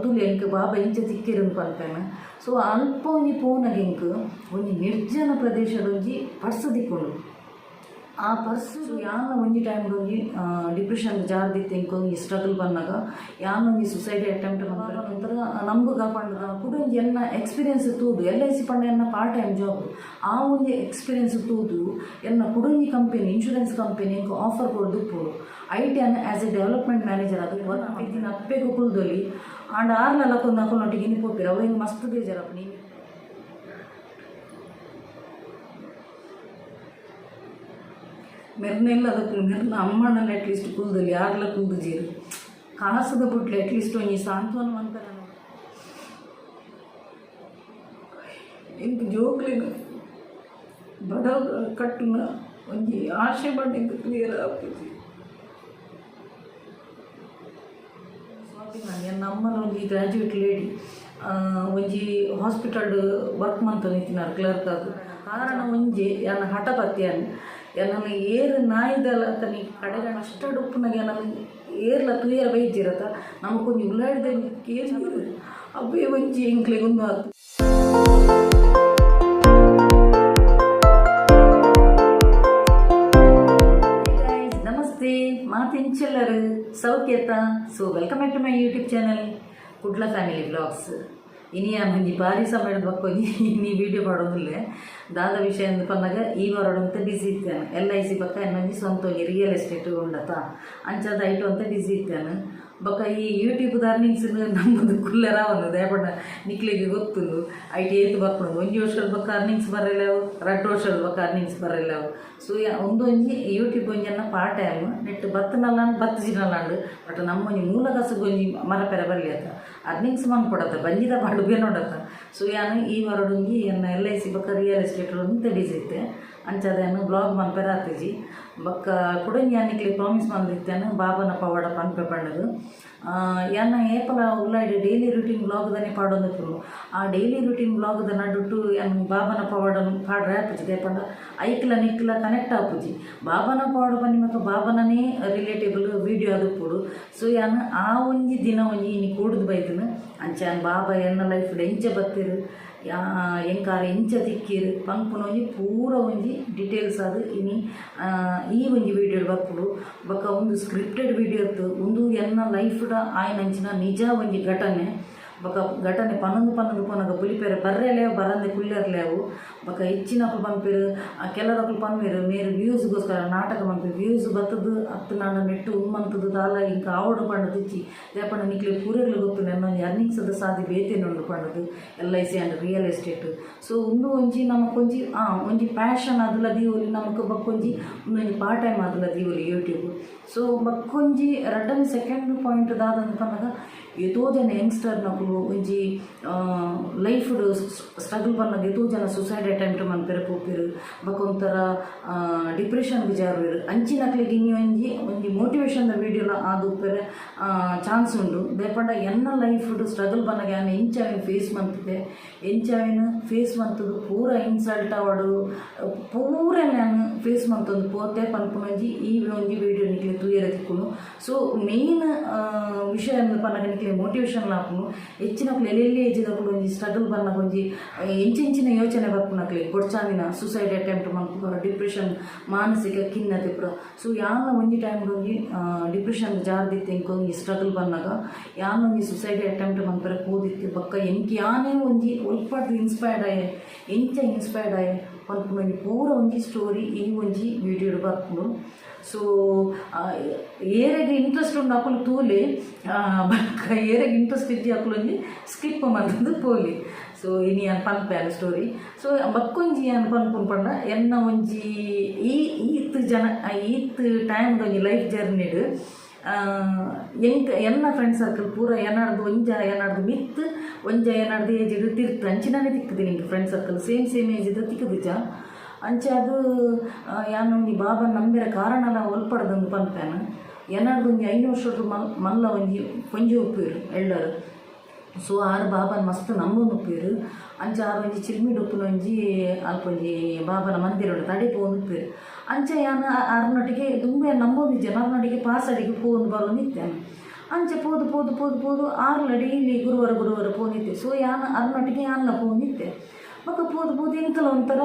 ತುಲೆ ಎಂಕ್ ಬಾಬಾ ಇಂಚ ತಿಕ್ಕಿರುಂದು ಪನ್ಪೇನು. ಸೊ ಅಲ್ಪ ಒಂಜಿ ಪೋನಗ ಎಂಕ್ ಒಂಜಿ ನಿರ್ಜನ ಪ್ರದೇಶದ ಒಂಜಿ ಪರ್ಸ್ ತಿಕ್ಕುಂಡು. ಆ ಪರ್ಸ್ ಯಾನ್ ಒಂಜಿ ಟೈಮ್ ಒಂಜಿ ಡಿಪ್ರೆಷನ್ ಜಾರ್ದಿತ್ತು, ಎಂಕ್ ಒಂಜಿ ಸ್ಟ್ರಗಲ್ ಬನ್ನಗ ಯಾನ್ ಒಂಜಿ ಸುಸೈಡ್ ಅಟೆಂಪ್ಟ್ ಮಲ್ಪೆರೆ ನಂತರ ನಂಬುಗ ಪಂಡದ ಕುಡ ಒಂಜಿ ಎನ್ನ ಎಕ್ಸ್ಪೀರಿಯನ್ಸ್ ತೂದು ಎಲ್ I C ಪಂಡ ಎನ್ನ ಪಾರ್ಟ್ ಟೈಮ್ ಜಾಬ್. ಆ ಒಂಜಿ ಎಕ್ಸ್ಪೀರಿಯನ್ಸ್ ತೂದು ಎನ್ನ ಕುಡೊಂಜಿ ಕಂಪೆನಿ, ಇನ್ಶೂರೆನ್ಸ್ ಕಂಪೆನಿ ಎಂಕ್ ಆಫರ್ ಕೊರ್ದು I T an as A development manager. ಅದು ವರ್ಕ್ ಇತ್ತಿನ ಅಪ್ಪೆಗ್ ಕುಲ್ದೊಲಿ ಆಂಡ ಆರ್ಲ ಲಕ್ಕೊಂದು ಅಕುಲ್ನೊಟ್ಟಿಗೆ ಇನಿ ಪೋಪೆರ್. ಅವು ಎಂಕ್ ಮಸ್ತ್ ಬೇಜಾರಪ್ಪ ನೀ ಮೆರ್ನೆಲ್ಲ ಅದಕ್ಕೂ ಮೆರ್ನ ಅಮ್ಮಣ್ಣನ ಅಟ್ಲೀಸ್ಟ್ ಕುಲ್ದಲ್ಲಿ ಯಾರ್ಲ ಕುಲ್ದುಜೀರು ಕಾಸದ ಬುಟ್ಲೆ ಅಟ್ಲೀಸ್ಟ್ ಒಂಜಿ ಸಾಂತ್ವನ ಮನ್ಪೆರೆ. ಎಂಕ್ ಜೋಕ್ಲೆನ್ ಬಡವ ಕಟ್ಟುನ ಒಂಜಿ ಆಶೆ ಪಂಡ ಎಂಕ್ ಕ್ಲಿಯರ್ ಆಪುಜಿ. ಎನ್ನ ಅಮ್ಮನ ಒಂಜಿ ಗ್ರ್ಯಾಜುಯೇಟ್ ಲೇಡಿ, ಒಂಜಿ ಹಾಸ್ಪಿಟಲ್ಡ್ ವರ್ಕ್ ಮಂತೊಂದಿತ್ತಿನಾರ್ ಕ್ಲರ್ಕ್ ಆದ್. ಕಾರಣ ಒಂಜಿ ಯಾನ್ ಹಠ ಪತ್ತಿಯಾನ್. ಎನ್ನನ್ ಏರ್ ನಾಯಿದಲ ತನಿ ಕಡೆಗಣ ಕಷ್ಟಡ್ ಉಪ್ಪುನಗ ಎನನ್ ಏರ್ಲ ತೂಯರ ಬೈಜಿರತ ನಮಕೊಂಜಿ ಉಲಾಯ್ದ ಕೇಂದಿರು ಅವ್ವೇ ಒಂಜಿ ಎಂಕ್ಲೆಗ್ ಉಂದು ಆತು. Guys, namaste, ಮಾತೆಂಚೆಲ್ಲರು ಸೌಖ್ಯತ? So welcome back to my YouTube channel Kudla family vlogs. ಇನಿ ಯಾನ್ ಒಂಜಿ ಬಾರಿ ಸಮಯದ ಬೊಕ್ಕ ಒಂಜಿ ಇನಿ ವೀಡಿಯೋ ಪಾಡೊಂದುಲ್ಲೆ. ದಾದ ವಿಷಯ ಅಂದ್ ಪನ್ನಗ ಈ ವಾರಡ್ ಬಿಸಿ ಇತ್ತೇನೆ. ಎಲ್ I C ಬೊಕ್ಕ ಎನ್ನೊಂಜಿ ಸ್ವಂತ ಒಂಜಿ ರಿಯಲ್ ಎಸ್ಟೇಟ್ ಉಂಡತ, ಅಂಚಾದ್ ಐಟ್ ಒಂತೆ ಬಿಸಿ ಇತ್ತೇನೆ. ಬೊಕ್ಕ ಈ ಯೂಟ್ಯೂಬ್ದ ಅರ್ನಿಂಗ್ಸ್ ನಮ್ಮದು ಕುಲ್ಲೆರ ಒಂದು ದಯಪಂಡ ನಿಕ್ಲೆಗ್ ಗೊತ್ತುಂಡು ಐಟ್ ಏತ್ ಬರ್ಪುಂಡು. ಒಂಜಿ ವರ್ಷದ ಬೊಕ್ಕ ಅರ್ನಿಂಗ್ಸ್ ಬರಲೆವು, ರಡ್ಡ್ ವರ್ಷದ ಬೊಕ್ಕ ಅರ್ನಿಂಗ್ಸ್ ಬರಲೆವು. ಸೊ ಉಂದೊಂಜಿ ಯೂಟ್ಯೂಬ್ ಒಂಜನ್ನ ಪಾರ್ಟ್ ಟೈಮ್ ನೆಟ್ ಬತ್ತನಲ್ಲಾಂಡ್ ಬತ್ತಿಜಿನಲ್ಲಾಂಡ್, ಬಟ್ ನಮ್ಮೊಂಜಿ ಮೂಲ ಕಸುಬು ಒಂಜಿ ಮರಪೆರೆ ಬರಲಿ ಅತ್ತ ಅರ್ನಿಂಗ್ಸ್ ಮನ್ಪೊಡತ್ತ ಬಂಜಿದ ಪಾಡು ಬೇನೊಡತ್ತ. ಸೊ ಯಾನ್ ಈ ವಾರಡೊಂಜಿ ಎನ್ನ ಎಲ್ I C ಬೊಕ್ಕ ರಿಯಲ್ ಎಸ್ಟೇಟ್ ಒಂತೆ ಬಿಸಿ ಇತ್ತೆ, ಅಂಚಾದ್ ಯಾನ್ ಬ್ಲಾಗ್ ಮನ್ಪೆರೆ ಆತಿಜಿ. ಬೊಕ್ಕ ಕುಡೊಂಜಿ ಯಾನ್ ನಿಕ್ಲೆಗ್ ಪ್ರಾಮಿಸ್ ಮಲ್ದಿತ್ತೇನೆ ಬಾಬನ ಪವಾಡ ಪನ್ಪೆ ಪಂಡುದು. ಯಾನ್ ಏಪಲ ಉಲಾಯ್ಡ್ ಡೈಲಿ ರುಟೀನ್ ಬ್ಲಾಗ್ದನೆ ಪಾಡೊಂದಿಪ್ಪುನು. ಆ ಡೈಲಿ ರುಟೀನ್ ಬ್ಲಾಗ್ದ ನಡುಟು ಯಾನ್ ಬಾಬನ ಪವಾಡನ್ ಪಾಡ್ರೆ ಆಪುಜಿ, ದಾಯೆ ಪಂಡ ಐಕ್ಲ ನಿಕ್ಲ ಕನೆಕ್ಟ್ ಆಪುಜಿ. ಬಾಬನ ಪವಾಡ ಪನ್ನಿ ಬಾಬನನೇ ರಿಲೇಟೇಬಲ್ ವೀಡಿಯೋ ಆದಿಪ್ಪೊಡು. ಸೊ ಯಾನ್ ಆ ಒಂಜಿ ದಿನ ಒಂಜಿ ಇನಿ ಕೂಡುದು ಬೈದಿನ. ಅಂಚ ಯಾನ್ ಬಾಬಾ ಎನ್ನ ಲೈಫ್ಡ್ ಎಂಚ ಬತ್ತೆರ್, ಯಾ ಎಂಕಾರ್ ಎಂಚ ತಿಕ್ಕೀರ್ ಪನ್ಪುನ ಒಂಜಿ ಪೂರ ಒಂಜಿ ಡೀಟೇಲ್ಸ್ ಆದ್ ಇನಿ ಈ ಒಂಜಿ ವೀಡಿಯೋ ಬರ್ಪುಂಡು. ಬೊಕ್ಕ ಉಂದು ಸ್ಕ್ರಿಪ್ಟೆಡ್ ವೀಡಿಯೋ ಇತ್ತು, ಉಂದು ಎನ್ನ ಲೈಫ್ಡ ಆಯಿನಂಚಿನ ನಿಜ ಒಂಜಿ ಘಟನೆ. ಬೊಕ್ಕ ಘಟನೆ ಪನೊಂದು ಪನೊಂದು ಪೋನಗ ಬುಲಿಪೆರೆ ಬರ್ರೆಲೇವು ಬರಂದೆ ಕುಲ್ಲೆರ್ಲೇವು. ಬೊಕ್ಕ ಹೆಚ್ಚಿನಕುಲು ಪನ್ಪೆರ್, ಕೆಲವರಕುಲು ಪನ್ಪೆರ್ ಮೇರ್ ವ್ಯೂಸ್ಗೋಸ್ಕರ ನಾಟಕ ಮನ್ಪೆರ್, ವ್ಯೂಸ್ ಬತ್ತದು ಅತ್ತು ನಾಂಡ ನೆಟ್ಟ್ ಉಂದು ದಾಲ ಇಂಕ್ ಆವೊಡು ಪಂಡುದಿಜ್ಜಿ. ದಾಯೆ ಪಂಡ ನಿಕ್ಲೆಗ್ ಪೂರೆಗ್ಲ ಗೊತ್ತುಂಡು ಎನ್ನ ಒಂಜಿ ಅರ್ನಿಂಗ್ಸ್ದ ಸಾದಿ ಬೇತೆನೆ ಉಂಡು ಪಂಡುದು, L I C and real estate. So ಉಂದು ಒಂಜಿ ನಮಕೊಂಜಿ ಒಂಜಿ ಪ್ಯಾಷನ್ ಆದುಲ ದೀವೊಲಿ ನಮಕ್, ಬೊಕ್ಕೊಂಜಿ ಉಂದೊಂಜಿ ಪಾರ್ಟ್ ಟೈಮ್ ಆದುಲ ದೀವೊಲಿ ಯೂಟ್ಯೂಬ್. ಸೊ ಬೊಕ್ಕೊಂಜಿ ರಡ್ಡನೇ ಸೆಕೆಂಡ್ ಪಾಯಿಂಟ್ ದಾದಂದ್ ಪನ್ನಗ ಏತೋ ಜನ ಯಂಗ್ಸ್ಟರ್ನಕುಲು ಒಂಜಿ ಲೈಫ್ಡ್ ಸ್ಟ್ರಗಲ್ ಬನ್ನಗ ಏತೋ ಜನ ಸುಸೈಡ್ ಅಟೆಂಪ್ಟ್ ಮನ್ಪೆರೆ ಪೋಪೆರ್, ಬೊಕ್ಕ ಒಂಥರ ಡಿಪ್ರೆಷನ್ಗ್ ಜಾರುವೆರ್. ಅಂಚಿನಕ್ಲೆಗ್ ಇನಿ ಒಂಜಿ ಒಂಜಿ ಮೋಟಿವೇಶನ್ದ ವೀಡಿಯೋಲ ಆದ್ ಉಪ್ಪೆರೆ ಚಾನ್ಸ್ ಉಂಡು. ದಾಯೆ ಪಂಡ ಎನ್ನ ಲೈಫ್ಡ್ ಸ್ಟ್ರಗಲ್ ಬನ್ನಗ ಯಾನ್ ಎಂಚ ಅವೆನ್ ಫೇಸ್ ಮಂತಿದೆ, ಎಂಚ ಅವೆನ್ ಫೇಸ್ ಮಂತುದು ಪೂರ ಇನ್ಸಲ್ಟ್ ಆವಡ್ ಪೂರ ಯಾನ್ ಫೇಸ್ ಮಂತೊಂದು ಪೋತೆ ಪನ್ಪುನ ಒಂಜಿ ಈ ಒಂಜಿ ವೀಡಿಯೋ ನಿಕ್ಲೆ ತೂಯೆರೆ ತಿಕ್ಕುಂಡು. ಸೊ ಮೇನ್ ವಿಷಯ ಪನ್ನಗ ನಿಕ್ಲೆ ಮೋಟಿವೇಶನ್ ಆಪುಂಡು. ಹೆಚ್ಚಿನಕುಲು ಎಲ್ಲೆಲ್ಲಿ ಏಜ್ದಕುಲು ಒಂಜಿ ಸ್ಟ್ರಗಲ್ ಬನ್ನಗ ಒಂಜಿ ಎಂಚೆಂಚಿನ ಯೋಚನೆ ಬರ್ಪುನಕ್ಲೆಗ್ ಬೊಡ್ಚಾಂದಿನ ಸುಸೈಡ್ ಅಟೆಂಪ್ಟ್ ಮನ್ಪುನ, ಡಿಪ್ರೆಷನ್, ಮಾನಸಿಕ ಖಿನ್ನತೆ ಪೂರ. ಸೊ ಯಾನ್ಲ ಒಂಜಿ ಟೈಮ್ ಒಂಜಿ ಡಿಪ್ರೆಷನ್ ಜಾರ್ದಿತ್ತೆ. ಎಂಕ್ ಒಂಜಿ ಸ್ಟ್ರಗಲ್ ಬನ್ನಗ ಯಾನ್ ಒಂಜಿ ಸುಸೈಡ್ ಅಟೆಂಪ್ಟ್ ಮನ್ಪೆರೆ ಪೋದಿತ್ತೆ. ಬೊಕ್ಕ ಎಂಕ್ ಯಾನೇ ಒಂಜಿ ಒಲ್ಪಡ್ದ್ ಇನ್ಸ್ಪೈರ್ಡ್ ಆಯೆ, ಎಂಚ ಇನ್ಸ್ಪೈರ್ಡ್ ಆಯೆ ಪನ್ಪುನ ಒಂಜಿ ಪೂರ ಒಂಜಿ ಸ್ಟೋರಿ ಈ ಒಂಜಿ ವೀಡಿಯೋಡ್ ಬರ್ಪುಂಡು. ಸೊ ಏರೆಗ್ ಇಂಟ್ರೆಸ್ಟ್ ಉಂಡು ಅಕುಲು ತೂಲೆ, ಬೊಕ್ಕ ಏರೆಗ್ ಇಂಟ್ರೆಸ್ಟ್ ಇಜ್ಜಿ ಅಕುಲು ಒಂಜಿ ಸ್ಕಿಪ್ ಮಂತುದು ಪೋಲಿ. ಸೊ ಇನಿ ಯಾನ್ ಪನ್ಪೆ ಸ್ಟೋರಿ. ಸೊ ಬೊಕ್ಕೊಂಜಿ ಯಾನ್ ಪನ್ಪುನು ಪಂಡ ಎನ್ನ ಒಂಜಿ ಈ ಈತ್ ಜನ ಈತ್ ಟೈಮ್ದ ಒಂಜಿ ಲೈಫ್ ಜರ್ನಿಡ್ ಎಂಕ್ ಎನ್ನ ಫ್ರೆಂಡ್ ಸರ್ಕಲ್ ಪೂರ ಎನ್ನಡ್ದು ಒಂಜ ಎನ್ನಡ್ದು ಮಿತ್ತ್ ಒಂಜ ಎನ್ನಡ್ದು ಏಜ್ಡ್ ತಿರ್ತ್ ಅಂಚಿನನೇ ತಿಕ್ಕುದು. ನಿಂಗೆ ಫ್ರೆಂಡ್ ಸರ್ಕಲ್ ಸೇಮ್ ಸೇಮ್ ಏಜ್ದ ತಿಕ್ಕುದಿಜ. ಅಂಚ ಅದು ಯಾನ್ ಒಂಜಿ ಬಾಬಾ ನಂಬೆರೆ ಕಾರಣಲ ಒಲ್ಪಡ್ದಂದು ಪನ್ಪೇನು. ಎನ್ನಡ್ದು ಒಂಜಿ 5 ವರ್ಷದ ಮಲ್ಲ ಒಂಜಿ ಪೊಂಜಿ ಉಪ್ಪುವೆರ್ ಎಲ್ಡರ್. ಸೊ ಆರ್ ಬಾಬಾನ ಮಸ್ತ್ ನಂಬೊಂದು ಉಪ್ಪುವೆರ್. ಅಂಚ ಆರ್ ಒಂಜಿ ಚಿಲ್ಮಿಡ್ ಉಪ್ಪುನ ಒಂಜಿ ಅಲ್ಪ ಒಂಜಿ ಬಾಬನ ಮಂದಿರ ಉಂಡು, ತಡೆ ಪೋವೊಂದು ಉಪ್ಪುವೆರ್. ಅಂಚ ಯಾನ್ ಆರ್ನೊಟ್ಟಿಗೆ ದುಂಬು ಯಾನ್ ನಂಬೊಂದಿಜ್ಜೆ, ಆರ್ನೊಟ್ಟಿಗೆ ಪಾಸಡಿಗೆ ಪೋವೊಂದು ಬರೋಂದಿತ್ತೆ. ಅಂಚ ಪೋದು ಪೋದು ಪೋದು ಪೋದು ಆರ್ಲ ಡೈಲಿ ಗುರುವಾರ ಗುರುವಾರ ಪೋನಿತ್ತೆ. ಸೊ ಯಾನ್ ಅರ್ನೊಟ್ಟಿಗೆ ಯಾನ್ಲ ಪೋನಿತ್ತೆ. ಬೊಕ್ಕ ಪೋದು ಪೋದು ಎಂಕಲ ಒಂಥರ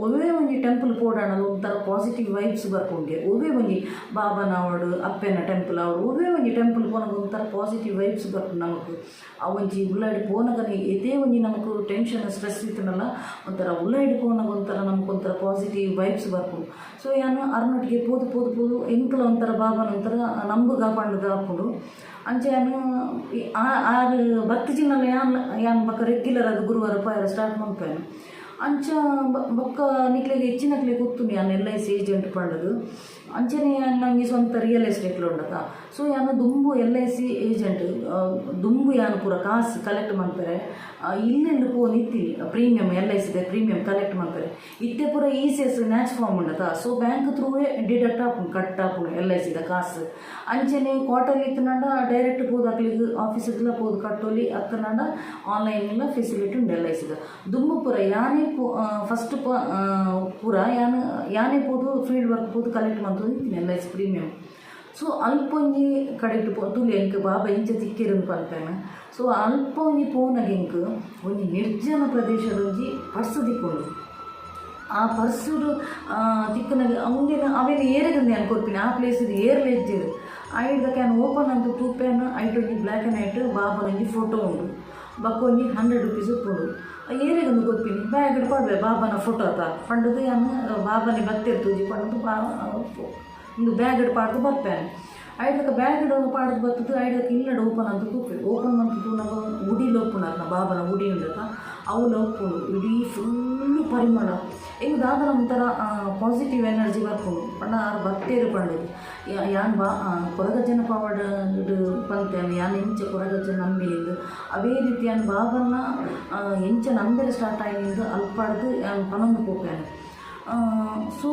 ಒವ್ವೇ ಒಂಜಿ ಟೆಂಪಲ್ ಪೋಡಾಣಲ ಒಂಥರ ಪಾಸಿಟಿವ್ ವೈಬ್ಸ್ ಬರ್ಪುಂಗೆ. ಒವ್ವೇ ಒಂಜಿ ಬಾಬನ ಆವಡ್, ಅಪ್ಪೆನ ಟೆಂಪಲ್ ಆವಡ್, ಒವ್ವೇ ಒಂಜಿ ಟೆಂಪಲ್ ಪೋನಗ ಒಂಥರ ಪಾಸಿಟಿವ್ ವೈಬ್ಸ್ ಬರ್ಪುಂಡು ನಮಕ್. ಆ ಒಂಜಿ ಉಳ್ಳಾಡಿ ಪೋನಗನೆ ಏತೇ ಒಂಜಿ ನಮಕ್ ಟೆನ್ಷನ್ ಸ್ಟ್ರೆಸ್ ಇತ್ತುಂಡಲ ಒಂಥರ ಉಳ್ಳಾಡಿ ಪೋನಗ ಒಂಥರ ನಮಕ್ ಒಂಥರ ಪಾಸಿಟಿವ್ ವೈಬ್ಸ್ ಬರ್ಪುಂಡು. ಸೊ ಯಾನ್ ಅರ್ನೊಟ್ಟಿಗೆ ಪೋದು ಪೋದು ಪೋದು ಎಂಕಲ ಒಂಥರ ಬಾಬನ ಒಂಥರ ನಂಬುಗ ಪಂಡುದು ಆಪುಂಡು. ಅಂಚ ಯಾನ್ ಆರ್ ಬತ್ತ್ ಜಿನ್ನಲ ಯಾನ್ ಯಾನ್ ಬೊಕ್ಕ ರೆಗ್ಯುಲರ್ ಆದ್ ಗುರುವಾರ ಪೋಯೆರೆ ಸ್ಟಾರ್ಟ್ ಮನ್ಪೇನು. ಅಂಚ ಬೊಕ್ಕ ನಿಕ್ಲೆಗ್ ಹೆಚ್ಚಿನಕ್ಲೆಗ್ ಗೊತ್ತುಂಡು ಯಾನ್ ಎಲ್ I C agent ಪಂಡುದು. ಅಂಚನೆ ಯಾನ್ ಒಂಜಿ ಸ್ವಂತ ರಿಯಲ್ ಎಸ್ಟೇಟ್ಲ ಉಂಡತ. ಸೊ ಯಾನ್ ದುಂಬು ಎಲ್ I C agent ದುಂಬು ಯಾನ್ ಪೂರ ಕಾಸ್ ಕಲೆಕ್ಟ್ ಮನ್ಪೆರೆ ಇಲ್ಲೆಲ್ಲು ಪೋನಿತ್ತೀನಿ, ಪ್ರೀಮಿಯಂ, ಎಲ್ I ಸಿದ ಪ್ರೀಮಿಯಂ ಕಲೆಕ್ಟ್ ಮನ್ಪೆರೆ. ಇತ್ತೆ ಪೂರ ಇಸಿಎಸ್ ನ್ಯಾಚ್ ಫಾರ್ಮ್ ಉಂಡತ. ಸೊ ಬ್ಯಾಂಕ್ ಥ್ರೂವೇ ಡಿಡಕ್ಟ್ ಆಪುಂಡು, ಕಟ್ ಆಪುಂಡು ಎಲ್ I ಸಿದ ಕಾಸ್. ಅಂಚನೆ ಕ್ವಾರ್ಟರ್ಲಿ ಇತ್ತುಂಡ ಡೈರೆಕ್ಟ್ ಪೋದು ಅಕ್ಲೆಗ್ ಆಫೀಸ್ಗ್ಲ ಪೋದು ಕಟ್ಟೊಲಿ, ಅತ್ತುಂಡ ಆನ್ಲೈನ್ ಫೆಸಿಲಿಟಿ ಉಂಡು ಎಲ್ I ಸಿದ. ದುಂಬು ಪೂರ ಯಾನೇ ಫಸ್ಟ್ ಪೂರ ಯಾನ್ ಯಾನೇ ಪೋದು ಫೀಲ್ಡ್ ವರ್ಕ್ ಪೋದು collect ಮಂತೊಂದಿತ್ತೀನಿ L I C premium. So ಅಲ್ಪ ಒಂಜಿ ಕಡೆಟ್ ಪೋ ತೂಲೆ ಎಂಕ್ ಬಾಬಾ ಇಂಚ ತಿಕ್ಕೆರ್ ಪನ್ಪೇನು. ಸೊ ಅಲ್ಪ ಒಂಜಿ ಪೋನಗ ಎಂಕ್ ಒಂಜಿ ನಿರ್ಜನ ಪ್ರದೇಶದ ಒಂಜಿ ಪರ್ಸ್ ತಿಕ್ಕುಂಡು. ಆ ಪರ್ಸುಡು ತಿಕ್ಕುನಗ ಉಂದೆನ್ ಅವೆನ್ ಏರೆಗಂದು ಯಾನ್ ಕೊರ್ಪಿನಿ, ಆ ಪ್ಲೇಸ್ ಏರ್ಲ ಇಜ್ಜೆರ್. ಐಡ್ದಕ್ಕೆ ಯಾನ್ ಓಪನ್ ಅಂತು ತೂಪೇನು, ಐಟ್ ಒಂಜಿ ಬ್ಲ್ಯಾಕ್ ಆ್ಯಂಡ್ ವೈಟ್ ಬಾಬನ ಒಂಜಿ ಫೋಟೋ ಉಂಡು, ಬೊಕ್ಕ ಒಂಜಿ 100 ರುಪೀಸ್ ಉಪ್ಪುಂಡು. ಏರೆಗಂದು ಕೊರ್ಪಿನಿ, ಬ್ಯಾಗ್ ಪಾಡ್ವೆ, ಬಾಬನ ಫೋಟೋ ಅತ ಪಂಡುದು ಯಾನ್ ಬಾಬನೆ ಬತ್ತೆರ್ ತೂಜಿ ಪಂಡುದು ಬಾ ಉಂದು ಬ್ಯಾಗ್ ಪಾಡ್ದು ಬರ್ಪೇನೆ. ಐಡ್ದಕ್ಕೆ ಬ್ಯಾಗ್ ಪಾಡ್ದು ಬತ್ತುದು ಐಡ್ದಕ್ಕೆ ಇಲ್ಲಡ್ ಓಪನ್ ಅಂತ ತೂಪೆ. ಓಪನ್ ಮಂತ್ ತೂನಗ ಉಡಿಲು ಉಪ್ಪುಂಡು, ಬಾಬನ ಉಡಿ ಉಂಡತ, ಅವುಲ ಉಪ್ಪುಂಡು. ಇಡೀ ಫುಲ್ಲು ಪರಿಮಳ. ಎಂಕ್ ದಾದನ ಒಂಥರ ಪಾಸಿಟಿವ್ ಎನರ್ಜಿ ಬರ್ಪುಂಡು ಪಂಡ ಆರ್ ಬತ್ತೇರು ಪಂಡುದು. ಯಾನ್ ಬಾ ಕೊರಗಜ್ಜನ ಪವಾಡ ಪಂತೇನು, ಯಾನ್ ಎಂಚ ಕೊರಗಜ್ಜ ನಂಬಿನಿಂದು ಅವೇ ರೀತಿ ಯಾನ್ ಬಾಬನ ಎಂಚ ನಂಬೆರೆ ಸ್ಟಾರ್ಟ್ ಆಯಿನಿಂದು ಅಲ್ಪಾಡ್ದು ಯಾನ್ ಪನೊಂದು ಪೋಪೇನು. ಸೊ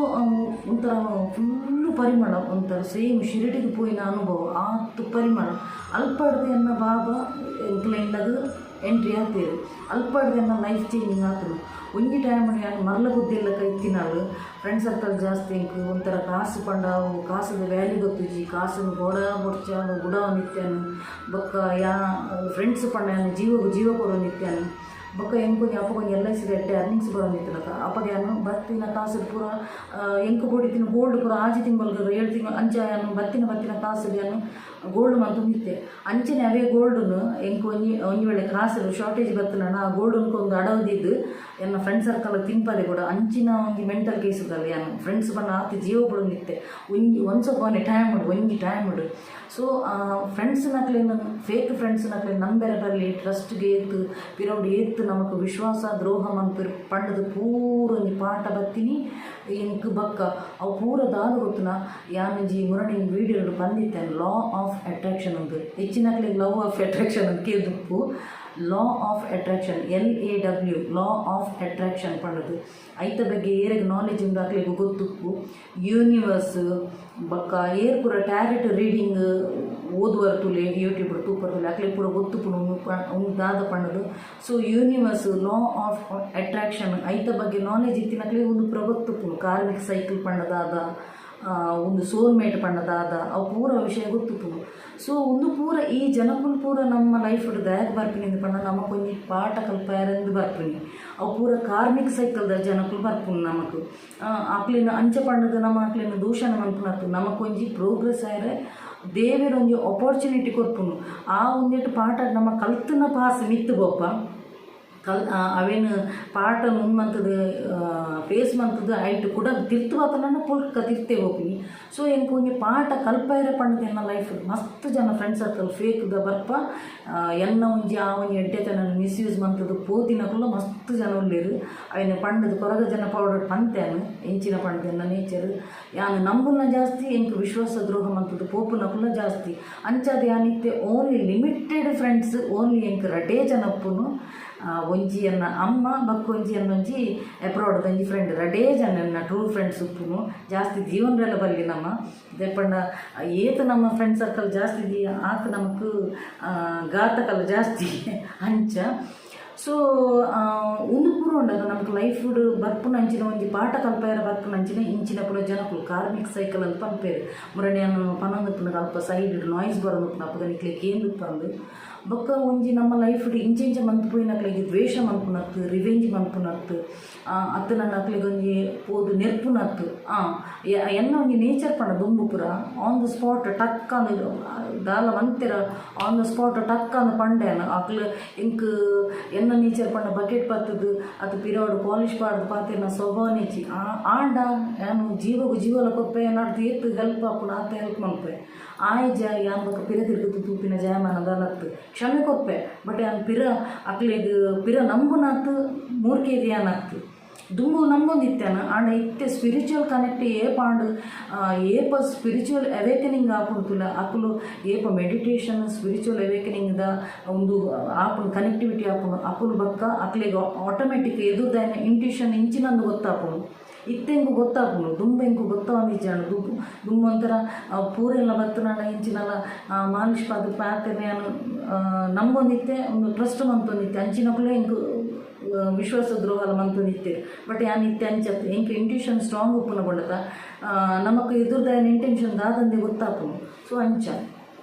ಒಂಥರ ಫುಲ್ಲು ಪರಿಮಳ, ಒಂಥರ ಸೇಮ್ ಶಿರಡಿಗೆ ಪೋಯಿನ ಅನುಭವ, ಆತ್ ಪರಿಮಳ. ಅಲ್ಪಾಡ್ದು ಎನ್ನ ಬಾಬಾ ಎಂಕ್ಲೆ ಇಲ್ಲಗ್ ಎಂಟ್ರಿ ಆತೇರು. ಅಲ್ಪಾಡ್ದು ಎನ್ನ ಲೈಫ್ ಚೇಂಜಿಂಗ್ ಆತುಂಡು. ಒಂಜಿ ಟೈಮ್ ಯಾನ್ ಮರ್ಲ ಬುದ್ಧಿ ಇತ್ತಿನಾಲ್, ಫ್ರೆಂಡ್ ಸರ್ಕಲ್ ಜಾಸ್ತಿ ಎಂಕ್. ಒಂಥರ ಕಾಸು ಪಂಡ ಅವು ಕಾಸದ ವ್ಯಾಲ್ಯೂ ಗೊತ್ತುಜಿ, ಕಾಸನ್ನು ಬೋಡ ಬೊಡ್ಚ ಬುಡವೊಂದಿತ್ತೇನು. ಬೊಕ್ಕ ಯಾ ಫ್ರೆಂಡ್ಸ್ ಪಂಡ ಯಾನ್ ಜೀವಗ್ ಜೀವ ಕೊರೊಂದಿತ್ತೇನು. ಬೊಕ್ಕ ಎಂಕೊಂಜಿ ಅಪಗ ಒಂಜಿ ಎಲ್ I ಸಿದ ಎಡ್ಡೆ ಅರ್ನಿಂಗ್ಸ್ ಬರೊಂದಿತ್ತಿನಕ. ಅಪಗ ಯಾನ್ ಬತ್ತಿನ ಕಾಸುಡು ಪೂರ ಎಂಕ್ ಬೋಡಿತ್ತಿನ ಗೋಲ್ಡ್ ಪೂರ 6 ತಿಂಗಳಿಗೆ, 7 ತಿಂಗಳು ಅಂಚ ಯಾನ್ ಬತ್ತಿನ ಬತ್ತಿನ ಕಾಸುಡು ಯಾನ್ ಗೋಲ್ಡ್ ಮಂತೊಂದಿತ್ತೆ. ಅಂಚನೆ ಅವೇ ಗೋಲ್ಡ್ನು ಎಂಕ್ ಒಂಜಿ ಒಂಜಿ ವೇಳೆ ಕಾಸು ಶಾರ್ಟೇಜ್ ಬತ್ತುಂಡ ಆ ಗೋಲ್ಡ್ ಒಂದು ಅಡವು ದೀದ್ ಎನ್ನ ಫ್ರೆಂಡ್ ಸರ್ಕಲ್ ತಿನ್ಪದೆ ಕೂಡ ಅಂಚಿನ ಒಂಜಿ ಮೆಂಟಲ್ ಕೇಸ್ ಉಂದಲ್ಲ. ಯಾನ್ ಫ್ರೆಂಡ್ಸ್ ಪಂಡ ಆತ್ ಜೀವ ಬುಡೊಂದಿತ್ತೆ ಒಂಜಿ ಒನ್ಸ್ ಅಪಾನ್ ಎ ಟೈಮ್ ಒಂಜಿ ಟೈಮ್. ಸೊ ಫ್ರೆಂಡ್ಸ್ ನಕ್ಲೆನ್, ಫೇಕ್ ಫ್ರೆಂಡ್ಸ್ ನಕ್ಲೆನ್ ನಂಬೆರೆ ಬರಲಿ. ಟ್ರಸ್ಟ್ಗೆ ಏತ್ ಪಿರವುಡು ಏತ್ ನಮಕ್ ವಿಶ್ವಾಸ ದ್ರೋಹ ಮನ್ಪೆರ್ ಪಂಡದು ಪೂರ ಒಂಜಿ ಪಾಠ ಬತ್ತಿನಿ ಎಂಕ್. ಬಕ್ಕ ಅವು ಪೂರ ದಾದ ಗೊತ್ತುನ, ಯಾನೊಂಜಿ ಮುರಣಿ ವೀಡಿಯೋ ಬಂದಿತ್ತೇನೆ, ಲಾ ಆಫ್ ಅಟ್ರಾಕ್ಷನ್ ಉಂದು. ಹೆಚ್ಚಿನಕ್ಲೆಗ್ ಲವ್ ಆಫ್ ಅಟ್ರಾಕ್ಷನ್ ಅಂತ ಕೇಳ್ದುಪ್ಪು. Law of attraction, LAW, law of attraction ಪಂಡದು. ಐತ ಬಗ್ಗೆ ಏರೆಗ್ ನಾಲೆಜ್ ಉಂಡು ಅಕ್ಲೆಗ್ ಗೊತ್ತುಪ್ಪು. ಯೂನಿವರ್ಸ್ ಬೊಕ್ಕ ಏರ್ ಪೂರ ಟ್ಯಾರೆಟ್ ರೀಡಿಂಗ್ ಓದುವರ್ ತೂಲೆ, ಯೂಟ್ಯೂಬ್ ತೂಪರ್ ತೂಲೆ, ಅಕ್ಲೆಗ್ ಪೂರ ಗೊತ್ತುಪ್ಪುಂಡು ಉಂದು ದಾದ ಪಂಡದು. So universe, law of attraction ಐತ ಬಗ್ಗೆ ನಾಲೆಜ್ ಇತ್ತಿನಕ್ಲೆಗ್ ಉಂದು ಪೂರ ಗೊತ್ತುಪ್ಪುಂಡು. ಕಾರ್ಮಿಕ್ ಸೈಕಲ್ ಪಂಡ ದಾದ, ಒಂದು ಸೋಲ್ಮೇಟ್ ಪಂಡ ದಾದ, ಅವು ಪೂರ ವಿಷಯ ಗೊತ್ತುಪ್ಪುಂಡು. ಸೊ ಉಂದು ಪೂರ ಈ ಜನಕುಲು ಪೂರ ನಮ್ಮ ಲೈಫ್ ದಾಯಕ್ ಬರ್ಪಿನಿ ಪಂಡ ನಮಕ್ ಒಂಜಿ ಪಾಠ ಕಲ್ಪಾಯರೆಂದು ಬರ್ಪಿನಿ. ಅವು ಪೂರ ಕಾರ್ಮಿಕ್ ಸೈಕಲ್ದ ಜನಕುಲು ಬರ್ಪುಂಡು ನಮಕ್. ಅಕ್ಲೆನ ಅಂಚ ಪಂಡದು ನಮ್ಮ ಅಕ್ಲೆನ ದೂಷಣೆ ಮನ್ಪುನತ್ತು, ನಮಕ್ ಒಂಜಿ ಪ್ರೋಗ್ರೆಸ್ ಆಯರೆ ದೇವೆರ್ ಒಂಜಿ ಅಪಾರ್ಚುನಿಟಿ ಕೊರ್ಪುನು. ಆ ಒಂದೆಟ್ ಪಾಠ ನಮ್ಮ ಕಲ್ತನ ಪಾಸ್ ಮಿತ್ತ್ ಪೋಪ. ಕಲ್ ಅವೇನು ಪಾಠ ಮಂತದು ಫೇಸ್ ಮಂತದು ಐಟ್ ಕುಡ ತಿರ್ತು ಬತ್ತುಂಡ ಪುಲ್ಕ ತಿರ್ತೆ ಪೋಪಿನಿ. ಸೊ ಎಂಕ್ ಒಂಜಿ ಪಾಠ ಕಲ್ಪಾಯರೆ ಪಂಡದು ಎನ್ನ ಲೈಫ್ ಮಸ್ತ್ ಜನ ಫ್ರೆಂಡ್ ಸರ್ಕಲ್ ಫೇಕ್ದ ಬರ್ಪ. ಎನ್ನ ಒಂಜಿ ಆ ಒಂಜಿ ಎಡ್ಡೆತನ ಮಿಸ್ಯೂಸ್ ಮಂತದು ಪೋತಿನಕುಲು ಮಸ್ತ್ ಜನ ಉಲ್ಲೆರ್. ಅವೇನು ಪಂಡದು ಕೊರಗಜ್ಜನ ಪೌಡರ್ ಪಂತೇನು ಎಂಚಿನ ಪಂಡದು, ಎನ್ನ ನೇಚರ್ ಯಾನ್ ನಂಬುನ ಜಾಸ್ತಿ, ಎಂಕ್ ವಿಶ್ವಾಸ ದ್ರೋಹ ಮಂತದು ಪೋಪುನಕುಲ ಜಾಸ್ತಿ. ಅಂಚಾದ್ ಯಾನ್ ಇತ್ತೆ ಓನ್ಲಿ ಲಿಮಿಟೆಡ್ ಫ್ರೆಂಡ್ಸ್, ಓನ್ಲಿ ಎಂಕ್ ರಡ್ಡೇ ಜನ ಉಪ್ಪುನು. ಒಂಜಿ ಎನ್ನ ಅಮ್ಮ, ಬೊಕ್ಕ ಒಂಜಿ ಎನ್ನೊಂಜಿ ಅಬ್ರಾಡ್ ಒಂಜಿ ಫ್ರೆಂಡ್. ರಡ್ಡೇ ಜನ ಎನ್ನ ಟ್ರೂ ಫ್ರೆಂಡ್ಸ್ ಉಪ್ಪುನು. ಜಾಸ್ತಿ ಜೀವನರೆಲ್ಲ ಬಲ್ಲಿ ನಮ್ಮ ದಾಯೆ ಏತ್ ನಮ್ಮ ಫ್ರೆಂಡ್ ಸರ್ಕಲ್ ಜಾಸ್ತಿ ಆತ್ ನಮಕ್ ಘಾತಕಲ ಜಾಸ್ತಿ ಅಂಚ. ಸೊ ಉಂದು ಪೂರ ಉಂಡಾಗ ನಮಕ್ ಲೈಫ್ ಬರ್ಪುನ ಅಂಚಿನ ಒಂಜಿ ಪಾಠ ಕಲ್ಪಾಯರ ಬರ್ಪುನ ಅಂಚಿನ ಇಂಚಿನ ಪೂರ ಜನಕುಲು ಕಾರ್ಮಿಕ್ ಸೈಕಲ್ ಅಂತ ಪನ್ಪೇರು. ಮುರಣಿ ಪನೊಂದು ಅಲ್ಪ ಸೈಡ್ ನಾಯ್ಸ್ ಬರೋದು, ಅಪಗ ನಿಕ್ಲೆ ಕೇಂದು ಪಂದು. ಬೊಕ್ಕ ಒಂಜಿ ನಮ್ಮ ಲೈಫ್ ಇಂಚ ಇಂಚ ಮಂತ್ ಪೋಯಿನಕ್ಲೆಗ್ ದ್ವೇಷ ಮನ್ಪುನತ್ತು, ರಿವೆಂಜ್ ಮನ್ಪುನತ್ತು, ಅತ್ತು ನನ್ನ ಅಕ್ಲೆಗ್ ಒಂಜಿ ಪೋದು ನೆರ್ಪುನತ್ತು. ಎನ್ನ ಒಂಜಿ ನೇಚರ್ ಪಂಡ ದುಂಬು ಪೂರ ಆನ್ the spot ಟಕ್ ಅಂದ್ ದಾಲ ಮಂತೆರ ಆನ್ the spot ಟಕ್ ಅಂದ್ ಪಂಡೆನ ಅಕ್ಲು. ಎಂಕ್ ಎನ್ನ ನೇಚರ್ ಪಂಡ ಬಕೆಟ್ ಪತ್ತದು ಅದು ಪಿರೋಡು ಪಾಲಿಶ್ ಪಾಡ್ದು ಪಾತೆರ್ನ ಸ್ವಭಾವ ನೆಚ್ಚಿ. ಆಂಡ ಯಾನು ಜೀವಗು ಜೀವಲ ಕೊಪ್ಪೆ, ಏನಾಡ್ದು ಏತ್ ಹೆಲ್ಪ್ ಆಪುಂಡು ಆತ ಹೆಲ್ಪ್ ಮನ್ಪೆ. ಆಯ್ಜ ಯಾನ್ ಬೊಕ್ಕ ಪಿರ ತಿರ್ಗುದು ತೂಪಿನ ಜಯಮಾನ ದಾಲತ್ತು. ಕ್ಷಮೆ ಕೊಪ್ಪೆ, ಬಟ್ ಯಾನ್ ಪಿರ ಅಕ್ಲೆಗ್ ಪಿರ ನಂಬುನಾತ್ ಮೂರ್ಖೇದಿ ಯಾನತ್ತು. ದುಂಬು ನಂಬೊಂದಿತ್ತೇನ. ಆಂಡ ಇತ್ತೆ ಸ್ಪಿರಿಚುವಲ್ ಕನೆಕ್ಟ್ ಏಪ ಆಂಡ್, ಏಪ ಸ್ಪಿರಿಚುವಲ್ ಅವೇಕನಿಂಗ್ ಆಪುಂಡು, ಅಕುಲು ಏಪ ಮೆಡಿಟೇಷನ್ ಸ್ಪಿರಿಚುವಲ್ ಅವೇಕನಿಂಗ್ ದ ಒಂದು ಆಪುಂಡು, ಕನೆಕ್ಟಿವಿಟಿ ಆಪುಂಡು ಅಕುಲು ಬೊಕ್ಕ ಅಕ್ಲೆಗ್ ಆಟೋಮೆಟಿಕ್ ಎದುರ್ದಾಯನ ಇಂಟ್ಯೂಷನ್ ಇಂಚಿನಂದು ಗೊತ್ತಾಪುಂಡು. ಇತ್ತೆ ಎಂಕು ಗೊತ್ತಾಪುಂಡು, ದುಂಬು ಎಂಕು ಗೊತ್ತಾವಂದಿಜ್ಜಾಂಡ್. ದುಂಬು ದುಂಬು ಒಂಥರ ಪೂರೆಲ್ಲ ಬತ್ತುನಾಂಡ ಇಂಚಿನಲ ಮಾಲಿಶ್ ಪಾದ್ ಪಾತೆರ್ನ ಯಾನ್ ನಂಬೊಂದಿತ್ತೆ, ಒಂದು ಟ್ರಸ್ಟ್ ಮಂತೊಂದಿತ್ತೆ. ಅಂಚಿನಕುಲೇ ಎಂಕು ವಿಶ್ವಾಸ ದ್ರೋಹಲ ಮಂತೊಂದಿತ್ತೆರ್. ಬಟ್ ಯಾನ್ ಇತ್ತೆ ಅಂಚತ್, ಎಂಕ್ ಇಂಟ್ಯೂಷನ್ ಸ್ಟ್ರಾಂಗ್ ಉಪ್ಪುನ ಕೊಂಡತ ನಮಕ್ ಎದುರ್ದಾಯನ ಇಂಟೆನ್ಷನ್ ದಾದಂದೆ ಗೊತ್ತಾಪುಂಡು. ಸೊ ಅಂಚ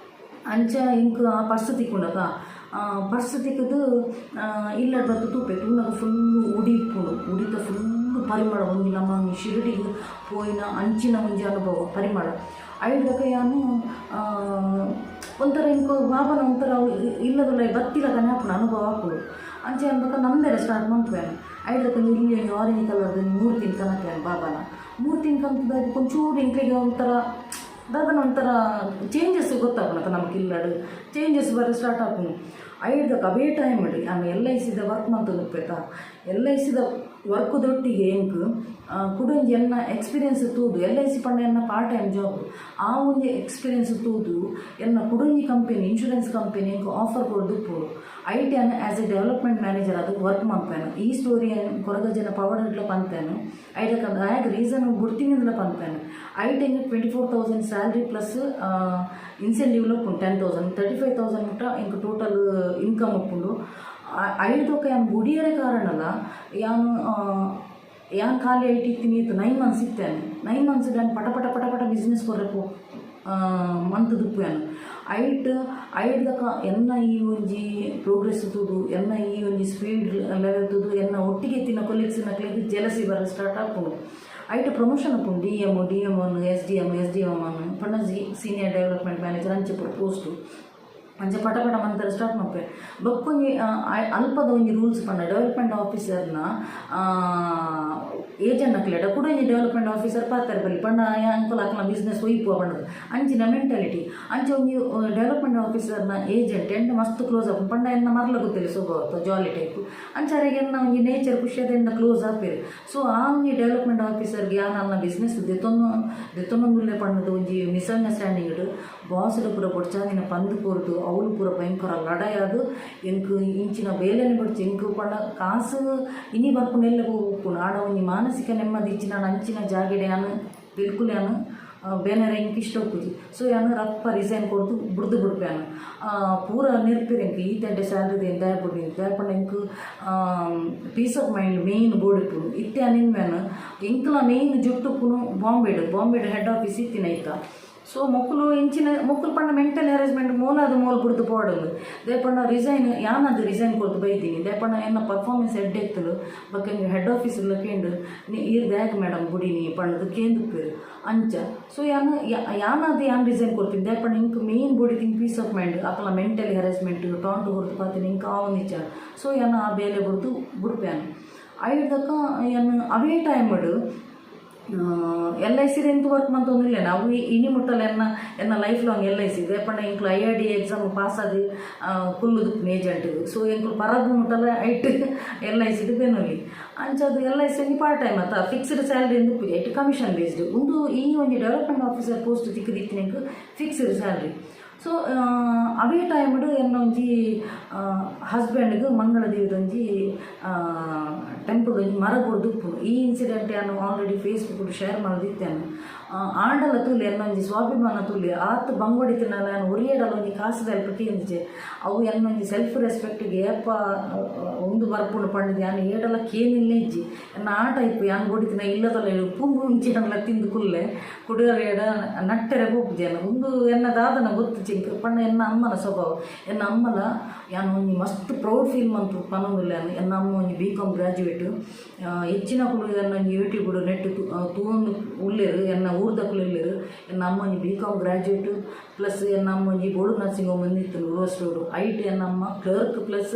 ಅಂಚ ಎಂಕ್ ಆ ಪರ್ಸ್ ತಿಕ್ಕುಂಡತ. ಪರ್ಸ್ ತಿಕ್ಕದು ಇಲ್ಲಡ್ ಬತ್ತು ತೂಪೆ. ತೂನಗ ಫುಲ್ಲು ಉಡಿ ಇಪ್ಪುಂಡು, ಉಡಿತ ಫುಲ್ಲು ಪರಿಮಳ. ಒಂಜಿ ನಮ್ಮ ಶಿರಡಿಗ್ ಪೋಯಿನ ಅಂಚಿನ ಒಂಜಿ ಅನುಭವ, ಪರಿಮಳ. ಐಡ್ದಕ ಯಾನು ಒಂಥರ ಎಂಕ್ ಬಾಬನ ಒಂಥರ ಇಲ್ಲದುಲ್ಲ ಬತ್ತಿಲಕನೆ ಆಪುಂಡು, ಅನುಭವ ಆಪುಂಡು. ಅಂಚ ಅನ್ಬಕ ನಂಬೆರೆ ಸ್ಟಾರ್ಟ್ ಮನ್ಪುವೆ. ಐಡ್ದಕ ಒಂಜಿ ಇಲ್ಲಿ ಒಂಜಿ ಆರೆಂಜ್ ಕಲರ್ದ ಮೂರ್ತಿನ ಕನತೆ, ಬಾಬಾನ ಮೂರ್ತಿನ ಕಂತದಾಗ ಒಂಚೂರು ಎಂಕ್ಲೆಗ್ ಒಂಥರ ದಾದನ ಒಂಥರ ಚೇಂಜಸ್ ಗೊತ್ತಾಪುಂಡತ. ನಮಕ್ ಇಲ್ಲಡ್ ಚೇಂಜಸ್ ಬರ ಸ್ಟಾರ್ಟ್ ಆಪುಂಡು. ಐಡ್ದಕ ಅವೇ ಟೈಮ್ ಯಾನ್ ಎಲ್.ಐ.ಸಿದ ವರ್ಕ್ ಮಂತೊಂದುಪ್ಪೆತ. ಎಲ್.ಐ.ಸಿದ ವರ್ಕ್ ದೊಟ್ಟಿಗೆ ಎಂಕ್ ಕುಡೊಂಜಿ ಎನ್ನ ಎಕ್ಸ್ಪೀರಿಯನ್ಸ್ ತೂದು, ಎಲ್.ಐ.ಸಿ ಪಂಡ ಎನ್ನ ಪಾರ್ಟ್ ಟೈಮ್ ಜಾಬ್, ಆ ಒಂಜಿ ಎಕ್ಸ್ಪೀರಿಯನ್ಸ್ ತೂದು ಎನ್ನ ಕುಡೊಂಜಿ ಕಂಪೆನಿ, ಇನ್ಶೂರೆನ್ಸ್ ಕಂಪೆನಿ ಎಂಕ್ ಆಫರ್ ಕೊರ್ದುಪ್ಪುಂಡು. ಐಟ್ ಯಾನ್ ಆ್ಯಸ್ ಎ ಡೆವಲಪ್ಮೆಂಟ್ ಮ್ಯಾನೇಜರ್ ಅದು ವರ್ಕ್ ಮನ್ಪೇನು. ಈ ಸ್ಟೋರಿ ಕೊರಗಜ್ಜನ ಪವಾಡಡ್ಲ ಪನ್ಪೇನು. ಐಟಕ್ ಆಯಗ್ ರೀಸನ್ ಬುಡ್ತಿನಿಂದಲ ಪನ್ಪೇನು. ಐಟ್ ಎಂಕ್ 24,000 ಸ್ಯಾಲ್ರಿ ಪ್ಲಸ್ ಇನ್ಸೆಂಟಿವ್ ಉಪ್ಪುಂಡು 10,000, 35,000 ಮುಟ್ಟ ಎಂಕ್ ಟೋಟಲ್ ಇನ್ಕಮ್ ಉಪ್ಪುಂಡು. ಐಡ್ದೊಕ ಯಾನ್ ಬುಡಿಯರೆ ಕಾರಣಲ ಯಾನ್ ಯಾನ್ ಖಾಲಿ ಐಟ್ ಇತ್ತಿನಿ ಇತ್ತು 9 ಮಂತ್ಸ್ ಇತ್ತೇನೆ. 9 ಮಂತ್ಸ್ ಯಾನ್ ಪಟ ಪಟ ಪಟ ಪಟ ಬಿಸ್ನೆಸ್ ಕೊರ್ರೆ ಮಂತುದುಪ್ಪು ಯಾನ್. ಐಟ್ ಐಡ್ದಕ ಎನ್ನ ಈ ಒಂಜಿ ಪ್ರೋಗ್ರೆಸ್ ತೂದು, ಎನ್ನ ಈ ಒಂಜಿ ಸ್ಪೀಡ್ ಲೆವೆಲ್ ತೂದು, ಎನ್ನ ಒಟ್ಟಿಗೆ ಇತ್ತಿನ ಕೊಲೀಗ್ಸ್ನಕ್ಲೆಗ್ ಜೆಲಸಿ ಬರ ಸ್ಟಾರ್ಟ್ ಆಪುಂಡು. ಐಟ್ ಪ್ರಮೋಷನ್ ಉಪ್ಪುಂಡು, D M, D M 1, SDM, SDM 1 ಪಂಡ ಸೀನಿಯರ್ ಡೆವಲಪ್ಮೆಂಟ್ ಮ್ಯಾನೇಜರ್ ಅಂಚ ಪೂರ ಪೋಸ್ಟು. ಅಂಚ ಪಟ ಪಟ ಮಂತರ ಸ್ಟಾರ್ಟ್ ಮಲ್ಪೆ. ಬೊಕ್ಕೊಂಜಿ ಅಲ್ಪದ ಒಂಜಿ ರೂಲ್ಸ್ ಪಂಡ ಡೆವಲಪ್ಮೆಂಟ್ ಆಫೀಸರ್ನ ಏಜೆಂಟ್ ನಕ್ಲೆಡ ಕೂಡ ಒಂಜಿ ಡೆವಲಪ್ಮೆಂಟ್ ಆಫೀಸರ್ ಪಾತೆರ ಬಲ್ಲಿ ಪಂಡ ಅಂಕುಲು ಅಕ್ಲ ಬಿಸ್ನೆಸ್ ಒಯ್ಪುವ ಪಂಡದು ಅಂಚಿನ ಮೆಂಟಾಲಿಟಿ. ಅಂಚ ಒಂಜಿ ಡೆವಲಪ್ಮೆಂಟ್ ಆಫೀಸರ್ನ ಏಜೆಂಟ್ ಎಂಡ ಮಸ್ತ್ ಕ್ಲೋಸ್ ಆಪುಂಡು. ಪಂಡ ಎನ್ನ ಮರ್ಲ ಗೊತ್ತಿಲ್ಲ ಸ್ವಭಾವ, ಜಾಲಿ ಟೈಪ್. ಅಂಚ ಅರೆಗ್ ಎನ್ನ ಒಂಜಿ ನೇಚರ್ ಖುಷಿಯಾದ ಕ್ಲೋಸ್ ಆಪೇರು. ಸೊ ಆ ಒಂಜಿ ಡೆವಲಪ್ಮೆಂಟ್ ಆಫೀಸರ್ಗೆ ಯಾನ್ ಅಲ್ನ ಬಿಸ್ನೆಸ್ ದೆತ್ತೊಂದು ದೆತ್ತೊಂದುಲ್ಲೆ ಪಂಡದು ಒಂಜಿ ಮಿಸ್ಅಂಡರ್ಸ್ಟ್ಯಾಂಡಿಂಗ್ ಬಾಸ್ಡ್ ಪೂರ ಬೊಡ್ಚಾಂದಿನ ಪಂದ್ ಕೊರ್ದು ಅವ್ಲು ಪೂರ ಭಯಂಕರ ಲಡಾಯಿ. ಎಂಕ್ ಇಂಚಿನ ಬೇಲೆನೆ ಬೊಡ್ಚಿ, ಎಂಕ್ ಪಂಡ ಕಾಸು ಇನಿ ಬರ್ಪುಂಡು ಎಲ್ಲೆ ಉಪ್ಪುಂಡು, ಆಡ ಒಂಜಿ ಮಾನಸಿಕ ನೆಮ್ಮದಿ ಇಚ್ಚಿನ ಅಂಚಿನ ಜಾಗೆಡ್ ಯಾನ್ ಬಿಲ್ಕುಲ್ ಯಾನ್ ಬೇನೆರೆ ಎಂಕ್ ಇಷ್ಟ ಉಪ್ಪುಜಿ. ಸೊ ಯಾನ್ ರಪ್ಪ ರಿಸೈನ್ ಕೊರ್ದು ಬುಡ್ದು ಬುಡ್ಪೆ. ಯಾನ್ ಪೂರ ನೆರ್ಪೆರ್ ಎಂಕ್, ಈ ತಂಡೆ ಸ್ಯಾಲ್ರಿ ದಾಯೆ ಬುಡ್ಡಿ? ದಾಯೆ ಪಂಡ ಎಂಕ್ ಪೀಸ್ ಆಫ್ ಮೈಂಡ್ ಮೇಯ್ನ್ ಬೋಡಿಪ್ಪುಂಡು. ಇತ್ತೆ ಯಾನ್ ಎಂಕ್ಲ ಮೇಯ್ನ್ ಜುಟ್ಟು ಉಪ್ಪುನು ಬಾಂಬೆಡ್. ಬಾಂಬೆಡ್ ಹೆಡ್ ಆಫೀಸ್ ಇತ್ತಿನ ಐತ. ಸೊ ಮೊಕ್ಕುಲು ಇಂಚಿನ ಮೊಕ್ಕುಲು ಪಂಡ ಮೆಂಟಲ್ ಹ್ಯಾರಾಸ್ಮೆಂಟ್ ಮೋಲಾದ ಮೋಲ್ ಬುಡ್ದು ಪೋಡೊಂದು. ದಾಯೆ ಪಂಡ ರಿಸೈನ್ ಯಾನದು ರಿಸೈನ್ ಕೊರ್ದು ಬೈದೀನಿ. ದಾಯೆ ಪಂಡ ಎನ್ನ ಪರ್ಫಾರ್ಮೆನ್ಸ್ ಎಡ್ಡೆ ಇತ್ತುಂಡು. ಬೊಕ್ಕ ಎಂಕ್ ಹೆಡ್ ಆಫೀಸ್ ಕೇಂಡು, ನೀ ಈರ್ ದಾಯೆಗ್ ಮೇಡಮ್ ಬುಡಿನಿ ಪಂಡದು ಕೇಂದುಪ್ಪೆರ್ ಅಂಚ. ಸೊ ಯಾನ್ ಯಾನಾದ್ ಯಾನ್ ರಿಸೈನ್ ಕೊರ್ತೀನಿ. ದಾಯೆ ಪಂಡ ಎಂಕ್ ಮೇಯ್ನ್ ಬೋಡಿತ್ತಿನ ಪೀಸ್ ಆಫ್ ಮೈಂಡ್. ಅಕಲ್ನ ಮೆಂಟಲಿ ಹ್ಯಾರಾಸ್ಮೆಂಟ್ ಟಾಂಟ್ ಕೊರ್ದು ಪಾತೆರ್ನ ಎಂಕ್ ಆವೊಂದಿಜ್ಜ. ಸೊ ಯಾನ್ ಆ ಬೇಲೆ ಬುಡ್ದು ಬುಡ್ಪೆ ಯಾನ್. ಐಡ್ದಕ್ಕ ಯಾನ್ ಅವೇ ಟೈಮ್ಡ್ ಎಲ್.ಐ.ಸಿ ಎಂತ ವರ್ಕ್ ಮಂತೊಂದಿಲ್ಲ ನಾವು. ಇನಿ ಮುಟ್ಟಲ ಎನ್ನ ಎನ್ನ ಲೈಫ್ ಲಾಂಗ್ ಎಲ್.ಐ.ಸಿ. ದಾಯೆ ಪಂಡ ಎಂಕ್ಲು ಐ.ಆರ್.ಡಿ ಎಕ್ಸಾಮ್ ಪಾಸ್ ಆದ್ ಕುಲ್ಲುದು ಏಜೆಂಟ್. ಸೊ ಎಂಕ್ಲು ಪರಬು ಮುಟ್ಟಲ ಐಟ್ ಎಲ್.ಐ.ಸಿಡ್ ಬೆನೊಲಿ. ಅಂಚ ಅದು ಎಲ್.ಐ.ಸಿ ಒಂಜಿ ಪಾರ್ಟ್ ಟೈಮ್ ಅತ್ತ, ಫಿಕ್ಸ್ಡ್ ಸ್ಯಾಲ್ರಿ ಇಂದು ಉಪ್ಪುಜಿ, ಐಟ್ ಕಮಿಷನ್ ಬೇಸ್ಡ್. ಉಂದು ಈ ಒಂಜಿ ಡೆವಲಪ್ಮೆಂಟ್ ಆಫೀಸರ್ ಪೋಸ್ಟ್ ತಿಕ್ಕುದಿತ್ತಿನ ಎಂಕ್ ಫಿಕ್ಸ್ಡ್ ಸ್ಯಾಲ್ರಿ. ಸೊ ಅವೇ ಟೈಮ್ಡ್ ಎನ್ನ ಒಂಜಿ ಹಸ್ಬೆಂಡ್ಗ್ ಮಂಗಳ ದೇವಿದ ಒಂಜಿ ಟೆಂಪಲ್ ಒಂಜಿ ಮರ ಬುಡ್ದು ಉಪ್ಪುಂಡು. ಈ ಇನ್ಸಿಡೆಂಟ್ ಯಾನು ಆಲ್ರೆಡಿ ಫೇಸ್ಬುಕ್ ಶೇರ್ ಮಲ್ದಿತ್ತೇನೆ. ಆಂಡಲ ತೂಲೆ ಎನ್ನೊಂಜಿ ಸ್ವಾಭಿಮಾನ ತೂಲೆ ಆತ್ ಬಂಗೊಡಿತಿನಲ್ಲ ಯಾನ್ ಒರಿಯಡಲ ಒಂಜಿ ಕಾಸುದ ಅಲ್ಪ ಕೇಂದಿಜೆ ಅವು ಎನ್ನೊಂಜಿ ಸೆಲ್ಫ್ ರೆಸ್ಪೆಕ್ಟ್ಗೆ ಏಪ ಉಂದು ಬರ್ಪುಂಡು ಪಂಡುದು ಯಾನ್ ಏಡಲ ಕೇನಿಲ್ಲೆ ಇಜ್ಜಿ ಎನ್ನ ಆ ಟೈಪ್ ಯಾನ್ ಬೊಡಿತಿನ ಇಲ್ಲದಲ್ಲ ಉಪ್ಪು ಮುಂಚೆ ಅನ್ಲ ತಿಂದು ಕುಲ್ಲೆ ಕುಡಿಯರ ನಟ್ಟೆರೆ ಪೋಪುಜಿ ಎನ್ನ ಉಂದು ಎನ್ನ ದಾದನ ಗೊತ್ತು ಚಿಂಕ್ ಪಂಡ ಎನ್ನ ಅಮ್ಮನ ಸ್ವಭಾವ ಎನ್ನ ಅಮ್ಮಲ ಯಾನ್ ಒಂಜಿ ಮಸ್ತ್ ಪ್ರೌಡ್ ಫೀಲ್ ಮಂತು ಪನೊಂದುಲ್ಲೆ ಯಾನ್ ಎನ್ನ ಅಮ್ಮ ಒಂಜಿ ಬಿ ಕಾಮ್ ಗ್ರಾಜುಯೇಟ್ ಹೆಚ್ಚಿನಕುಲು ಎನ್ನ ಒಂಜಿ ಯೂಟ್ಯೂಬ್ ನೆಟ್ ತೂವೊಂದು ಉಲ್ಲೆರ್ ಎನ್ನ ಊರ್ದಕುಲು ಉಲ್ಲೆರ್ ಎನ್ನ ಅಮ್ಮ ಒಂಜಿ ಬಿ ಕಾಮ್ ಗ್ರಾಜುಯೇಟ್ ಪ್ಲಸ್ ಎನ್ನ ಅಮ್ಮ ಒಂಜಿ ಬೋರ್ಡ್ ನರ್ಸಿಂಗ್ ಹೋಮ್ ಇತ್ತು ಉರ್ವಸ್ ರೋಡ್ ಐಟ್ ಎನ್ನ ಅಮ್ಮ ಕ್ಲರ್ಕ್ ಪ್ಲಸ್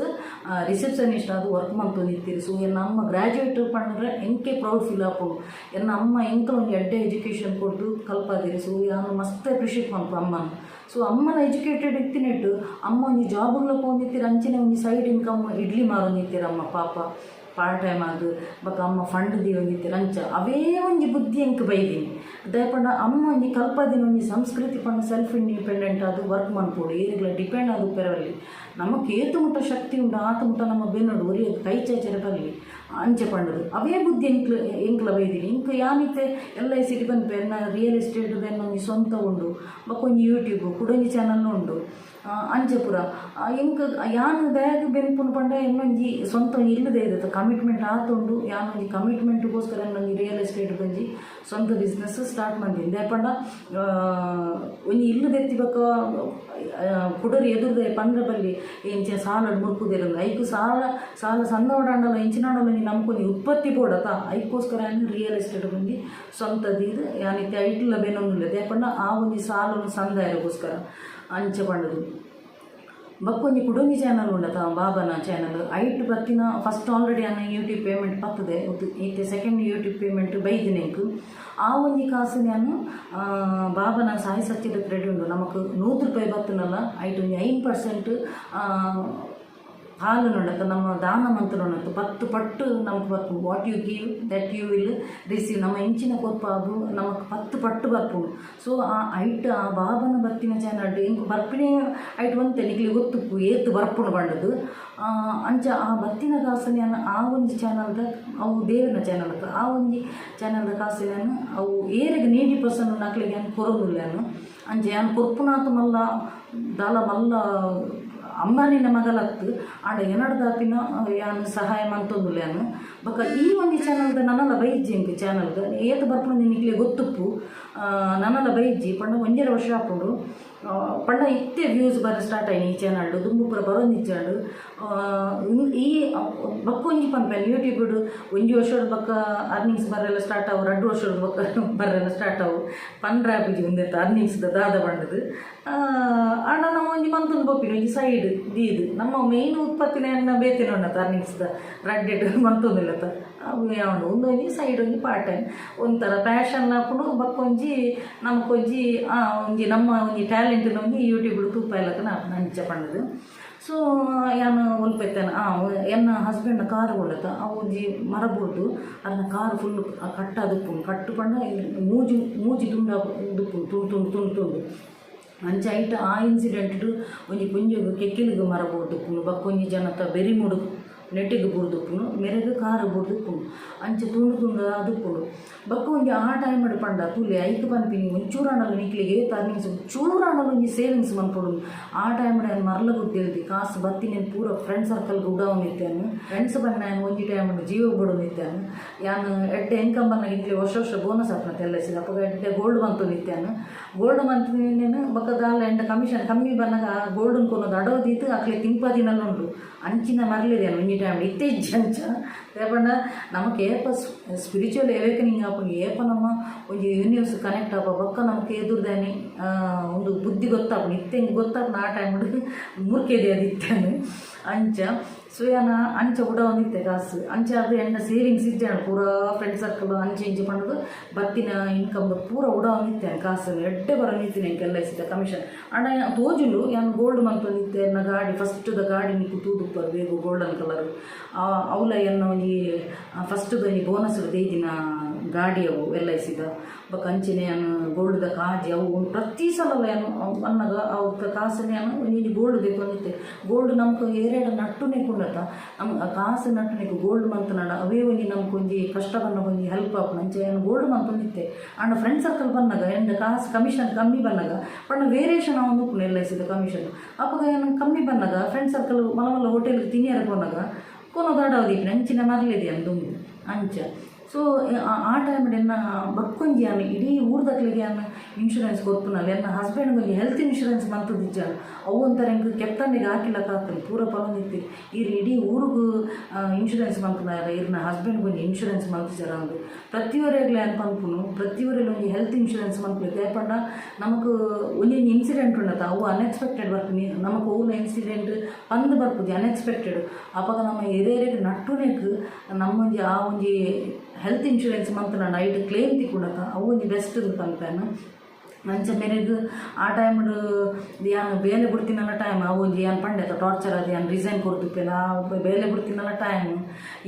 ರಿಸೆಪ್ಷನಿಸ್ಟ್ ಆದ್ ವರ್ಕ್ ಮಂತೊಂದಿತ್ತೆರ್ ಸೊ ಎನ್ನ ಅಮ್ಮ ಗ್ರಾಜುಯೇಟ್ ಪಂಡ್ರೆ ಎಂಕೆ ಪ್ರೌಡ್ ಫೀಲ್ ಆಪುಂಡು ಎನ್ನ ಅಮ್ಮ ಎಂಕಲ್ ಒಂಜಿ ಎಡ್ಡೆ ಎಜುಕೇಷನ್ ಕೊರ್ದು ಕಲ್ಪಾದೆರ್ ಸೊ ಯಾನ್ ಮಸ್ತ್ ಅಪ್ರಿಷಿಯೇಟ್ ಮನ್ಪು ಅಮ್ಮನ್ ಸೊ ಅಮ್ಮನ ಎಜುಕೇಟೆಡ್ ಇತ್ತಿನೆಟ್ ಅಮ್ಮ ಒಂಜಿ ಜಾಬುಗ್ಲ ಪೋವೊಂದಿತ್ತೆರ್ ಅಂಚನೆ ಒಂಜಿ ಸೈಡ್ ಇನ್ಕಮ್ ಇಡ್ಲಿ ಮಾರೊಂದಿತ್ತೆರ್ ಅಮ್ಮ ಪಾಪ ಪಾರ್ಟ್ ಟೈಮ್ ಆದ್ ಬೊಕ ಅಮ್ಮ ಫಂಡ್ ದೀವೊಂದಿತ್ತೆರ್ ಅಂಚ ಅವೇ ಒಂಜಿ ಬುದ್ಧಿ ಎಂಕ್ ಬೈದಿನಿ ದಾಯೆ ಪಂಡ ಅಮ್ಮ ಒಂಜಿ ಕಲ್ಪಾದಿನ ಒಂಜಿ ಸಂಸ್ಕೃತಿ ಪಂಡ ಸೆಲ್ಫ್ ಇಂಡಿಪೆಂಡೆಂಟ್ ಆದ್ ವರ್ಕ್ ಮನ್ಪೊಡು ಏರೆಗ್ಲ ಡಿಪೆಂಡ್ ಆದ್ ಉಪ್ಪೆರೆ ನಮಕ್ ಏತ್ ಮುಟ್ಟ ಶಕ್ತಿ ಉಂಡು ಆತ್ ಮುಟ್ಟ ನಮ್ಮ ಬೆನ್ನೊಡು ಒರಿಯಗ್ ಕೈ ಚಾಚೆರೆ ಬಲ್ಲಿ ಅಂಚ ಪಂಡುದು ಅವೇ ಬುದ್ಧಿ ಎಂಕ್ಲ ಎಂಕ್ಲ ಬೈದಿನಿ ಎಂಕ್ ಯಾನಿತ್ತೆ ಎಲ್ I ಸಿಟ್ ಪನ್ಪೆ ಎನ್ನ ರಿಯಲ್ ಎಸ್ಟೇಟ್ ಎನ್ನ ಒಂಜಿ ಸ್ವಂತ ಉಂಡು ಬೊಕ ಒಂಜಿ ಯೂಟ್ಯೂಬ್ ಕುಡೊಂಜಿ ಚಾನಲ್ ಉಂಡು ಅಂಚ ಪೂರ ಎಂಕ್ ಯಾನ್ ದಾಯೆಗ್ ಬೆನ್ಪುನು ಪಂಡ ಎನ್ನೊಂಜಿ ಸ್ವಂತ ಒಂಜಿ ಇಲ್ಲದ ಇತ್ತೆ ಕಮಿಟ್ಮೆಂಟ್ ಆತುಂಡು ಯಾನ್ ಒಂಜಿ ಕಮಿಟ್ಮೆಂಟ್ಗೋಸ್ಕರ ಎನ್ನೊಂಜಿ ರಿಯಲ್ ಎಸ್ಟೇಟ್ ಒಂಜಿ ಸ್ವಂತ ಬಿಸ್ನೆಸ್ ಸ್ಟಾರ್ಟ್ ಮಲ್ದಿನಿ ದಾಯೆ ಪಂಡ ಒಂಜಿ ಇಲ್ಲ್ ದೆತ್ತಿ ಬೊಕ ಕುಡೊರಿ ಎದುರುದ ಪಂಡ್ರೆ ಬಲ್ಲಿ ಇಂಚ ಸಾಲಡ್ ಮುರ್ಕುದೆರ್ ಐಕ್ ಸಾಲ ಸಾಲ ಸಣ್ಣವಡಾಂಡಲ ಇಂಚಿನಾಂಡಲ ಒಂಜಿ ನಮಕೊಂಜಿ ಉತ್ಪತ್ತಿ ಬೋಡತ ಐಕ್ಕೋಸ್ಕರ ಯಾನ್ ರಿಯಲ್ ಎಸ್ಟೇಟ್ ಒಂಜಿ ಸ್ವಂತ ದೀದ್ ಯಾನ್ ಇತ್ತೆ ಐಟ್ಲ ಬೆನೊಂದುಲ್ಲೆ ದಾಯೆ ಪಂಡ ಆ ಒಂಜಿ ಸಾಲನ್ ಸಂದಾಯಗೋಸ್ಕರ ಅಂಚ ಪಂಡುದು ಬೊಕ್ಕೊಂಜಿ ಕುಡೊಂಜಿ ಚಾನಲ್ ಉಂಡತ ಬಾಬನ ಚಾನಲ್ ಐಟ್ ಬತ್ತಿನ ಫಸ್ಟ್ ಆಲ್ರೆಡಿ ಯಾನ್ ಯೂಟ್ಯೂಬ್ ಪೇಮೆಂಟ್ ಪತ್ತದೆ ಇತ್ತೆ ಸೆಕೆಂಡ್ ಯೂಟ್ಯೂಬ್ ಪೇಮೆಂಟ್ ಬೈದಿನ ಎಂಕ್ ಆ ಒಂಜಿ ಕಾಸು ಯಾನ್ ಬಾಬನ ಸಾಯಿ ಸಚ್ಚಿದ ಕ್ರೆಡಿಟ್ ಉಂಡು ನಮಕ್ 100 ರೂಪಾಯಿ ಬತ್ತನಲ್ಲ ಐಟ್ ಒಂಜಿ 5% ಪಾಲುನುಂಡತ ನಮ್ಮ ದಾನ ಮಂತುನುಂಡತ 10 ಪಟ್ಟು ನಮಕ್ ಬರ್ಪುಂಡು what you give that you will receive ನಮ್ಮ ಇಂಚಿನ ಕೊರ್ಪಾಬು ನಮಕ್ 10 ಪಟ್ಟು ಬರ್ಪುಂಡು ಸೊ ಆ ಐಟ್ ಆ ಬಾಬನ ಬತ್ತಿನ ಚಾನಲ್ ಎಂಕ್ ಬರ್ಪಿನೇ ಐಟ್ ಒಂತೆ ನಿಕ್ಲೆ ಗೊತ್ತುಪ್ಪು ಏತ್ ಬರ್ಪುಂಡು ಪಂಡುದು ಅಂಚ ಆ ಬತ್ತಿನ ಕಾಸು ಯಾನ್ ಆ ಒಂಜಿ ಚಾನಲ್ದ ಅವು ದೇವರ ಚಾನಲ್ ಆ ಒಂಜಿ ಚಾನಲ್ದ ಕಾಸು ಯಾನ್ ಅವು ಏರೆಗ್ ನೀಡಿ ಪರ್ಸನ್ ಅಕ್ಲೆಗ್ ಯಾನ್ ಕೊರೊಂದುಲ್ಲೆ ಯಾನ್ ಅಂಚ ಯಾನ್ ಕೊರ್ಪುನಾತ್ ಮಲ್ಲ ದಾಲ ಮಲ್ಲ ಅಂಬಾನಿನ ಮಗಲತ್ತು ಆಂಡ ಎನಡ್ದಾಪಿನ ಯಾನ್ ಸಹಾಯ ಮಂತೊಂದುಲ್ಲೆ ಯಾನ್ ಬೊಕ ಈ ಒಂಜಿ ಚಾನಲ್ದ ನನಲ ಬೈಜ್ಜಿ ಎಂಕ್ ಚಾನಲ್ಗ್ ಏತ್ ಬರ್ಪುಂಡು ನಿಕ್ಲೆ ಗೊತ್ತುಪ್ಪು ನನಲ ಬೈಜ್ಜಿ ಪಂಡ 1.5 ವರ್ಷ ಆಪುಂಡು ಪಂಡ ಇತ್ತೆ ವ್ಯೂಸ್ ಬರ ಸ್ಟಾರ್ಟ್ ಆಯಿನಿ ಈ ಚಾನಲ್ಡ್ ದುಂಬು ಪೂರ ಬರೊಂದಿಜ್ಜಾಂಡ್ ಈ ಬೊಕ್ಕ ಒಂಜಿ ಪನ್ಪೆ ಯೂಟ್ಯೂಬ್ ಒಂಜಿ ವರ್ಷದ ಬೊಕ್ಕ ಅರ್ನಿಂಗ್ಸ್ ಬರೆಲ್ಲ ಸ್ಟಾರ್ಟ್ ಆವು 2 ವರ್ಷದ ಬೊಕ್ಕ ಬರೆಲ್ಲ ಸ್ಟಾರ್ಟ್ ಆವು ಪನ್ರೆ ಆಪುಜಿ ಉಂದೆತ ಅರ್ನಿಂಗ್ಸ್ ದಾದ ಪಂಡುದು ಆಂಡ ನಮ ಒಂಜಿ ಮಂತೊಂದು ಪೋಪಿನಿ ಒಂಜಿ ಸೈಡ್ ದೀದ್ ನಮ್ಮ ಮೇನ್ ಉತ್ಪತ್ತಿನ ಎನ್ನ ಬೇತೆನೆ ಉಂಡತ ಅರ್ನಿಂಗ್ಸ್ ದ ರಡ್ಡೆಡ್ ಮಂತೊಂದುಲ್ಲತ ಅವು ಯಾವುಂಡು ಉಂದೊಂಜಿ ಸೈಡ್ ಒಂಜಿ ಪಾರ್ಟ್ ಟೈಮ್ ಒಂಥರ ಪ್ಯಾಷನ್ ಆಪುಂಡು ಬೊಕ್ಕ ಒಂಜಿ ನಮಕೊಂಜಿ ಒಂಜಿ ನಮ್ಮ ಒಂಜಿ ಟ್ಯಾಲೆಂಟ್ ಒಂಜಿ ಯೂಟ್ಯೂಬ್ ತೂಪಾಯ್ಲಕ ಅಂಚ ಪಂಡುದು ಸೊ ಯಾನ್ ಒಲ್ಪ ಇತ್ತೇನೆ ಎನ್ನ ಹಸ್ಬೆಂಡ್ ಕಾರ್ ಉಂಡತ ಅವು ಒಂಜಿ ಮರ ಬೂರ್ದು ಅರ್ನ ಕಾರ್ ಫುಲ್ ಕಟ್ಟಾದುಪ್ಪುಂಡು ಕಟ್ಟು ಪಂಡ ಮೂಜಿ ಮೂಜಿ ತುಂಡು ದುಪ್ಪುಂಡು ತುಂಡು ತುಂಡು ತುಂಡು ತುಂಡು ಅಂಚ ಐಟ್ ಆ ಇನ್ಸಿಡೆಂಟ್ ಒಂಜಿ ಪೊಂಜೊಗು ಕೆಕ್ಕಿಲಿಗ್ ಮರ ಬೂರ್ದುಪ್ಪುಂಡು ಬೊಕ್ಕ ಒಂಜಿ ಜನತ ಬೆರಿಮುಡು ನೆಟ್ಟಿಗ್ ಬೂರ್ದುಪ್ಪುಂಡು ಮೆರೆಗ್ ಕಾರ್ ಬೂರ್ದುಪ್ಪುಂಡು ಅಂಚ ತುಂಡು ತುಂಡು ಆದುಪ್ಪುಂಡು ಬೊಕ್ಕ ಒಂಜಿ ಆ ಟೈಮ್ ಪಂಡ ತೂಲೆ ಐಕ್ ಪನ್ಪಿನಿ ಒಂಚೂರಾಂಡಲ ನಿಕ್ಲೆಗ್ ಏತ್ ಅರ್ನಿಂಗ್ಸ್ ಚೂರಾಂಡಲ ಒಂಜಿ ಸೇವಿಂಗ್ಸ್ ಮನ್ಪೊಡು ಆ ಟೈಮ್ ಯಾನ್ ಮರ್ಲ ಗೊತ್ತಿಲ್ದಿ ಕಾಸು ಬತ್ತಿನ ಪೂರ ಫ್ರೆಂಡ್ ಸರ್ಕಲ್ ಉಡಾವೊಂದಿತ್ತೇನು ಫ್ರೆಂಡ್ಸ್ ಪಂಡ ಯಾನ್ ಒಂಜಿ ಟೈಮ್ ಜೀವ ಬುಡೊಂದಿತ್ತೇನು ಯಾನ್ ಎಡ್ಡೆ ಇನ್ಕಮ್ ಬನ್ನಗ ಇಂಕ್ಲೆ ವರ್ಷ ವರ್ಷ ಬೋನಸ್ ಆಪುನತೆ ಎಲ್ I C ಅಪಗ ಎಡ್ಡೆ ಗೋಲ್ಡ್ ಮಂತೊಂದಿತ್ತೇನು ಗೋಲ್ಡ್ ಮಂತಿನೇನು ಬೊಕ್ಕ ದಾಲ ಎಂಡ ಕಮಿಷನ್ ಕಮ್ಮಿ ಬನ್ನಗ ಆ ಗೋಲ್ಡ್ ಕೊನೊದು ಅಡವು ದೀತ್ ಅಕ್ಲೆ ತಿನ್ಪಾದಿನಲ್ಲ ಉಂಡು ಅಂಚಿನ ಮರ್ಲಿದೇನು ಒಂಜಿ ಟೈಮ್ ಇತ್ತೆ ಇಜ್ಜಿ ಅಂಚ ದಾಯೆ ಪಂಡ ನಮಕ್ ಏಪ ಸ್ಪಿರಿಚುವಲ್ ಅವೇಕನಿಂಗ್ ಆಪುಂಡು ಏಪ ನಮ್ಮ ಒಂಜಿ ಯೂನಿವರ್ಸ್ ಕನೆಕ್ಟ್ ಆಪ ಬೊಕ್ಕ ನಮಕ್ ಎದುರ್ದಾನಿ ಒಂದು ಬುದ್ಧಿ ಗೊತ್ತಾಪುಂಡು ಇತ್ತೆ ಎಂಕ್ ಗೊತ್ತಾಪುಂಡು ಆ ಟೈಮ್ ಮುರ್ಕೆದೆ ಅದಿತ್ತೇನು ಅಂಚ ಸೊ ಯಾನ್ ಅಂಚ ಉಡಾವೊಂದಿತ್ತೆ ಕಾಸು ಅಂಚ ಅದು ಎನ್ನ ಸೇವಿಂಗ್ಸ್ ಇಜ್ಜಾಂಡ್ ಪೂರ ಫ್ರೆಂಡ್ ಸರ್ಕಲ್ ಅಂಚೆ ಇಂಚ ಪಂಡುದು ಬತ್ತಿನ ಇನ್ಕಮ್ ಪೂರ ಉಡಾವೊಂದಿತ್ತೆ ಕಾಸು ಎಡ್ಡೆ ಬರೊಂದಿತ್ತಿನ ಎಂಕ್ ಎಲ್ I ಸಿದ ಕಮಿಷನ್ ಆಂಡ ತೋಜುಂಡು ಯಾನ್ ಗೋಲ್ಡ್ ಮಂತೊಂದಿತ್ತೆ ಎನ್ನ ಗಾಡಿ ಫಸ್ಟ್ ದ ಗಾಡಿ ನಿಕ್ಕು ತೂದುಪ್ಪರ್ ಬೇಗ ಗೋಲ್ಡನ್ ಕಲರ್ ಅವ್ಲ ಎನ್ನ ಒಂಜಿ ಫಸ್ಟ್ ಒಂಜಿ ಬೋನಸ್ ದೈದಿನ ಗಾಡಿ ಅವು ಎಲ್ I ಸಿದ. ಬೊಕ್ಕ ಅಂಚೆನೆ ಯಾನ್ ಗೋಲ್ಡ್ದ ಕಾಜಿ ಅವು ಪ್ರತಿ ಸಲಲ ಯಾನ್ ಬನ್ನಗ ಅವು ಕಾಸನ್ನು ಯಾನ್ ಒಂಜೊಂಜಿ ಗೋಲ್ಡ್ ದೆತ್ತೊಂದಿತ್ತೆ. ಗೋಲ್ಡ್ ನಮ್ಕ್ ಏರೆಡ ನಟ್ಟುನೆ ಕುಂಡತ ನಮ್ ಕಾಸು ನಟ್ಟುನೆಕ್ ಗೋಲ್ಡ್ ಮಂತುನಡ ಅವೇ ಒಂಜಿ ನಮ್ಕ್ ಒಂಜಿ ಕಷ್ಟ ಬನ್ನಗ ಒಂಜಿ ಹೆಲ್ಪ್ ಆಪುಂಡು. ಅಂಚ ಯಾನ್ ಗೋಲ್ಡ್ ಮಂತೊಂದಿತ್ತೆ. ಆಂಡ ಫ್ರೆಂಡ್ ಸರ್ಕಲ್ ಬನ್ನಗ ಎನ್ನ ಕಾಸು ಕಮಿಷನ್ ಕಮ್ಮಿ ಬನ್ನಗ, ಪಂಡ ವೇರಿಯೇಷನ್ ಆವೊಂದು ಉಪ್ಪುಂಡು ಎಲ್ I ಸಿದ ಕಮಿಷನ್. ಅಪಗ ಯಾನ್ ಕಮ್ಮಿ ಬನ್ನಗ ಫ್ರೆಂಡ್ ಸರ್ಕಲ್ ಮಲ್ಲ ಮಲ್ಲ ಹೋಟೆಲ್ ತಿನಿಯರೆ ಪೋನಗ ಕೊನೊ ದಾಡವ ದೀಪಿನ ಅಂಚಿನ ಮರ್ಲಿದೆ ದುಂಬು ಅಂಚ. ಸೊ ಆ ಟೈಮ್ ಎನ್ನ ಬಕ್ಕೊಂಜಿ ಯಾನ್ ಇಡೀ ಊರ್ದಕ್ಲೆಗ್ ಯಾನ್ ಇನ್ಶೂರೆನ್ಸ್ ಕೊರ್ಪುನಲ್ಲ. ಎನ್ನ ಹಸ್ಬೆಂಡ್ ಒಂಜಿ ಹೆಲ್ತ್ ಇನ್ಶೂರೆನ್ಸ್ ಮಂತುದಿಜ್ಜ. ಅವು ಒಂಥರ ಎಂಕ್ ಕೆತ್ತಂಡೆಗ್ ಹಾಕಿಲಕ್ಕ ಆತುಂಡು. ಪೂರ ಪನೊಂದಿತ್ತೆರ್, ಈರ್ ಇಡೀ ಊರುಗು ಇನ್ಶೂರೆನ್ಸ್ ಮಲ್ಪುನಾರ್, ಇರ್ನ ಹಸ್ಬೆಂಡ್ ಒಂಜಿ ಇನ್ಶೂರೆನ್ಸ್ ಮಲ್ತಿಜರ ಅಂದ್. ಪ್ರತಿಯೊರಿಗ್ಲ ಯಾನ್ ಪನ್ಪುನು, ಪ್ರತಿಯೊರಿಲ ಒಂಜಿ ಹೆಲ್ತ್ ಇನ್ಶೂರೆನ್ಸ್ ಮಲ್ಪುಲೆ. ದಾಯೆ ಪಂಡ ನಮಕ್ ಒಂಜೊಂಜಿ ಇನ್ಸಿಡೆಂಟ್ ಉಂಡತ, ಅವು ಅನ್ಎಕ್ಸ್ಪೆಕ್ಟೆಡ್ ಬರ್ಪುನಿ. ನಮಕ್ ಒವುಲ ಇನ್ಸಿಡೆಂಟ್ ಪಂದ್ ಬರ್ಪುಜಿ, ಅನ್ಎಕ್ಸ್ಪೆಕ್ಟೆಡ್. ಅಪಗ ನಮ್ಮ ಏರೇರೆಗ್ ನಟ್ಟುನೆಕ್ ನಮ್ಮೊಂಜಿ ಆ ಒಂಜಿ ಹೆಲ್ತ್ ಇನ್ಶೂರೆನ್ಸ್ ಮಂತ್ಂಡ ಐಟ್ ಕ್ಲೇಮ್ ತಿಕ್ಕುಂಡತ, ಅವು ಒಂಜಿ ಬೆಸ್ಟ್ ಅಂದ್ ಪನ್ಪೆನ್. ಅಂಚ ಮೇರೆಗ್ ಆ ಟೈಮ್ಡ್ ಯಾನ್ ಬೇಲೆ ಬುಡ್ತಿನಲ್ಲ ಟೈಮ್, ಅವು ಒಂಜಿ ಯಾನ್ ಪಂಡೆ ಟಾರ್ಚರ್ ಆದ್ ಯಾನ್ ರಿಸೈನ್ ಕೊರ್ದುಪ್ಪೆನ. ಆ ಬೇಲೆ ಬುಡ್ತಿನಲ್ಲ ಟೈಮ್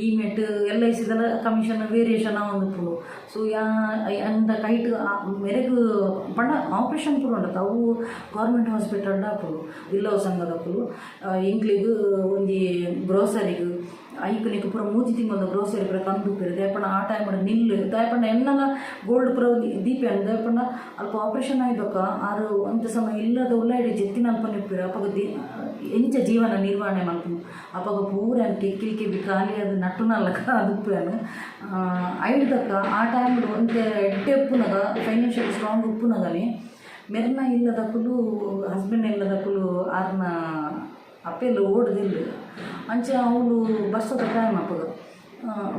ಈ ಮೆಟ್ ಎಲ್ I ಸಿದಲ ಕಮಿಷನ್ ವೇರಿಯೇಷನ್ ಆವೊಂದುಪ್ಪುಂಡು. ಸೊ ಯಾ ಅಂದ ಕೈಟ್ ಮೆರೆಗ್ ಪಂಡ ಆಪ್ರೇಷನ್ ಪೂರ ಉಂಡತ, ಅವು ಗೌರ್ಮೆಂಟ್ ಹಾಸ್ಪಿಟಲ್ಡ್ ಆಪುಂಡು. ಬಿಲ್ಲವ ಸಂಘದಕುಲು ಎಂಕ್ಲೆಗ್ ಒಂಜಿ ಗ್ರೋಸರಿಗ್ ಐಕ್ ನಿಕ್ ಪೂರ 3 ತಿಂಗೊಲ್ದ ಗ್ರೋಸರಿ ಪೂರ ಕಂದುಪ್ಪೆರ್. ದಾಯೆ ಪಂಡ ಆ ಟೈಮ್ಡ್ ನಿಲ್ಲು, ದಾಯೆ ಪಂಡ ಎನ್ನಲ ಗೋಲ್ಡ್ ಪೂರ ದೀಪೆನ್. ದಾಯೆ ಪಂಡ ಅಲ್ಪ ಆಪ್ರೇಷನ್ ಆಯಿ ಬೊಕ್ಕ ಆರ್ ಒಂತೆ ಸಮಯ ಇಲ್ಲದ ಉಳ್ಳಾಡಿ ಜೆತ್ತಿನ ಅಲ್ಪನೆ ಉಪ್ಪೆರ್. ಅಪಗ the ಎಂಚ ಜೀವನ ನಿರ್ವಹಣೆ ಮಲ್ಪುನು? ಅಪಗ ಪೂರ ಕೆಕ್ಕಿಲ್ ಕೆಬಿ ಖಾಲಿ ಆದ್ ನಟ್ಟುನಲ್ಲಕ ಅದು ಉಪ್ಪೆನ್. ಐಡ್ದಕ್ಕ ಆ ಟೈಮ್ಡ್ ಒಂತೆ ಎಡ್ಡೆ ಉಪ್ಪುನಗ, ಫೈನಾನ್ಷಿಯಲ್ ಸ್ಟ್ರಾಂಗ್ ಉಪ್ಪುನಗನೆ ಮೆರ್ನ ಇಲ್ಲದಕುಲು, ಹಸ್ಬೆಂಡ್ ಇಲ್ಲದಕುಲು ಆರ್ನ ಅಪ್ಪೆಲ್ ಓಡುದಿಲ್ಲು. ಅಂಚ ಅವ್ಲು ಬರ್ಸದ ಟೈಮ್ ಅಪಗ,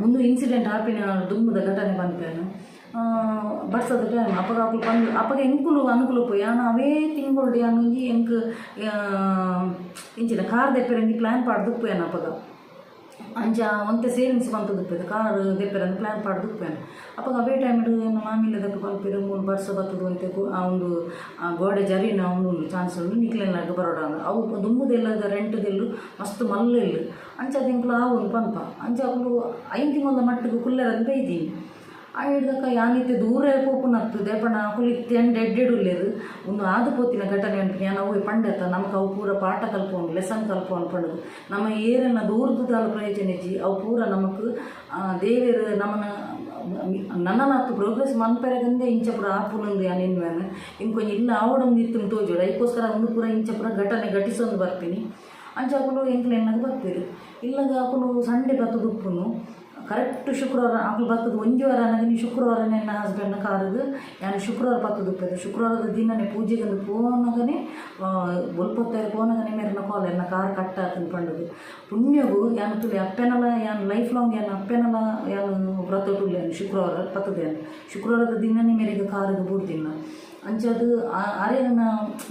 ಉಂದು ಇನ್ಸಿಡೆಂಟ್ ಆಪಿನ ದುಂಬುದ ಘಟನೆ ಪನ್ಪೆನ್. ಬರ್ಸದ ಟೈಮ್ ಅಪಗ ಅಕುಲು ಪಂದ್ ಅಪಗ ಎಂಕುಲು ಅನುಕೂಲ ಪೋಯಿ. ಯಾನ್ ಅವೇ ತಿಂಗೊಳ್ಡು ಯಾನ್ ಒಂಜಿ ಎಂಕ್ ಇಂಚಿನ ಕಾರ್ ದೆಪ್ಪೆರೆ ಒಂಜಿ ಪ್ಲ್ಯಾನ್ ಪಾಡ್ದು ಉಪ್ಪುವೆನ್ ಅಪಗ. ಅಂಚ ಒಂತೆ ಸೇವಿಂಗ್ಸ್ ಮಂತುದುಪ್ಪೆದ್ ಕಾರ್ ದೆಪ್ಪೆರೆ ಪ್ಲ್ಯಾನ್ ಪಾಡ್ದು ಉಪ್ಪುವೆನ್ ಅಪಗ. ಅವೇ ಟೈಮ್ಡ್ ಎನ್ನ ಮಾಮಿಲ್ಲದಕ್ಲು ಪನ್ಪೆರ್, ಮೂಲು ಬರ್ಸ ಬತ್ತುದು ಒಂತೆ ಆ ಒಂದು ಗೋಡೆ ಜರಿನ ಉಂಡು ಚಾನ್ಸ್ ಉಂಡು, ನಿಕ್ಲೆನ ಬರೋಡ. ಅವು ದುಂಬುದೆಲ್ಲದ ರೆಂಟ್ದೆಲ್ಲು ಮಸ್ತ್ ಮಲ್ಲ ಇಲ್ಲು. ಅಂಚ ಎಂಕ್ಲು ಆವೊಂದು ಪನ್ಪ. ಅಂಚ ಅಕುಲು 5 ತಿಂಗೊಲ್ದ ಮಟ್ಟಿಗೆ ಕುಲ್ಲೆರಂದ್ ಬೈದೀನಿ. ಐಡ್ದಕ್ಕ ಯಾನಿತ್ತೆ ದೂರ ಪೋಪುನತ್ತು. ದಾಯೆ ಪಂಡ ಅಕುಲು ಇತ್ತೆ ಎಂಡ್ ಎಡ್ಡೆಡ್ ಉಲ್ಲೆರ್. ಉಂದು ಆದ್ ಪೋತಿನ ಘಟನೆ ಉಂಟು. ಯಾನ್ ಅವ್ವೆ ಪಂಡೆತ್ತ, ನಮಕ್ ಅವು ಪೂರ ಪಾಠ ಕಲ್ಪೊಂಡು, ಲೆಸನ್ ಕಲ್ಪೊಂಡು ಪಂಡುದು. ನಮ್ಮ ಏರೆನ ದೂರ್ದು ದಾಲ ಪ್ರಯೋಜನ ಇಜ್ಜಿ. ಅವು ಪೂರ ನಮಕ್ ದೇವೆರ್ ನಮನ ನನಲಾತ್ ಪ್ರೋಗ್ರೆಸ್ ಮನ್ಪೆರೆಗಂದೆ ಇಂಚ ಪೂರ ಆಪುನಂದು ಯಾನ್ ಎನ್ನುವೆನ್. ಇಂಕೊಂಜಿ ಇಲ್ಲ ಆವೊಡೊಂದು ಇತ್ತುಂದು ತೋಜೋಡು. ಐಕೋಸ್ಕರ ಉಂದು ಪೂರ ಇಂಚ ಪೂರ ಘಟನೆ ಘಟಿಸೊಂದು ಬರ್ಪಿನಿ. ಅಂಚ ಅಕುಲು ಎಂಕ್ಲೆನ್ನಗ ಬರ್ಪೆರ್. ಇಲ್ಲಗ ಅಕುಲು ಸಂಡೆ ಬತ್ತುದು ಉಪ್ಪುನು. ಕರೆಕ್ಟ್ ಶುಕ್ರವಾರ ಅಕುಲು ಬತ್ತುದು ಒಂಜಿ ವಾರ ಆನಗ ನೀ ಶುಕ್ರವಾರ ಎನ್ನ ಹಸ್ಬೆಂಡ್ನ ಕಾರುಗು ಯಾನ್ ಶುಕ್ರವಾರ ಬತ್ತುದು ಉಪ್ಪೆದು. ಶುಕ್ರವಾರದ ದಿನನೇ ಪೂಜೆಗಂದು ಪೋನಗನೆ, ಬೊಲ್ಪೊತ್ತೇರ್ ಪೋನಗನೆ ಮೇರ್ನ ಕಾಲ್, ಎನ್ನ ಕಾರ್ ಕಟ್ ಆತುಂಡು ಪಂಡುದು. ಪುಣ್ಯಗು ಯಾನ್ ತುಲೆ ಅಪ್ಪೆನಲ ಯಾನ್ ಲೈಫ್ ಲಾಂಗ್ ಯಾನ್ ಅಪ್ಪೆನಲ ಯಾನ್ ವ್ರತೊಟುಲ್ಲೆನ್. ಶುಕ್ರವಾರ ಪತ್ತುದು ಯಾನ್ ಶುಕ್ರವಾರದ ದಿನನೇ ಮೇರೆಗ್ ಕಾರುಗು ಬೂರ್ದಿನ್ನ. ಅಂಚಾದ್ ಅರೆನ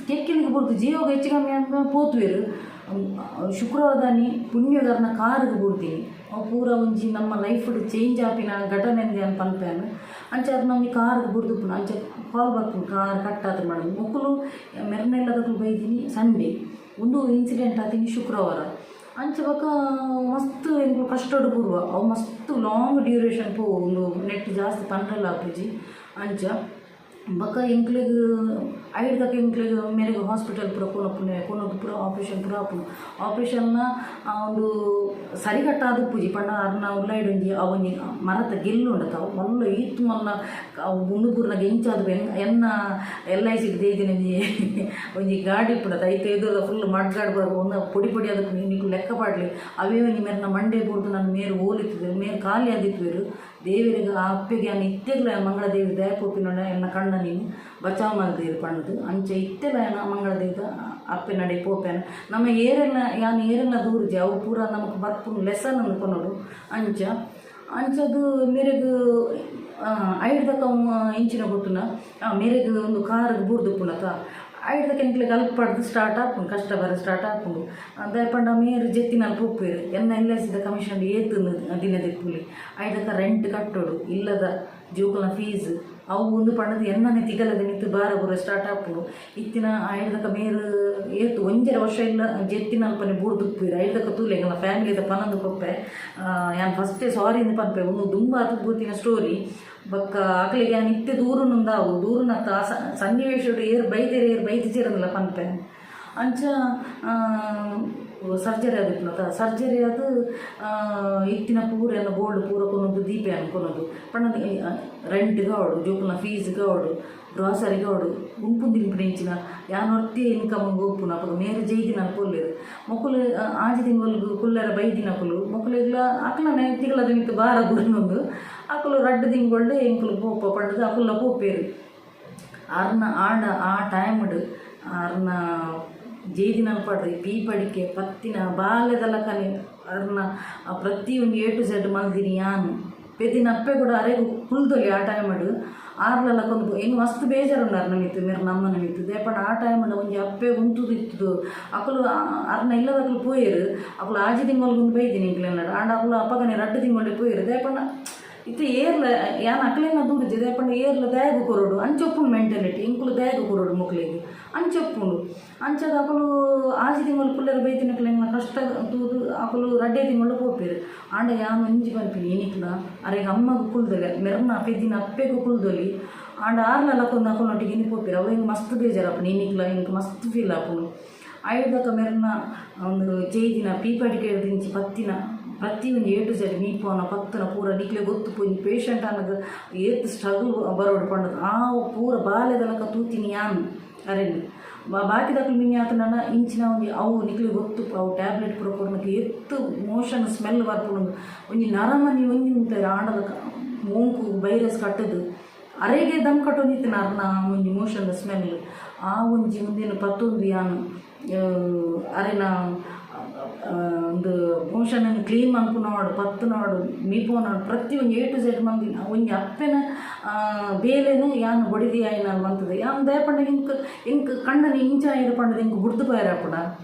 ಕೆಕ್ಕಿಲಿಗೆ ಬೂರ್ದು ಜೀವಗ್ ಹೆಚ್ಚು ಕಮ್ಮಿ ಆಂಡ ಪೋತುವೆರ್. ಶುಕ್ರವಾರದಾನಿ ಪುಣ್ಯಗರ್ನ ಕಾರುಗು ಬೂರ್ದಿನಿ. ಅವು ಪೂರ ಒಂಜಿ ನಮ್ಮ ಲೈಫ್ಡ್ ಚೇಂಜ್ ಆಪಿನ ಘಟನೆ ಯಾನ್ ಪನ್ಪೆನ್. ಅಂಚ ಅರ್ನ ಒಂಜಿ ಕಾರುಗು ಬುಡ್ದುಪ್ಪುನು. ಅಂಚ ಕಾಲ್ ಬರ್ಪುಂಡು, ಕಾರ್ ಕಟ್ ಆತು ಮೇಡಮ್. ಮೊಕುಲು ಮೆರ್ನೆಲ್ಲದಕುಲು ಬೈದಿನಿ ಸಂಡೇ, ಉಂದು ಇನ್ಸಿಡೆಂಟ್ ಆತಿನಿ ಶುಕ್ರವಾರ. ಅಂಚ ಬೊಕ ಮಸ್ತ್ ಎಂಕುಲು ಕಷ್ಟೊಡು ಬೂರ್ವ. ಅವು ಮಸ್ತ್ ಲಾಂಗ್ ಡ್ಯೂರೇಷನ್ ಪೋವು. ಉಂದು ನೆಟ್ ಜಾಸ್ತಿ ಪನ್ರೆಲ ಆಪುಜಿ. ಅಂಚ ಬೊಕ ಎಂಕ್ಲೆಗ್ ಐಡ್ದಕ ಎಂಕ್ಲೆಗ್ ಮೇರೆಗ್ ಹಾಸ್ಪಿಟಲ್ ಪೂರ ಕೊನೊಪುನೆ, ಕೊನೊದು ಪೂರ ಆಪ್ರೇಷನ್ ಪೂರ ಆಪುಂಡು. ಆಪ್ರೇಷನ್ನ ಉಂದು ಸರಿಕಟ್ಟಾದ್ ಉಪ್ಪುಜಿ. ಪಂಡ ಅರ್ನ ಉಲಯಿಡ್ ಒಂಜಿ ಅವು ಒಂಜಿ ಮರತ ಗೆಲ್ಲು ಉಂಡತ, ಅವು ಮಲ್ಲ ಈತ್ ಮಲ್ಲ. ಅವು ಉಂದು ಪೂರ್ನಗ ಎಂಚಾದ್ ಎನ್ನ ಎಲ್ I ಸಿಗ್ ದೈದಿನ ಒಂಜಿ ಒಂಜಿ ಗಾಡಿ ಉಪ್ಪುಂಡತ, ಐತ ಎದುರುದ ಫುಲ್ ಮಡ್ ಗಾರ್ಡ್ ಪೂರ ಒಂದು ಪೊಡಿ ಪೊಡಿ ಆದ್ ನಿಕುಲು ಲೆಕ್ಕ ಪಾಡ್ಲೆ. ಅವೇ ಒಂಜಿ ಮೇರ್ನ ಮಂಡೆ ಬೂರ್ದು ನನ್ನ ಮೇರ್ ಓಲಿತ್ತುವೆರ್, ಮೇರ್ ಖಾಲಿ ಆದಿತ್ತುವೆರ್. ದೇವೆರೆಗ್, ಆ ಅಪ್ಪೆಗ್ ಯಾನ್ ಇತ್ತೆಗ್ಲ ಮಂಗಳ ದೇವಿ ದಯ ಕೊರ್ಪಿನೊಂಡ ಎನ್ನ ಕಣ್ಣ ನೀನು ಬಚಾವ್ ಮಲ್ದೇರ್ ಪಂಡುದು. ಅಂಚ ಇತ್ತೆಲ ಯಾನ್ ಮಂಗಳ ದೇವಿದ ಅಪ್ಪೆನಡೆ ಪೋಪೆನ್. ನಮ್ಮ ಏರೆಲ್ಲ ಯಾನ್ ಏರೆಲ್ಲ ದೂರುಜಿ, ಅವು ಪೂರ ನಮಕ್ ಬರ್ಪುನು ಲೆಸನ್ ಅಂದ್ ಪನೊಡು. ಅಂಚ ಅಂಚದು ಮೇರೆಗ್ ಐಡ್ದಕ ಇಂಚಿನ ಗೊತ್ತುನ ಮೇರೆಗ್ ಒಂದು ಕಾರುಗು ಬೂರ್ದುಪ್ಪುನತ. ಐಡ್ದಕ ಎಂಕ್ಲೆಗ್ ಅಲ್ಪಡ್ದು ಸ್ಟಾರ್ಟ್ ಆಪುಂಡು, ಕಷ್ಟ ಬರ ಸ್ಟಾರ್ಟ್ ಆಪುಂಡು. ದಾಯೆ ಪಂಡ ಮೇರ್ ಜೆತ್ತಿನ ಅಲ್ಪ ಉಪ್ಪುವೆರ್. ಎನ್ನ ಎಲ್ I ಸಿದ ಕಮಿಷನ್ ಏತ್ ದಿನ ದೆಪ್ಪುಲಿ? ಐದಕ ರೆಂಟ್ ಕಟ್ಟೊಡು, ಇಲ್ಲದ ಜೋಕುಲ್ನ ಫೀಸ್. ಅವು ಉಂದು ಪಂಡದು ಎನ್ನನೆ ತಿಗಲದ ಮಿತ್ತ್ ಬಾರ ಪೂರ ಸ್ಟಾರ್ಟ್ ಆಪುಂಡು. ಇತ್ತಿನ ಆಯಿಡ್ದಕ ಮೇರ್ ಏತ್ ಒಂಜರೆ ವರ್ಷ ಇಲ್ಲ ಜೆತ್ತಿನಲ್ಪನೆ ಬೂರ್ದು ಉಪ್ಪುವೆರ್. ಐಡ್ದಕ ತೂಲೆ ಎಂಕಲ್ನ ಫ್ಯಾಮಿಲಿದ ಪನೊಂದು ಪೋಪೆ. ಯಾನ್ ಫಸ್ಟೇ ಸಾರಿ ಇಂದ್ ಪನ್ಪೆ. ಉಂದು ದುಂಬಾತ್ ಪೋತಿನ ಸ್ಟೋರಿ. ಬೊಕ್ಕ ಅಕ್ಲೆಗ್ ಯಾನ್ ಇತ್ತೆ ದೂರುನುಂದಾವು ದೂರುನತ್ತ ಆ ಸನ್ನಿವೇಶಡ್ ಏರ್ ಬೈದೆರ್ ಏರ್ ಬೈದಿಜೆರ್ ಪನ್ಪೆ. ಅಂಚ ಸರ್ಜರಿ ಆದಿಪ್ಪುನತ ಸರ್ಜರಿ ಆದ್ ಇತ್ತಿನ ಪೂರ ಎನ್ನ ಗೋಲ್ಡ್ ಪೂರ ಕೊನೊದು ದೀಪೆ ಯಾನ್ ಕೊನೊದು ಪಂಡ ರೆಂಟ್ಗ್ ಆವಡ್ ಜೋಕುಲ್ನ ಫೀಸ್ಗ್ ಆವಡ್ ಗ್ರಾಸರಿಗ್ ಆವಡ್ ಉನ್ಪುನ ತಿನ್ಪಿನ ಇಂಚಿನ ಯಾನ್ ಒರ್ತಿಯೇ ಇನ್ಕಮ್ಗ್ ಉಪ್ಪುನು ಅಪಗ ಮೇರ್ ಜೈದಿನಾಲ್ ಪೊಲ್ಲೆರ್ ಮೊಕುಲು ಆಜಿ ತಿಂಗೊಲುಗು ಕುಲ್ಲೆರೆ ಬೈದಿನಕುಲು ಮೊಕುಲೆಗ್ಲಾ ಅಕ್ಲೆನ ತಿಗಲದ ಮಿತ್ತ್ ಬಾರ ಬೂರ್ನೊಂದು ಅಕುಲು ರಡ್ಡ್ ತಿಂಗೊಲ್ಡ್ ಎಂಕುಲು ಪೋಪ ಪಂಡ್ದ್ ಅಕುಲ್ಲ ಪೋಪೆರ್. ಆರ್ನ ಆಂಡ ಆ ಟೈಮ್ಡ್ ಆರ್ನ ಜೈದಿನಲ್ಪಡ್ದ್ ಪೀ ಪಡಿಕೆ ಪತ್ತಿನ ಬಾಲೆದ ಲಕನೆ ಆರ್ನ ಪ್ರತಿಯೊಂಜಿ ಎ ಟು ಝೆಡ್ ಮಲ್ದಿನಿ ಯಾನ್. ಪೆದ್ದಿನ ಅಪ್ಪೆ ಕೂಡ ಅರೆಗ್ ಕುಲ್ದೊಲಿ ಆ ಟೈಮ್ಡ್ ಆರ್ಲ ಲಕೊಂದು ಎಂಕ್ ಮಸ್ತ್ ಬೇಜಾರ್ ಉಂಡು ಅರ್ನ ಮಿತ್ತ್ ಮೆರ್ನ ಅಮ್ಮನ ಮಿತ್ತ್. ದಾಯೆ ಪಂಡ ಆ ಟೈಮ್ಡ್ ಒಂಜಿ ಅಪ್ಪೆ ಉಂತುದು ಇತ್ತುದು ಅಕುಲು ಅರ್ನ ಇಲ್ಲದಕುಲು ಪೋಯೆರ್. ಅಕುಲು ಆಜಿ ತಿಂಗೊಲುಗುಂದು ಬೈದಿನಿ ಎಂಕ್ಲೆನ ಆಂಡ ಅಕುಲು ಅಪಗನೆ ರಡ್ಡ್ ತಿಂಗೊಲ್ಡೆ ಪೋಯೆರ್. ದಾಯೆ ಪಂಡ ಇತ್ತೆ ಏರ್ಲ ಯಾನ್ ಅಕ್ಲೆನ ದೂರುಜಿ. ದಾಯೆ ಪಂಡ ಏರ್ಲ ದಾಯೆಗ್ ಕೊರೊಡು ಅಂಚ ಉಪ್ಪುಂಡು ಮೆಂಟಾಲಿಟಿ. ಎಂಕುಲು ದಾಯೆಗ್ ಕೊರೊಡು ಮೊಕ್ಲೆಗ್ ಅಂಚ ಉಪ್ಪುಂಡು. ಅಂಚಾದ್ ಅಕುಲು ಆಜಿ ತಿಂಗೊಲು ಕುಲ್ಲೆರೆ ಬೈದಿನಕುಲು ಎಂಕ್ಲೆನ ಕಷ್ಟ ತೂದು ಅಕುಲು ರಡ್ಡೇ ತಿಂಗೊಲು ಪೋಪೆರ್. ಆಂಡ ಯಾನ್ ಒಂಜಿ ಪನ್ಪಿನಿ ಇನಿಕ್ಲ ಅರೆಗ್ ಅಮ್ಮಗ್ ಕುಲ್ದೊಲಿ ಮೆರ್ನ ಪೆದ್ದಿನ ಅಪ್ಪೆಗ್ ಕುಲ್ದೊಲಿ. ಆಂಡ ಆರ್ಲ ಲಕ್ಕೊಂದು ಅಕಲ್ನೊಟ್ಟಿಗೆ ಇನಿ ಪೋಪೆರ್. ಅವು ಎಂಕ್ ಮಸ್ತ್ ಬೇಜಾರಾಪುಂಡು ಇನಿಕ್ಲ ಎಂಕ್ ಮಸ್ತ್ ಫೀಲ್ ಆಪುಂಡು. ಐಡ್ದಕ ಮೆರ್ನ ಉಂದು ಜೈದಿನ ಪೀಪಾಡಿಕೆಡ್ದಿಂಚಿ ಪತ್ತಿನ ಪ್ರತಿಯೊಂಜಿ ಎ ಟು ಝೆಡ್ ಮೀಪುವನ ಪತ್ತುನ ಪೂರ ನಿಕ್ಲೆ ಗೊತ್ತುಪ್ಪು ಒಂಜಿ ಪೇಷಂಟ್ ಆನಗ ಏತ್ ಸ್ಟ್ರಗಲ್ ಬರೋಡು ಪಂಡುದು ಆ ಪೂರ ಬಾಲೆದ ಲೆಕ ತೂತಿನಿ ಯಾನ್ ಅರೆನ್. ಬಾಕಿದಕುಲು ಮಿನಿ ಆತುಂಡಲ ಇಂಚಿನ ಒಂಜಿ ಅವು ನಿಕ್ಲೆ ಗೊತ್ತುಪ್ಪು ಅವು ಟ್ಯಾಬ್ಲೆಟ್ ಪೂರ ಕೊರ್ನಗ ಏತ್ ಮೋಷನ್ ಸ್ಮೆಲ್ ಬರ್ಪುಂಡು. ಒಂಜಿ ನರಮನಿ ಒಂಜಿ ಉಂತುವೆರ್ ಆಂಡಲ ಮೂಂಕು ವೈರಸ್ ಕಟ್ಟುದು ಅರೆಗೆ ದಮ್ ಕಟ್ಟೊಂದಿತ್ತಿನ ಅರ್ನ ಒಂಜಿ ಮೋಷನ್ ಸ್ಮೆಲ್ ಆ ಒಂಜಿ ಉಂದೆನ್ ಪತ್ತೊಂದು ಯಾನ್ ಅರೆನ ಉಂದು ಮೋಷನ್ನ್ ಕ್ಲೀನ್ ಮನ್ಪುನವಾಡ್ ಪತ್ತುನವಾಡ್ ಮೀಪುನವಾಡ್ ಪ್ರತಿ ಒಂಜಿ ಎ ಟು ಝೆಡ್ ಮಂದಿನ ಒಂಜಿ ಅಪ್ಪೆನ ಬೇಲೆನ್ ಯಾನ್ ಬೊಡೆದಿ ಆಯಿನಾಲ್ ಮಂತುದು ಯಾನ್ ದಾಯೆ ಪಂಡ ಎಂಕ್ ಎಂಕ್ ಕಂಡನಿ ಇಂಚ ಆಯೆರ್ ಪಂಡುದು ಎಂಕ್ ಬುಡ್ದು ಪೋಯೆರೆ ಆಪುಂಡ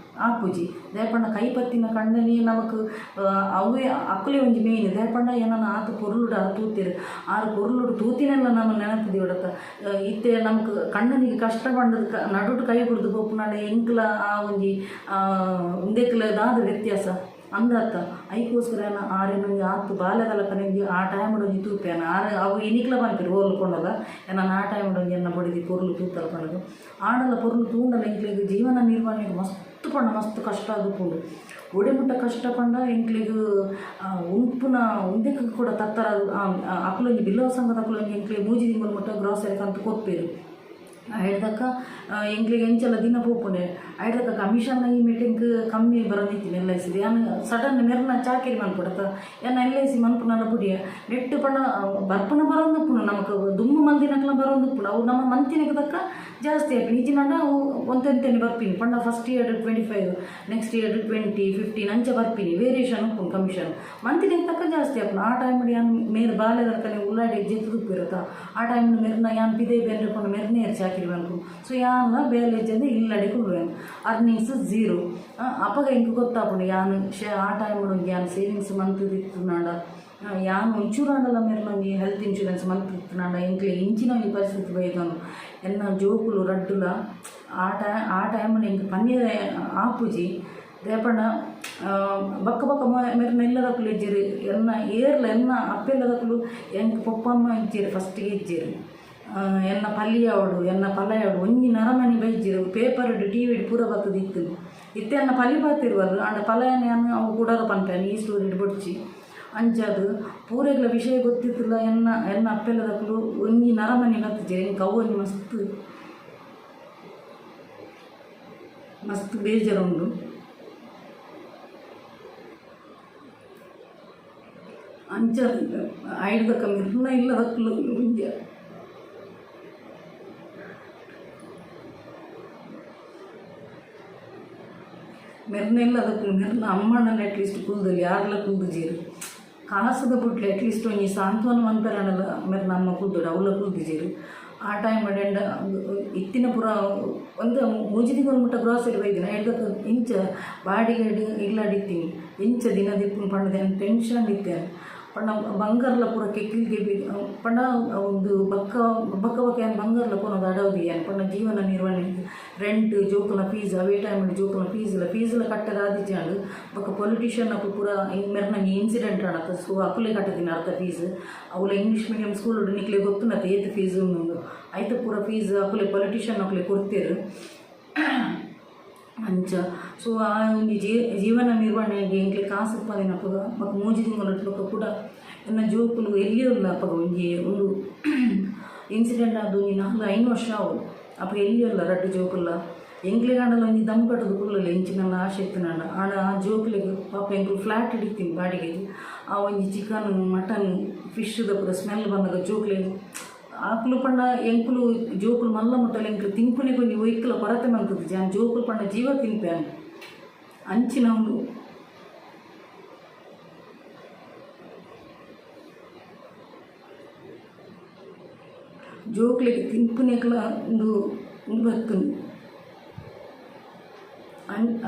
ಆಪುಜಿ. ದಾಯೆ ಪಂಡ ಕೈ ಪತ್ತಿನ ಕಂಡನಿ ನಮಕ್ ಅವ್ವೇ ಅಕುಲೇ ಒಂಜಿ ಮೇನ್. ದಾಯೆ ಪಂಡ ಎನನ್ ಆತ್ ಪೊರ್ಲುಡು ಆರ್ ತೂತೆರ್. ಆರ್ ಪೊರ್ಲುಡು ತೂತಿನೆಲ್ಲ ನಮ ನೆನಪು ದೀವೊಡತ್ತ. ಇತ್ತೆ ನಮಕ್ ಕಂಡನಿಗ್ ಕಷ್ಟ ಪಂಡುದು ನಡುಟು ಕೈ ಬುಡ್ದು ಪೋಪುನಾಂಡ ಎಂಕ್ಲ ಆ ಒಂಜಿ ಉಂದೆಕ್ಲ ದಾದ ವ್ಯತ್ಯಾಸ ಅಂದತ್ತ. ಐಕೋಸ್ಕರ ಯಾನ್ ಆರೆನ್ ಒಂಜಿ ಆತ್ ಬಾಲೆದ ಲೆಕ್ಕನೆ ಒಂಜಿ ಆ ಟೈಮ್ಡ್ ಒಂಜಿ ತೂಪೆ ಯಾನ್. ಆರ್ ಅವು ಇನಿಕ್ಲ ಪನ್ಪೆರ್ ಓಲು ಪೋಂಡಲ ಎನನ್ ಆ ಟೈಮ್ಡ್ ಒಂಜಿ ಎನ್ನ ಬೊಡೆದಿ ಪೊರ್ಲು ತೂತಲ್ ಪಂಡುದು. ಆಂಡಲ ಪೊರ್ಲು ತೂಂಡಲ ಎಂಕ್ಲೆಗ್ ಜೀವನ ನಿರ್ವಹಣೆಗ್ ಮಸ್ತ್ ಪಂಡ ಮಸ್ತ್ ಕಷ್ಟ ಆದುಪ್ಪುಂಡು. ಒಡೆ ಮುಟ್ಟ ಕಷ್ಟ ಪಂಡ ಎಂಕ್ಲೆಗ್ ಉನ್ಪುನ ಉಂದೆಕ್ ಕೂಡ ತತ್ತರ ಅಕುಲೊಂಜಿ ಬಿಲ್ಲವ ಸಂಘದಕುಲೊಂಜಿ ಎಂಕ್ಲೆಗ್ ಮೂಜಿ ತಿಂಗೊಲು ಮುಟ್ಟ ಗ್ರಾಸರಿ ಕಂತ್ ಕೊರ್ಪೆರ್. ಐಡ್ದಕ್ಕ ಎಂಕ್ಲೆಗ್ ಎಂಚಲ ದಿನ ಪೋಪುಂಡೆ. ಐಡ್ದಕ್ಕ ಕಮಿಷನ್ ಈ ಮೀಟಿಂಗ್ ಕಮ್ಮಿ ಬರೊಂದಿತ್ತಿನಿ ಎಲ್ I ಸಿಡ್. ಯಾನ್ ಸಡನ್ ಮೆರ್ನ ಚಾಕಿರಿ ಮನ್ಪೊಡತ್ತ ಎನ್ನ ಎಲ್ I C ಮನ್ಪುನಲ ಬುಡಿಯ. ನೆಟ್ಟ್ ಪಂಡ ಬರ್ಪುನ ಬರೊಂದುಪ್ಪುಂಡು ನಮಕ್ ದುಂಬು ಮಲ್ದಿನಕ್ಲ ಬರೊಂದುಪ್ಪುಂಡು. ಅವು ನಮ ಮಂತಿನೆಗ್ ತಕ್ಕ ಜಾಸ್ತಿ ಆಪಿನಿ. ಇಜ್ಜಿಂಡ ಅವು ಒಂತೆ ಒಂತೆನೆ ಬರ್ಪಿನಿ. ಪಂಡ ಫಸ್ಟ್ ಇಯರ್ 25 ನೆಕ್ಸ್ಟ್ ಇಯರ್ 20 15 ಅಂಚ ಬರ್ಪಿನಿ. ವೇರಿಯೇಷನ್ ಉಪ್ಪುಂಡು ಕಮಿಷನ್. ಮಂತಿನೆಗ್ ತಕ್ಕ ಜಾಸ್ತಿ ಆಪುಂಡು. ಆ ಟೈಮ್ಡ್ ಯಾನ್ ಮೇರ್ ಬಾಲೆದಲ್ಕನೆ ಉಲಾಡಿ ಜೆತ್ತ್ದ್ ಉಪ್ಪುವೆರತ್ತ. ಆ ಟೈಮ್ಡ್ ಮೆರ್ನ ಯಾನ್ ಪಿದಯಿ ಬೆನ್ರೆ ಪೋಂಡ ಮೆರ್ನ ಏರ್ ಚಾಕಿರಿ ಮನ್ಪುನು. ಸೊ ಯಾನ್ಲ ಬೇಲೆ ಇಜ್ಜಂದೆ ಇಲ್ಲಡೆ ಕುಲ್ಲುವೆನ್. Earnings zero. ಅಪಗ ಎಂಕ್ ಗೊತ್ತಾಪುಂಡು ಯಾನ್ ಶೇ ಆ ಟೈಮ್ಡ್ ಒಂಜಿ ಯಾನ್ ಸೇವಿಂಗ್ಸ್ ಮಂತ್ದ್ ಇತ್ತ್ಂಡ ಯಾನ್ ಒಂಚೂರಾಂಡಲ ಮೆರ್ನ ಒಂಜಿ ಹೆಲ್ತ್ ಇನ್ಶೂರೆನ್ಸ್ ಮಂತ್ದಿತ್ತ್ಂಡ ಎಂಕ್ಲೆ ಇಂಚಿನ ಒಂಜಿ ಪರಿಸ್ಥಿತಿ ಬೈದೊಂದು. ಎನ್ನ ಜೋಕುಲು ರಡ್ಡುಲ ಆ ಟೈ ಆ ಟೈಮ್ಡ್ ಎಂಕ್ ಪನ್ಯೆರೆ ಆಪುಜಿ. ದಾಯೆ ಪಂಡ ಬೊಕ್ಕ ಬೊಕ್ಕ ಮೆರ್ನ ಇಲ್ಲದಕುಲು ಇಜ್ಜೆರ್. ಎನ್ನ ಏರ್ಲ ಎನ್ನ ಅಪ್ಪೆ ಇಲ್ಲದಕುಲು ಎಂಕ್ ಪೊಪ್ಪ ಅಮ್ಮ ಇಜ್ಜೆರ್ ಫಸ್ಟಿಗೆ ಇಜ್ಜೆರ್. ಎನ್ನ ಪಲಿ ಆವಡ್ ಎನ್ನ ಪಲಯಾವಡ್ ಒಂಜಿ ನರಮನಿ ಬೈಜೆರ್. ಪೇಪರ್ಡ್ ಟಿ ವಿಡ್ ಪೂರ ಬತ್ತುದು ಇತ್ತುಂಡು. ಇತ್ತೆ ಎನ್ನ ಪಲಿ ಪಾತೆರುವಲ್ ಆಂಡ ಪಲಯನ್ ಯಾನ್ ಅವು ಕುಡೊರ ಪನ್ಪೆ ಈ ಸ್ಟೋರಿಡ್ ಬೊಡ್ಚಿ. ಅಂಚಾದ್ ಪೂರೆಗ್ಲ ವಿಷಯ ಗೊತ್ತಿತ್ತುಂಡ ಎನ್ನ ಎನ್ನ ಅಪ್ಪೆಲ್ಲದಕುಲು ಒಂಜಿ ನರಮನಿ ಬತ್ತುಜೆರ್. ಎಂಕ್ ಅವು ಒಂಜಿ ಮಸ್ತ್ ಮಸ್ತ್ ಬೇಜಾರ್ ಉಂಡು. ಅಂಚ ಐಡ್ದಕ್ಕ ಮೆರ್ನ ಇಲ್ಲದಕುಲು ಒಂಜಿ ಮೆರ್ನ ಇಲ್ಲದಕುಲು ಮೆರ್ನ ಅಮ್ಮಣ್ಣನ ಅಟ್ಲೀಸ್ಟ್ ಕುಲ್ದೊಲಿ ಯಾರ್ಲ ಕುಲ್ದುಜೆರ್. ಕಾಸುದ ಬುಡ್ಲೆ ಅಟ್ಲೀಸ್ಟ್ ಒಂಜಿ ಸಾಂತ್ವನ ಮನ್ಪೆರಾಂಡಲ ಮೆರ್ನ ಅಮ್ಮ ಕುಲ್ದೊಡು ಅವ್ಲ ಕುಲ್ದಿಜೆರ್. ಆ ಟೈಮ್ ಎಂಡ ಇತ್ತಿನ ಪೂರ ಒಂತೆ ಮೂಜಿ ತಿಂಗೊಲು ಮುಟ್ಟ ಗ್ರಾಸರಿ ಬೈದಿನ. ಐಡ್ದಕ್ಕ ಇಂಚ ಬಾಡಿಗೆಡ್ ಇಲ್ಲಡ್ ಇತ್ತಿನಿ. ಎಂಚ ದಿನ ದೆಪ್ಪುನು ಪಂಡುದು ಯಾನ್ ಟೆನ್ಷನ್ ಇತ್ತೆ. ಪಂಡ ಬಂಗಾರ್ಲ ಪೂರ ಕೆಕ್ಕಿಲ್ಗೆ ಪಂಡ ಒಂದು ಬೊಕ್ಕ ಬೊಕ್ಕ ಬೊಕ್ಕ ಯಾನ್ ಬಂಗಾರ್ಲ ಕೊನೊದು ಅಡವು ದೀಯನ್ ಪಂಡ ಜೀವನ ನಿರ್ವಹಣೆ ರೆಂಟ್ ಜೋಕುಲ್ನ ಫೀಸ್ ಅವೇ ಟೈಮ್ ಜೋಕುಲ್ನ ಫೀಸ್ಲ ಫೀಸ್ಲ ಕಟ್ಟೆರೆ ಆದಿಜ್ಜಾಂಡ್. ಬೊಕ್ಕ ಪೊಲಿಟಿಷಿಯನ್ ಅಕುಲು ಪೂರ ಮೆರ್ನ ಇನ್ಸಿಡೆಂಟ್ ಆಂಡತ್ತ ಸೊ ಅಕುಲೇ ಕಟ್ಟುದಿನ ಅರ್ಧ ಫೀಸ್. ಅವುಲ ಇಂಗ್ಲೀಷ್ ಮೀಡಿಯಂ ಸ್ಕೂಲ್ ನಿಕ್ಲೆಗ್ ಗೊತ್ತುಂಡತ್ತ ಏತ್ ಫೀಸ್ ಉಂದು ಐತ ಪೂರ ಫೀಸ್ ಅಕುಲೆ ಪೊಲಿಟಿಷಿಯನ್ ಅಕುಲೆ ಕೊರ್ತೆರ್. ಅಂಚ ಸೊ ಆ ಒಂಜಿ ಜೀವನ ನಿರ್ವಹಣೆಗೆ ಎಂಕ್ಲೆ ಕಾಸು ಉಪ್ಪಂದಿನಪಗ ಬೊಕ ಮೂಜಿ ತಿಂಗಳು ಬೊಕ ಕುಡ ಎನ್ನ ಜೋಕುಲು ಎಲ್ಯ ಉಲ್ಲ ಅಪಗ ಒಂಜಿ ಉಂದು ಇನ್ಸಿಡೆಂಟ್ ಆದ್ ಒಂಜಿ ನಾಲ್ ಐನ್ ವರ್ಷ ಆವು ಅಪಗ ಎಲ್ಯ ಉಲ್ಲ ರಡ್ಡ್ ಜೋಕುಲ್ಲ ಎಂಕ್ಲೆಗಾಂಡಲ ಒಂಜಿ ದಮ್ ಕಟ್ಟುದು ಕುಲ್ಲುಲೆ ಎಂಚಿನಲ ಆಶೆ ಇತ್ತಿನಾಂಡ. ಆಂಡ ಆ ಜೋಕುಲೆಗ್ ಪಾಪ ಎಂಕುಲು ಫ್ಲ್ಯಾಟ್ ಇತ್ತಿನಿ ಬಾಡಿಗೆಗ್ ಆ ಒಂಜಿ ಚಿಕನ್ ಮಟನ್ ಫಿಶ್ದ ಪೂರ ಸ್ಮೆಲ್ ಬನ್ನಗ ಜೋಕುಲೆಗ್ ಆಕುಲು ಪಂಡ ಎಂಕುಲು ಜೋಕುಲು ಮಲ್ಲ ಮುಟ್ಟಲ ಎಂಕುಲು ತಿನ್ಪುನೆಗ್ ಒಂಜಿ ಒಯ್ಕ್ಲ ಕೊರತೆ ಮಲ್ತುದಿಜಿ ಆಂಡ ಜೋಕುಲು ಪಂಡ ಜೀವ ತಿನ್ಪೆ ಅಂಚಿನ ಉಂದು ಜೋಕ್ಲೆಗ್ ತಿನ್ಪುನೆಕ್ಲ ಉಂದು ಉಂದು ಬತ್ತುಂಡು.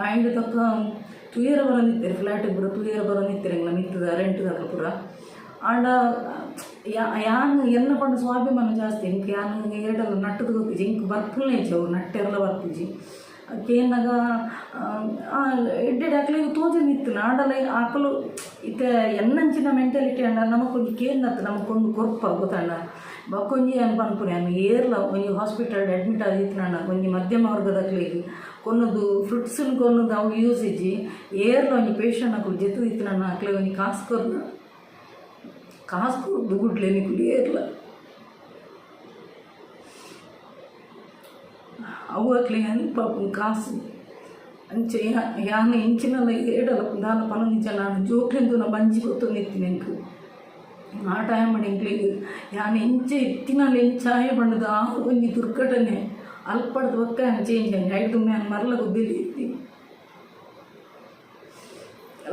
ಆಯ್ಡ್ ತಕ್ಕ ತೂಯೆರೆ ಬರೊಂದಿತ್ತೆರ್ ಫ್ಲ್ಯಾಟ್ ಪೂರ ತೂಯೆರೆ ಬರೊಂದಿತ್ತೆರ್ ಎಂಕ್ಲ ಮಿತ್ತುದ ರೆಂಟ್ ದಕುಲು ಪೂರ. ಆಂಡ ಯಾನ್ ಎನ್ನ ಪಂಡ ಸ್ವಾಭಿಮಾನ ಜಾಸ್ತಿ ಎಂಕ್ ಯಾನ್ ಏರ್ಡಲ ನಟ್ಟುದು ಗೊತ್ತಿಜ್ಜಿ ಎಂಕ್ ಬರ್ಪುನೆ ಇಜ್ಜಿ ಅವು ನಟ್ಟೆರ್ಲ ಬರ್ಪುಜಿ. ಕೇನ್ನಗ ಎಡ್ಡೆ ಅಕ್ಲೆಗ್ ತೋಜೊಂದಿತ್ತುಂಡು ಆಂಡಲ ಅಕುಲು ಇತ್ತೆ ಎನ್ನಂಚಿನ ಮೆಂಟಾಲಿಟಿ ಆಂಡ ನಮಕೊಂಜಿ ಕೇನ್ನತ್ ನಮಕೊಂದು ಕೊರ್ಪ ಗೊತ್ತಂಡ. ಬೊಕ್ಕೊಂಜಿ ಯಾನ್ ಪನ್ಪುನೆ ಯಾನ್ ಏರ್ಲ ಒಂಜಿ ಹಾಸ್ಪಿಟಲ್ ಅಡ್ಮಿಟ್ ಆದಿತ್ತಿನಾಂಡ ಒಂಜಿ ಮಧ್ಯಮ ವರ್ಗದಕ್ಲೆಗ್ ಕೊನೊದು ಫ್ರುಟ್ಸ್ ನ್ ಕೊನೊದು ಅವು ಯೂಸ್ ಇಜ್ಜಿ ಏರ್ಲ ಒಂಜಿ ಪೇಷಂಟ್ ಅಕುಲು ಜೆತ್ತ್ ಅಕ್ಲೆಗ್ ಒಂಜಿ ಕಾಸ್ ಕೊರ್ನ ಕಾಸ್ ಕೊರ್ದು ಬುಡ್ಲೆ ನಿಕುಲು ಏರ್ಲ ಅವು ಅಕ್ಲೆಗ್ ಹೆಲ್ಪ್ ಆಪುಂಡು ಕಾಸ್. ಅಂಚ ಯಾನ್ ಎಂಚಿನಲ ಏಡಲ ದಾಲ ಪನೊಂದಿಜ್ಜಾಂಡ ಆಂಡ ಜೋಕ್ಲೆನ್ ತೂನ ಬಂಜಿ ಪೊತ್ತೊಂದಿತ್ತಿನಿ ಎಂಕ್. ಆ ಟೈಮ್ ಎಂಕ್ಲೆಗ್ ಯಾನ್ ಎಂಚ ಇತ್ತಿನಲ ಎಂಚ ಆಯೆ ಪಂಡುದು ಆ ಒಂಜಿ ದುರ್ಘಟನೆ ಅಲ್ಪಡ್ದ್ ಬೊಕ್ಕ ಯಾನ್ ಚೇಂಜ್ ಆಯೆ ಐಟ್ ದುಂಬು ಯಾನ್ ಮರ್ಲ ಗುದ್ದಲಿ ಇತ್ತಿ.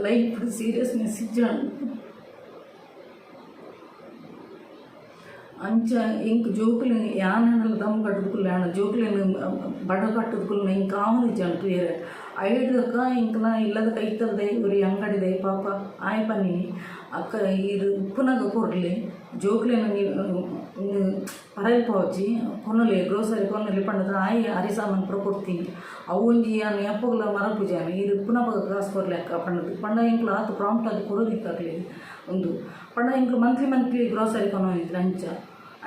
ಲೈಫ್ ಸೀರಿಯಸ್ನೆಸ್ ಇಜ್ಜಾಂಡ್. ಅಂಚ ಎಂಕ್ ಜೋಕುಲು ಯಾನ್ ದಮ್ ಕಟ್ಟುದು ಕುಲ್ಲೆ ಆಂಡ ಜೋಕುಲೆನ್ ಬಡ ಕಟ್ಟುದು ಕುಲ್ಲುನ ಎಂಕ್ ಆವೊಂದಿಜ್ಜಾಂಡ್ ತೂಯೆರೆ. ಐಡ್ ಬೊಕ್ಕ ಎಂಕ್ಲ ಇಲ್ಲದ ಕೈತಲ್ದ ಒರಿ ಅಂಗಡಿದ ಪಾಪ ಆಯೆ ಪನ್ನಿನಿ ಅಕ್ಕ ಈರ್ ಉಪ್ಪುನಗ ಕೊರ್ಲೆ ಜೋಕುಲೆನ್ ಪರೈಲ್ ಪೋವೊಡ್ಚಿ ಕೊನೊಲೆ ಗ್ರೋಸರಿ ಕೊನೊಲಿ ಪಂಡುದು ಆಯೆ ಅರಿ ಸಾಮಾನ್ ಪೂರ ಕೊರ್ತೀನಿ. ಅವು ಒಂಜಿ ಯಾನ್ ಏಪೊಗ್ಲ ಮರಪುಜಿ ಯಾನ್ ಈರ್ ಉಪ್ಪುನಪಗ ಕಾಸ್ ಕೊರ್ಲೆ ಅಕ್ಕ ಪಂಡುದು ಪಂಡ ಎಂಕ್ಲ ಆತ್ ಪ್ರಾಂಪ್ಟ್ ಆದ್ ಕೊರೊಂದಿತ್ತ ಅಕ್ಲೆಗ್ ಉಂದು ಪಂಡ ಎಂಕ್ಲು ಮಂತ್ಲಿ ಮಂತ್ಲಿ ಗ್ರೋಸರಿ ಕೊನೊಂದಿತ್ತಿನಿ ಅಂಚ.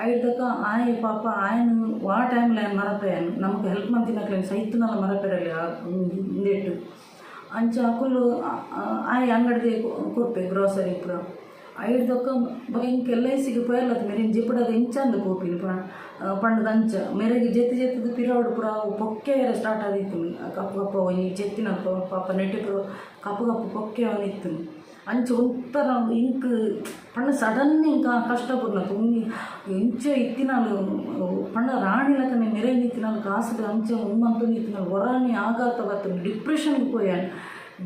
ಐಡ್ದಕ್ಕ ಆಯೆ ಪಾಪ ಆಯನ್ ವಾ ಟೈಮ್ಲ ಯಾನ್ ಮರಪೆ ಯಾನ್ ನಮಕ್ ಹೆಲ್ಪ್ ಮಂತಿನಕ್ಲೆನ್ ಸೈತ್ಂಡಲ ಮರಪೆರೆಲೆ ಉಂದೆಟ್ ಅಂಚ ಅಕುಲು ಆಯೆ ಅಂಗಡಿದ ಕೊರ್ಪೆ ಗ್ರೋಸರಿ ಪೂರ. ಐಡ್ದೊಕ್ಕ ಬೊಕ ಎಂಕ್ ಎಲ್ I ಸಿಗ್ ಪೋಯೆರ್ಲತ್ತ ಮೆರೆನ್ ಜಿಪುಡಾದ್ ಎಂಚಂದ್ ಪೋಪಿನಿ ಪಂಡ್ದ್ ಅಂಚ ಮೆರೆಗ್ ಜೆತ್ತ್ ಜೆತ್ತ್ದ್ ಪಿರವುಡು ಪೂರ ಅವು ಪೊಕ್ಕೆ ಆಯೆರೆ ಸ್ಟಾರ್ಟ್ ಆದಿತ್ತುಂಡು ಕಪ್ಪು ಕಪ್ಪು ಒಂಜಿ ಜೆತ್ತಿನಲ್ಪ ಪಾಪ ನೆಟೆ ಪೂರ ಕಪ್ಪು ಕಪ್ಪು ಪೊಕ್ಕೆ ಆವೊಂದಿತ್ತುಂಡು. ಅಂಚ ಒಂಥರ ಎಂಕ್ ಪಂಡ ಸಡನ್ ಎಂಕ್ ಆ ಕಷ್ಟ ಬುಡ್ನತ ಒಂಜಿ ಎಂಚ ಇತ್ತಿನಾಲ್ ಪಂಡ ರಾಣಿ ಲೆಕ್ಕನೆ ಮೆರೆಯೊಂದಿತ್ತಿನಾಲ್ ಕಾಸ್ಡ್ ಅಂಚ ಉಂದು ಮಂತೊಂದಿತ್ತಿನಾಲ್ ಒರಾನೆ ಆಘಾತ ಬತ್ತುಂಡು ಡಿಪ್ರೆಷನ್ಗ್ ಪೋಯೆ ಯಾನ್.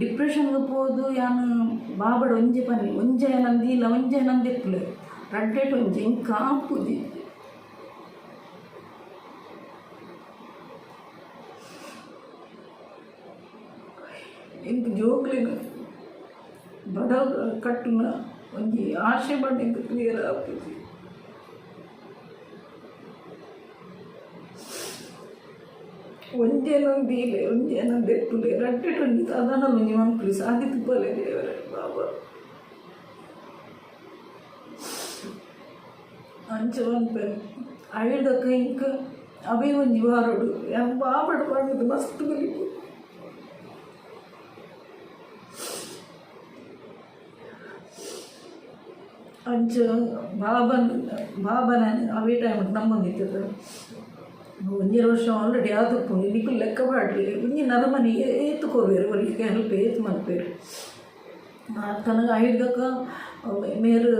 ಡಿಪ್ರೆಷನ್ಗ್ ಪೋದು ಯಾನ್ ಬಾಬಡ ಒಂಜಿ ಪನ್ನಿ ಒಂಜೆ ಎನನ್ ದೀಲ ಒಂಜೆ ಎನನ್ ದೆಪ್ಪುಲೆ ರಡ್ಡೆಟ್ ಒಂಜಿ ಎಂಕ್ ಆಪುಜಿ. ಎಂಕ್ ಜೋಕ್ಲೆನ್ ಬಡ ಕಟ್ಟುನ ಒಂಜಿ ಆಶೆ ಪಂಡ ಎಂಕ್ ತೂಯೆರೆ ಆಪುಜಿ. ಒಂಜಿ ಎನನ್ ದೀಲೆ ಒಂಜಿ ಎನನ್ ದೆಪ್ಪುಲೆ ರಡ್ಡೆಟ್ ಒಂಜಿ ಸಾಧಾರಣ ಒಂಜಿ ಮನ್ಪುಲೆ ಸಾದಿ ತೂಪಾಲೆ ದೇವರೆ ಬಾಬಾ. ಅಂಚ ಪನ್ಪೆರ್ ಐಡ್ದಕ್ಕ ಎಂಕ್ ಅವೇ ಒಂಜಿ ವಾರೊಡು ಯಾನ್ ಬಾಬಡ ಪಂಡುದು ಮಸ್ತ್ ಬಲಿಪು. ಅಂಚ ಬಾಬನ್ ಬಾಬನ ಅವೇ ಟೈಮ್ ನಂಬೊಂದಿತ್ತೆರ್. ಒಂಜಿ ವರ್ಷ ಆಲ್ರೆಡಿ ಆದುಪ್ಪುಂಡು ನಿಕುಲು ಲೆಕ್ಕ ಪಾಡ್ಲೆ ಒಂಜಿ ನರಮನಿ ಏತ್ ಕೊರ್ವೆರ್ ಒರಿಯಗ್ ಹೆಲ್ಪ್ ಏತ್ ಮಲ್ಪೆರ್. ತನಗ ಐಡ್ದಕ್ಕ ಮೇರ್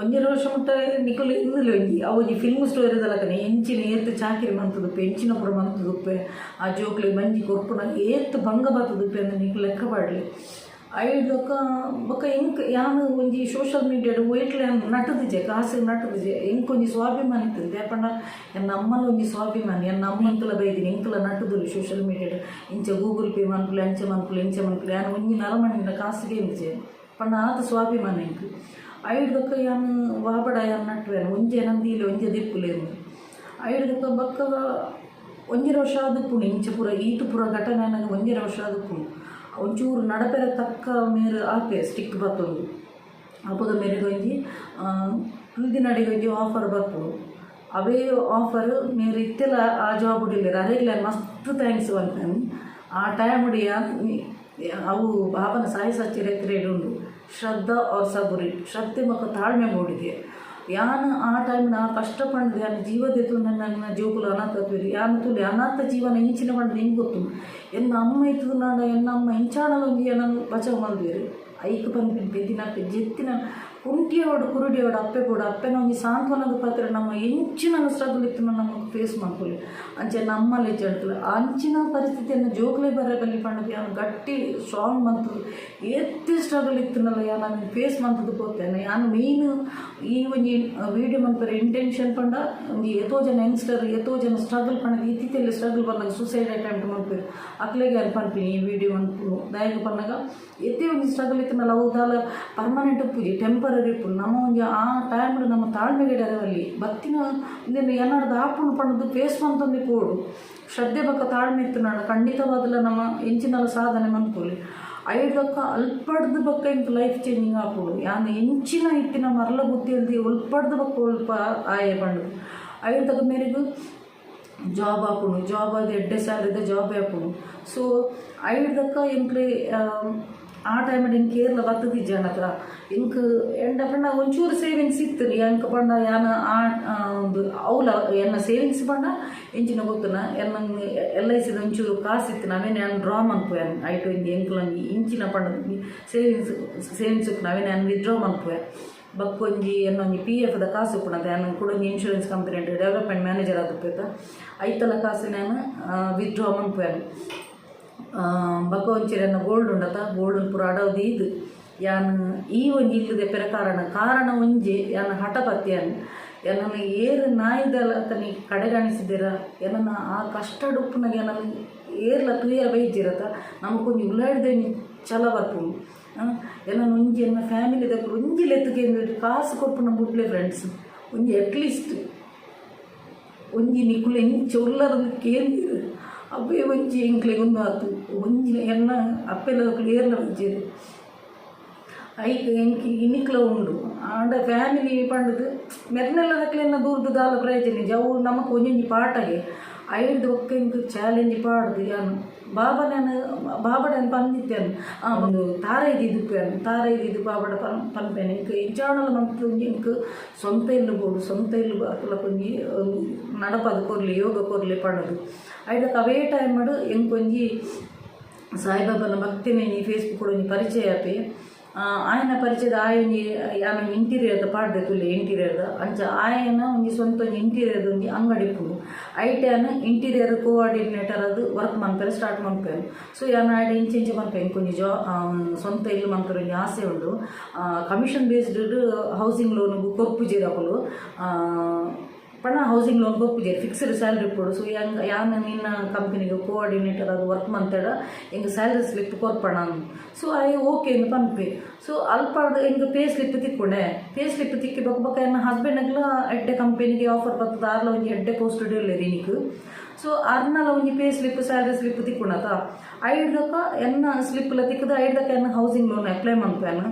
ಒಂಜರೆ ವರ್ಷ ಮುಟ್ಟ ನಿಕುಲು ಎನ್ನುಲೆ ಒಂಜಿ ಅವು ಒಂಜಿ ಫಿಲ್ಮ್ ಸ್ಟೋರಿದ ಲೆಕ್ಕನೆ ಎಂಚಿನ ಏತ್ ಚಾಕಿರಿ ಮಂತುದುಪ್ಪೆ ಎಂಚಿನ ಪೂರ ಮಂತುದುಪ್ಪೆ ಆ ಜೋಕ್ಲೆಗ್ ಬಂಜಿ ಕೊರ್ಪುನ ಏತ್ ಬಂಗ ಬತ್ತುದುಪ್ಪೆ ಅಂದ್ ನಿಕುಲು ಲೆಕ್ಕ ಪಾಡ್ಲೆ. ಐಡ್ದೊಕ್ಕ ಬೊಕ್ಕ ಎಂಕ್ ಯಾನ್ ಒಂಜಿ ಸೋಶಿಯಲ್ ಮೀಡಿಯಾಡ್ ಒಯಿಟ್ಲ ಯಾನ್ ನಟುದಿಜೆ ಕಾಸ್ ನಟುದಿಜೆ ಎಂಕ್ ಒಂಜಿ ಸ್ವಾಭಿಮಾನ ಇತ್ತುಂಡು ದಾಯೆ ಪಂಡ ಎನ್ನ ಅಮ್ಮನ ಒಂಜಿ ಸ್ವಾಭಿಮಾನ ಎನ್ನ ಅಮ್ಮಂತಲ ಬೈದಿನಿ ಎಂಕ್ಲ ನಟುದುಲ್ಲೆ ಸೋಶಿಯಲ್ ಮೀಡಿಯಾಡ್ ಇಂಚ ಗೂಗಲ್ ಪೇ ಮನ್ಪುಲೆ ಅಂಚ ಮನ್ಪುಲೆ ಇಂಚ ಮನ್ಪುಲೆ ಯಾನ್ ಒಂಜಿ ನರಮನಿಂಡ ಕಾಸ್ ಕೇಂದಿಜೆ. ಪಂಡ ಆತ್ ಸ್ವಾಭಿಮಾನ ಎಂಕ್. ಐಡ್ ಬೊಕ್ಕ ಯಾನ್ ವಾಬಡ ಯಾನ್ ನಟ್ಟುವೆನ್ ಒಂಜೆ ನಂದೀಲೆ ಒಂಜೆ ದಿಪ್ಪುಲೆಂದ್. ಐಡ್ ಬೊಕ್ಕ ಬೊಕ್ಕ ಒಂಜರೆ ವರ್ಷ ಆದುಪ್ಪುಂಡು ಇಂಚ ಪೂರ ಈತ್ ಪೂರ ಘಟನೆ ಆನಗ ಒಂಜರೆ ವರ್ಷ ಆದುಪ್ಪುಂಡು. ಒಂಚೂರು ನಡಪೆರೆ ತಕ್ಕ ಮೇರ್ ಆಪೆ ಸ್ಟಿಕ್ ಪತ್ತೊಂದು. ಅಪಗ ಮೇರೆಗ್ ಒಂಜಿ ಕುಲ್ದಿನಡೆಗ್ ಒಂಜಿ ಆಫರ್ ಬರ್ಪುಂಡು. ಅವೇ ಆಫರ್ ಮೇರ್ ಇತ್ತೆಲ ಆ ಜಾಬ್ ಉಲ್ಲೆರ್. ಅರೆಗ್ಲ ಮಸ್ತ್ thanks ಪನ್ಪೆನ್. ಆ ಟೈಮ್ಡ್ ಯಾನ್ ಅವು ಬಾಬನ ಸಾಯಿ ಸಚ್ಚರಿತ್ರೆಡ್ ಉಂಡು. ಶ್ರದ್ಧಾ ಔರ್ ಸಬುರಿ, ಶ್ರದ್ಧೆ ಬೊಕ್ಕ ತಾಳ್ಮೆ ಬೋಡಿಗೆ. ಯಾನ್ ಆ ಟೈಮ್ಡ್ ಆ ಕಷ್ಟ ಪಂಡ್ದ್ ಯಾನ್ ಜೀವ ದೆತ್ತೊಂದು ನನ್ನ ಜೋಕುಲು ಅನಾಥ ಆಪೆರ್. ಯಾನ್ ತೂಲೆ ಅನಾಥ ಜೀವನ ಎಂಚಿನ ಪಂಡ್ದ್ ಎಂಕ್ ಗೊತ್ತುಂಡು. ಎನ್ನ ಅಮ್ಮ ಇತ್ತುದುಂಡಾಂಡ ಎನ್ನ ಅಮ್ಮ ಇಂಚಾಂಡಲ ಒಂಜಿ ಎನನ್ ಬಚಾವ್ ಮಲ್ದುವೆರ್. ಐಕ್ ಪನ್ಪಿನ ಪೆದ್ದಿನ ಅಪ್ಪೆ ಜೆತ್ತಿನ ಕುಂಟಿಯವಡ್ ಕುರುಡಿಯವಡ್ ಅಪ್ಪೆ ಬೋಡು. ಅಪ್ಪೆನ ಒಂಜಿ ಸಾಂತ್ವನದ ಪಾತೆರ ನಮ್ಮ ಎಂಚಿನ ಸ್ಟ್ರಗಲ್ ಇತ್ತುಂಡ ನಮಕ್ ಫೇಸ್ ಮಲ್ಪೊಲಿ. ಅಂಚ ಎನ್ನ ಅಮ್ಮಲ ಇಜ್ಜಂಡ್ಲ ಅಂಚಿನ ಪರಿಸ್ಥಿತಿಯನ್ನು ಜೋಕುಲೇ ಬರ ಬಲ್ಲಿ ಪಂಡುದು ಯಾನ್ ಗಟ್ಟಿ ಸ್ಟ್ರಾಂಗ್ ಮಂತುದು ಏತ್ ಸ್ಟ್ರಗಲ್ ಇತ್ತುಂಡಲ ಯಾನ್ ಅವೆನ್ ಫೇಸ್ ಮಂತುದು ಪೋತೇನೆ. ಯಾನ್ ಮೇನ್ ಈ ಒಂಜಿ ವೀಡಿಯೋ ಮನ್ಪೆರೆ ಇಂಟೆನ್ಷನ್ ಪಂಡ ಒಂಜಿ ಏತೋ ಜನ ಯಂಗ್ಸ್ಟರ್ ಏತೋ ಜನ ಸ್ಟ್ರಗಲ್ ಪಂಡ ಇತ್ತಿತ್ತೆಲ್ಲ ಸ್ಟ್ರಗಲ್ ಪನ್ನಗ ಸೂಸೈಡ್ ಅಟೆಂಪ್ಟ್ ಮನ್ಪೆರ್. ಅಕ್ಲೆಗ್ ಯಾನ್ ಪನ್ಪಿನಿ ಈ ವೀಡಿಯೋ ಮನ್ಪುನು ದಾಯೆಗ್ ಪನ್ನಗ ಏತೇ ಒಂಜಿ ಸ್ಟ್ರಗಲ್ ಇತ್ತುಂಡಲ ಅವು ದಾಲ ಪರ್ಮನೆಂಟ್ ಉಪ್ಪುಜಿ, ಟೆಂಪರರಿ ಉಪ್ಪುಂಡು. ನಮ್ಮ ಒಂಜಿ ಆ ಟೈಮ್ಡ್ ನಮ್ಮ ತಾಳ್ಮೆಗೆಡರೆ ಬಲ್ಲಿ ಬತ್ತಿನ ಉಂದೆನ್ ಎನ್ನಡ್ದ್ ಆಪುಂಡು ಪಂಡುದು ಫೇಸ್ ಮಂತೊಂದೆ ಪೋಡು. ಶ್ರದ್ಧೆ ಬೊಕ್ಕ ತಾಳ್ಮೆ ಇತ್ತುಂಡ ಖಂಡಿತವಾದಲ ನಮ್ಮ ಎಂಚಿನಲ ಸಾಧನೆ ಮನ್ಪೊಲಿ. ಐಡ್ದೊಕ್ಕ ಅಲ್ಪಡ್ದ್ ಬೊಕ್ಕ ಎಂಕ್ ಲೈಫ್ ಚೇಂಜಿಂಗ್ ಆಪುಂಡು. ಯಾನ್ ಎಂಚಿನ ಇತ್ತಿನ ಮರ್ಲ ಬುದ್ಧಿ ಒಲ್ಪಡ್ದ್ ಬೊಕ್ಕ ಒಲ್ಪ ಆಯೆ ಪಂಡುದು. ಐಡ್ದೊಕ್ಕ ಮೇರೆಗ್ ಜಾಬ್ ಆಪುಂಡು. ಜಾಬ್ ಆದ್ ಎಡ್ಡೆ ಸ್ಯಾಲರಿದ ಜಾಬ್ ಆಪುಂಡು. ಸೊ ಐಡ್ದೊಕ್ಕ ಎಂಕ್ಲೆ ಆ ಟೈಮ್ಡ್ ಎಂಕ್ ಏರ್ಲ ಬತ್ತುದಿಜ್ಜಾಂಡತ ಎಂಕ್ ಎಂಡ ಪಂಡ ಒಂಚೂರು ಸೇವಿಂಗ್ಸ್ ಇತ್ತು. ಎಂಕ್ ಪಂಡ ಯಾನ್ ಆ ಅವ್ಲ ಎನ್ನ ಸೇವಿಂಗ್ಸ್ ಪಂಡ ಎಂಚಿನ ಗೊತ್ತುನ ಎನ್ನ ಎಲ್ I ಸಿದ ಒಂಚೂರು ಕಾಸು ಇತ್ತು. ಅವೆನ್ ಯಾನ್ ಡ್ರಾ ಮನ್ಪುವೆ. ಐಟ್ ಒಂಜಿ ಎಂಕ್ಲ ಒಂಜಿ ಇಂಚಿನ ಪಂಡ ಸೇವಿಂಗ್ಸ್ ಸೇವಿಂಗ್ಸ್ ಉಪ್ಪುನ ಅವೆನ್ ಯಾನ್ ವಿತ್ಡ್ರಾ ಮನ್ಪುವೆ. ಬೊಕ್ಕ ಒಂಜಿ ಎನ್ನ ಒಂಜಿ ಪಿ ಎಫ್ ದ ಕಾಸು ಉಪ್ಪುನತೆ. ಯಾನ್ ಕುಡ ಒಂಜಿ ಇನ್ಶೂರೆನ್ಸ್ ಕಂಪನಿ ಡೆವಲಪ್ಮೆಂಟ್ ಮ್ಯಾನೇಜರ್ ಆದುಪ್ಪೆತ ಐತಲ ಕಾಸು ಯಾನ್ ವಿತ್ಡ್ರಾ ಮನ್ಪುವೆ. ಬೊಕ್ಕ ಒಂಚೂರು ಎನ್ನ ಗೋಲ್ಡ್ ಉಂಡತ ಗೋಲ್ಡ್ ಪೂರ ಅಡವು ದೀದ್ ಯಾನ್ ಈ ಒಂಜಿ ಇಲ್ಲ್ ದೆಪ್ಪೆರೆ ಕಾರಣ ಕಾರಣ ಒಂಜಿ ಯಾನ್ ಹಠ ಪತ್ತಿಯಾನ್. ಎನ್ನನ್ ಏರ್ ನಾಯಿದಲಕನಿ ಕಡೆಗಣಿಸಿದೆರ ಎನ್ನನ ಆ ಕಷ್ಟಡ್ ಉಪ್ಪುನಗ ಎನನ್ ಏರ್ಲ ತೂಯೆರೆ ಬೈಜೆರತ ನಮಕೊಂಜಿ ಉಲಾಯಿಡ್ದ ಒಂಜಿ ಛಲ ಬರ್ಪುಂಡು. ಎನನ್ ಒಂಜಿ ಎನ್ನ ಫ್ಯಾಮಿಲಿದಕುಲು ಒಂಜಿ ಲೆತ್ತುಗೆ ಕಾಸು ಕೊರ್ಪುನ ಬುಡ್ಲೆ ಫ್ರೆಂಡ್ಸ್. ಒಂಜಿ ಅಟ್ಲೀಸ್ಟ್ ಒಂಜಿ ನಿಕುಲು ಎಂಚ ಉಲ್ಲರಂದ್ ಕೇಂದಿರ್ ಅವ್ವೇ ಒಂಜಿ ಎಂಕ್ಲೆಗ್ ಉಂದು ಆತು. ಒಂಜಿ ಎನ್ನ ಅಪ್ಪೆಲದಕುಲು ಏರ್ಲ ಬಜ್ಜೆರ್ ಐಕ್ ಎಂಕ್ ಇನಿಕ್ಲ ಉಂಡು. ಆಂಡ ಫ್ಯಾಮಿಲಿ ಪಂಡುದು ಮೆರ್ನೆಲ್ಲದಕ್ಲೆನ ದೂರ್ದು ದಾಲ ಪ್ರಯೋಜನ ಇಜ್ಜಿ. ಅವು ನಮಕ್ ಒಂಜೊಂಜಿ ಪಾಠಗೆ. ಐಡ್ದ್ ಬೊಕ್ಕ ಎಂಕ್ ಚಾಲೆಂಜ್ ಪಾಡ್ದು ಯಾನ್ ಬಾಬನ ಬಾಬಡ ಪಂದಿತ್ತೇನ್ ಒಂದು ತಾರೈ ದೀದುಪ್ಪೆನ್. ತಾರೈ ದೀದ್ ಬಾಬಡ ಪನ್ಪೇನೆ ಎಂಕ್ ಎಂಚಾಂಡಲ ಮಂತ್ ಒಂಜಿ ಎಂಕ್ ಸ್ವಂತ ಇಲ್ಲ್ ಬೋಡು, ಸ್ವಂತ ಇಲ್ಲ್ ಅಕುಲಕ್ ಒಂಜಿ ನಡಪಾದ್ ಕೊರ್ಲೆ ಯೋಗ ಕೊರ್ಲೆ ಪಂಡುದು. ಐದಕ್ಕೆ ಅವೇ ಟೈಮ್ಡ್ ಎಂಕ್ ಒಂಜಿ ಸಾಯಿಬಾಬನ ಭಕ್ತಿನ ಈ ಫೇಸ್ಬುಕ್ ಒಂಜಿ ಪರಿಚಯ ಆಪೆ. ಆಯನ ಪರಿಚಯದ ಆಯೆ ಒಂಜಿ ಯಾನ್ ಒಂಜಿ ಇಂಟೀರಿಯರ್ದ ಪಾಡ್ದೆ ತೂಲೆ ಇಂಟೀರಿಯರ್ದ ಅಂಚ ಆಯನ ಒಂಜಿ ಸ್ವಂತ ಒಂಜಿ ಇಂಟೀರಿಯರ್ದ ಒಂಜಿ ಅಂಗಡಿ ಉಪ್ಪುಂಡು. ಐಟ್ ಯಾನ್ ಇಂಟೀರಿಯರ್ ಕೋಆರ್ಡಿನೇಟರ್ ಆದ್ ವರ್ಕ್ ಮನ್ಪೆರೆ ಸ್ಟಾರ್ಟ್ ಮನ್ಪೆರ್. ಸೊ ಯಾನ್ ಆಯಡ ಇಂಚ ಇಂಚ ಮನ್ಪೆ ಎಂಕ್ ಒಂಜಿ ಸ್ವಂತ ಇಲ್ಲ್ ಮನ್ಪೆರೆ ಒಂಜಿ ಆಸೆ ಉಂಡು. ಕಮಿಷನ್ ಬೇಸ್ಡ್ ಹೌಸಿಂಗ್ ಲೋನ್ ಕೊರ್ಪುಜೆರ್ ಅಕುಲು. ಪಂಡ ಹೌಸಿಂಗ್ ಲೋನ್ ಕೊರ್ಪುಜೆರ್, ಫಿಕ್ಸ್ಡ್ ಸ್ಯಾಲರಿ ಉಪ್ಪೊಡು. ಸೊ ಯಾನ್ ನಿನ್ನ ಕಂಪನಿಗ್ ಕೋಆರ್ಡಿನೇಟರ್ ಆದ್ ವರ್ಕ್ ಮಂತೆಡ ಎಂಕ್ ಸ್ಯಾಲರಿ ಸ್ಲಿಪ್ ಕೊರ್ಪಣ. ಸೊ ಆಯೆ ಓಕೆ ಇಂದ್ ಪನ್ಪೆ. ಸೊ ಅಲ್ಪರ್ದ್ ಎಂಕ್ ಪೇ ಸ್ಲಿಪ್ ತಿಕ್ಕುಂಡೆ. ಪೇ ಸ್ಲಿಪ್ ತಿಕ್ಕಿ ಬೊಕ್ಕ ಬೊಕ್ಕ ಎನ್ನ ಹಸ್ಬೆಂಡ್ಗ್ಲ ಎಡ್ಡೆ ಕಂಪನಿಗ್ ಆಫರ್ ಬತ್ತುದು ಆರ್ಲ ಒಂಜಿ ಎಡ್ಡೆ ಪೋಸ್ಟ್ ಡ್ ಉಲ್ಲೆರ್ ಇನಿಕ್. ಸೊ ಅರ್ನಲ ಒಂಜಿ ಪೇ ಸ್ಲಿಪ್ ಸ್ಯಾಲರಿ ಸ್ಲಿಪ್ ತಿಕ್ಕುಂಡತ. ಐಡ್ದೊಕ ಎನ್ನ ಸ್ಲಿಪ್ ಲ ತಿಕ್ಕುದು ಐಡ್ದಕ ಎನ್ನ ಹೌಸಿಂಗ್ ಲೋನ್ ಅಪ್ಲೈ ಮನ್ಪುವೆನ್.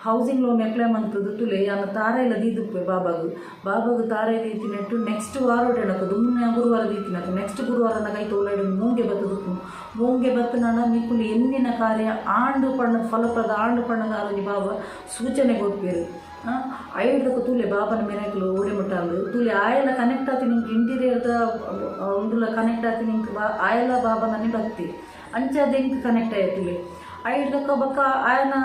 ಹೌಸಿಂಗ್ ಲೋನ್ ಅಪ್ಲೈ ಮಂತುದು ತೂಲೆ ಯಾನ್ ತಾರಾಯಿಲ ದೀದುಪ್ಪೆ ಬಾಬಾಗ್. ಬಾಬಾಗ್ ತಾರಾಯಿ ದೀತಿನೆಟ್ಟು ನೆಕ್ಸ್ಟ್ ವಾರೊಡು ಎನಕ್ ದುಂಬುನ ಗುರುವಾರ ದೀತಿನತ ನೆಕ್ಸ್ಟ್ ಗುರುವಾರ ನಗ ಐತ ಉಲಯಿಡ್ ಮೂಂಗೆ ಬತ್ತುದುಪ್ಪುಂಡು. ಮೂಂಗೆ ಬತ್ತುನಡ ನಿಕುಲು ಎನ್ನಿನ ಕಾರ್ಯ ಆಂಡ್ ಪಂಡ ಫಲಪ್ರದ ಆಂಡ್ ಪಂಡ ಆರೊಂಜಿ ಬಾಬಾ ಸೂಚನೆ ಕೊರ್ಪೆರ್. ಐಡ್ದಕ ತೂಲೆ ಬಾಬನ ಮಿರಾಕಲ್ ಓಡೆ ಮುಟ್ಟ ಅಂದ್ ತೂಲೆ ಆಯೆಲ ಕನೆಕ್ಟ್ ಆತಿನ ಎಂಕ್ ಇಂಟೀರಿಯರ್ದ ಉಂದುಲ ಕನೆಕ್ಟ್ ಆತಿನ ಎಂಕ್ ಆಯೆಲ ಬಾಬನನೆ ಭಕ್ತಿ ಅಂಚಾದ್ ಎಂಕ್ ಕನೆಕ್ಟ್ ಆಯೆ ತೂಲೆ. ಐಡ್ದಕ ಬೊಕ್ಕ ಆಯನ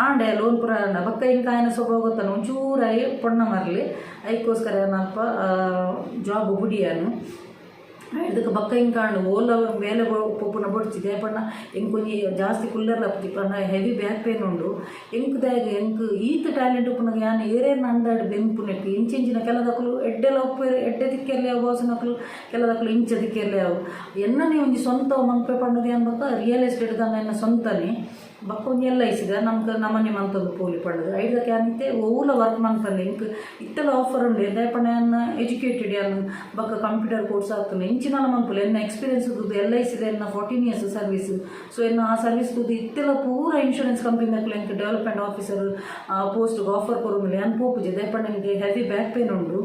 ಆಂಡೆ ಲೋನ್ ಪೂರ ಆಂಡ ಬೊಕ್ಕ ಎಂಕ್ ಆಯನ ಸ್ವಭಾವ ಗೊತ್ತನ ಒಂಚೂರು ಆಯೆ ಪೊಣ್ಣ ಮರ್ಲೆ ಐಕೋಸ್ಕರ ಯಾನ್ ಅಲ್ಪ ಜಾಬ್ ಬುಡಿಯಾನ್. ಐಡ್ದಕ ಬೊಕ್ಕ ಎಂಕ್ ಆಂಡ್ ಓಲ ಬೇಲೆ ಪೋಪುನ ಬೊಡ್ಚಿ ದಾಯೆ ಪಂಡ ಎಂಕ್ ಒಂಜಿ ಜಾಸ್ತಿ ಕುಲ್ಲೆರ್ಲ ಆಪುಜಿ ಪಂಡ ಹೆವಿ ಬ್ಯಾಕ್ ಪೇನ್ ಉಂಡು. ಎಂಕ್ ದಾಯೆಗ್ ಎಂಕ್ ಈತ್ ಟ್ಯಾಲೆಂಟ್ ಉಪ್ಪುನಗ ಯಾನ್ ಏರೇರ್ನ ಅಂಡರ್ಡ್ ಬೆನ್ಪುನೆಕ್ ಇಂಚಿಂಚಿನ ಕೆಲದಕುಲು ಎಡ್ಡೆಲ ಉಪ್ಪುವೆರ್ ಎಡ್ಡೆ ತಿಕ್ಕೆರ್ಲೆ ಯಾವು ಬಾಸಿನಕುಲು ಕೆಲದಕುಲು ಇಂಚ ತಿಕ್ಕೆರ್ಲೆ ಯಾವು. ಎನ್ನನೆ ಒಂಜಿ ಸ್ವಂತ ಮನ್ಪೆ ಪಂಡುದು ಯಾನ್ ಬೊಕ್ಕ ರಿಯಲ್ ಎಸ್ಟೇಟ್ ದಾನ ಎನ್ನ ಸ್ವಂತನೆ. ಬೊಕ್ಕ ಒಂಜಿ ಎಲ್ I ಸಿದ ನಮ್ಗೆ ನಮನೆ ಮಂತೊಂದು ಪೋಲಿ ಪಂಡದು. ಐಡ್ದಕ್ಕೆ ಯಾನ್ ಇತ್ತೆ ಒವ್ಲ ವರ್ಕ್ ಮನ್ಪಂದೆ. ಎಂಕ್ ಇತ್ತೆಲ ಆಫರ್ ಉಂಡು. ದಾಯೆ ಪಂಡ ಯಾನ್ ಎಜುಕೇಟೆಡ್ ಯಾನ್. ಬೊಕ್ಕ ಕಂಪ್ಯೂಟರ್ ಕೋರ್ಸ್ ಆತುಂಡು, ಎಂಚಿನಲ ಮನ್ಪುಲೆ. ಎನ್ನ ಎಕ್ಸ್ಪೀರಿಯನ್ಸ್ ತೂದು, ಎಲ್ I ಸಿದ ಎನ್ನ 14 ಇಯರ್ಸ್ ಸರ್ವಿಸ್. ಸೊ ಎನ್ನ ಆ ಸರ್ವಿಸ್ ತೂದು ಇತ್ತೆಲ ಪೂರ ಇನ್ಶೂರೆನ್ಸ್ ಕಂಪನಿದಕ್ಲು ಎಂಕ್ ಡೆವಲಪ್ಮೆಂಟ್ ಆಫೀಸರ್ ಪೋಸ್ಟ್ಗೆ ಆಫರ್ ಕೊರೊಂದುಲ್ಲೆ. ಯಾನ್ ಪೋಪುಜೆ. ದಾಯೆ ಪಂಡ ಎಂಕ್ ಹೆವಿ ಬ್ಯಾಕ್ ಪೇನ್ ಉಂಡು.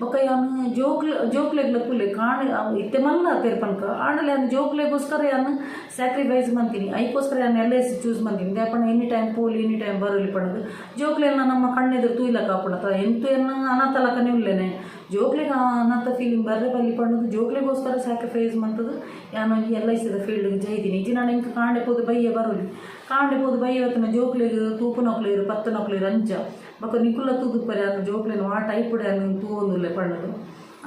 ಬೊಕ್ಕ ಯಾನ್ ಜೋಕ್ಲು ಜೋಕ್ಲೆಗ್ಲ ತೂಲೆ ಕಾಣ್ ಇತ್ತೆ ಮಲ್ಲ ಆತೆರ್ ಪನ್ಕ. ಆಂಡಲ ಯಾನ್ ಜೋಕ್ಲೆಗೋಸ್ಕರ ಯಾನ್ ಸ್ಯಾಕ್ರಿಫೈಸ್ ಮಂತೀನಿ. ಐಕೋಸ್ಕರ ಯಾನ್ ಎಲ್ I C choose ಮಂತೀನಿ. ದಾಯೆ ಪಂಡ ಎನಿ ಟೈಮ್ ಪೋಲಿ, ಎನಿ ಟೈಮ್ ಬರೋಲಿ ಪಂಡದು. ಜೋಕ್ಲೆನ ನಮ್ಮ ಕಣ್ಣೆದುರು ತೂಯ್ಲಕ್ಕ ಆಪುಂಡತ. ಎಂತು ಎನ್ನ ಅನಾಥ ಲಕ್ಕನೆ ಉಲ್ಲೇನೆ. ಜೋಕ್ಲೆಗ್ ಆ ಅನಾಥ ಫೀಲಿಂಗ್ ಬರ್ರೆ ಬಲ್ಲಿ ಪಂಡದು ಜೋಕ್ಲೆಗೋಸ್ಕರ ಸ್ಯಾಕ್ರಿಫೈಸ್ ಮಂತದು ಯಾನ್ ಒಂಜಿ ಎಲ್ I ಸಿದ ಫೀಲ್ಡ್ಗೆ ಜೈದಿನಿ. ಇಜ್ಜಿ ಎಂಕ್ ಕಾಂಡೆ ಪೋದು ಬಯ್ಯ ಬರೋಲಿ. ಕಾಂಡೆ ಪೋದು ಬಯ್ಯ ಬತ್ತನ ಜೋಕ್ಲೆಗ್ ತೂಪುನಕ್ಲು, ಪತ್ತುನಕ್ಲು ಅಂಚ. ಬೊಕ್ಕ ನಿಕುಲ ತೂದುಪ್ಪರೆ ಯಾನ್ ಜೋಕ್ಲೆನ ವಾ ಟೈಪ್ ಯಾನ್ ತೂವೊಂದುಲ್ಲೆ ಪಂಡದು.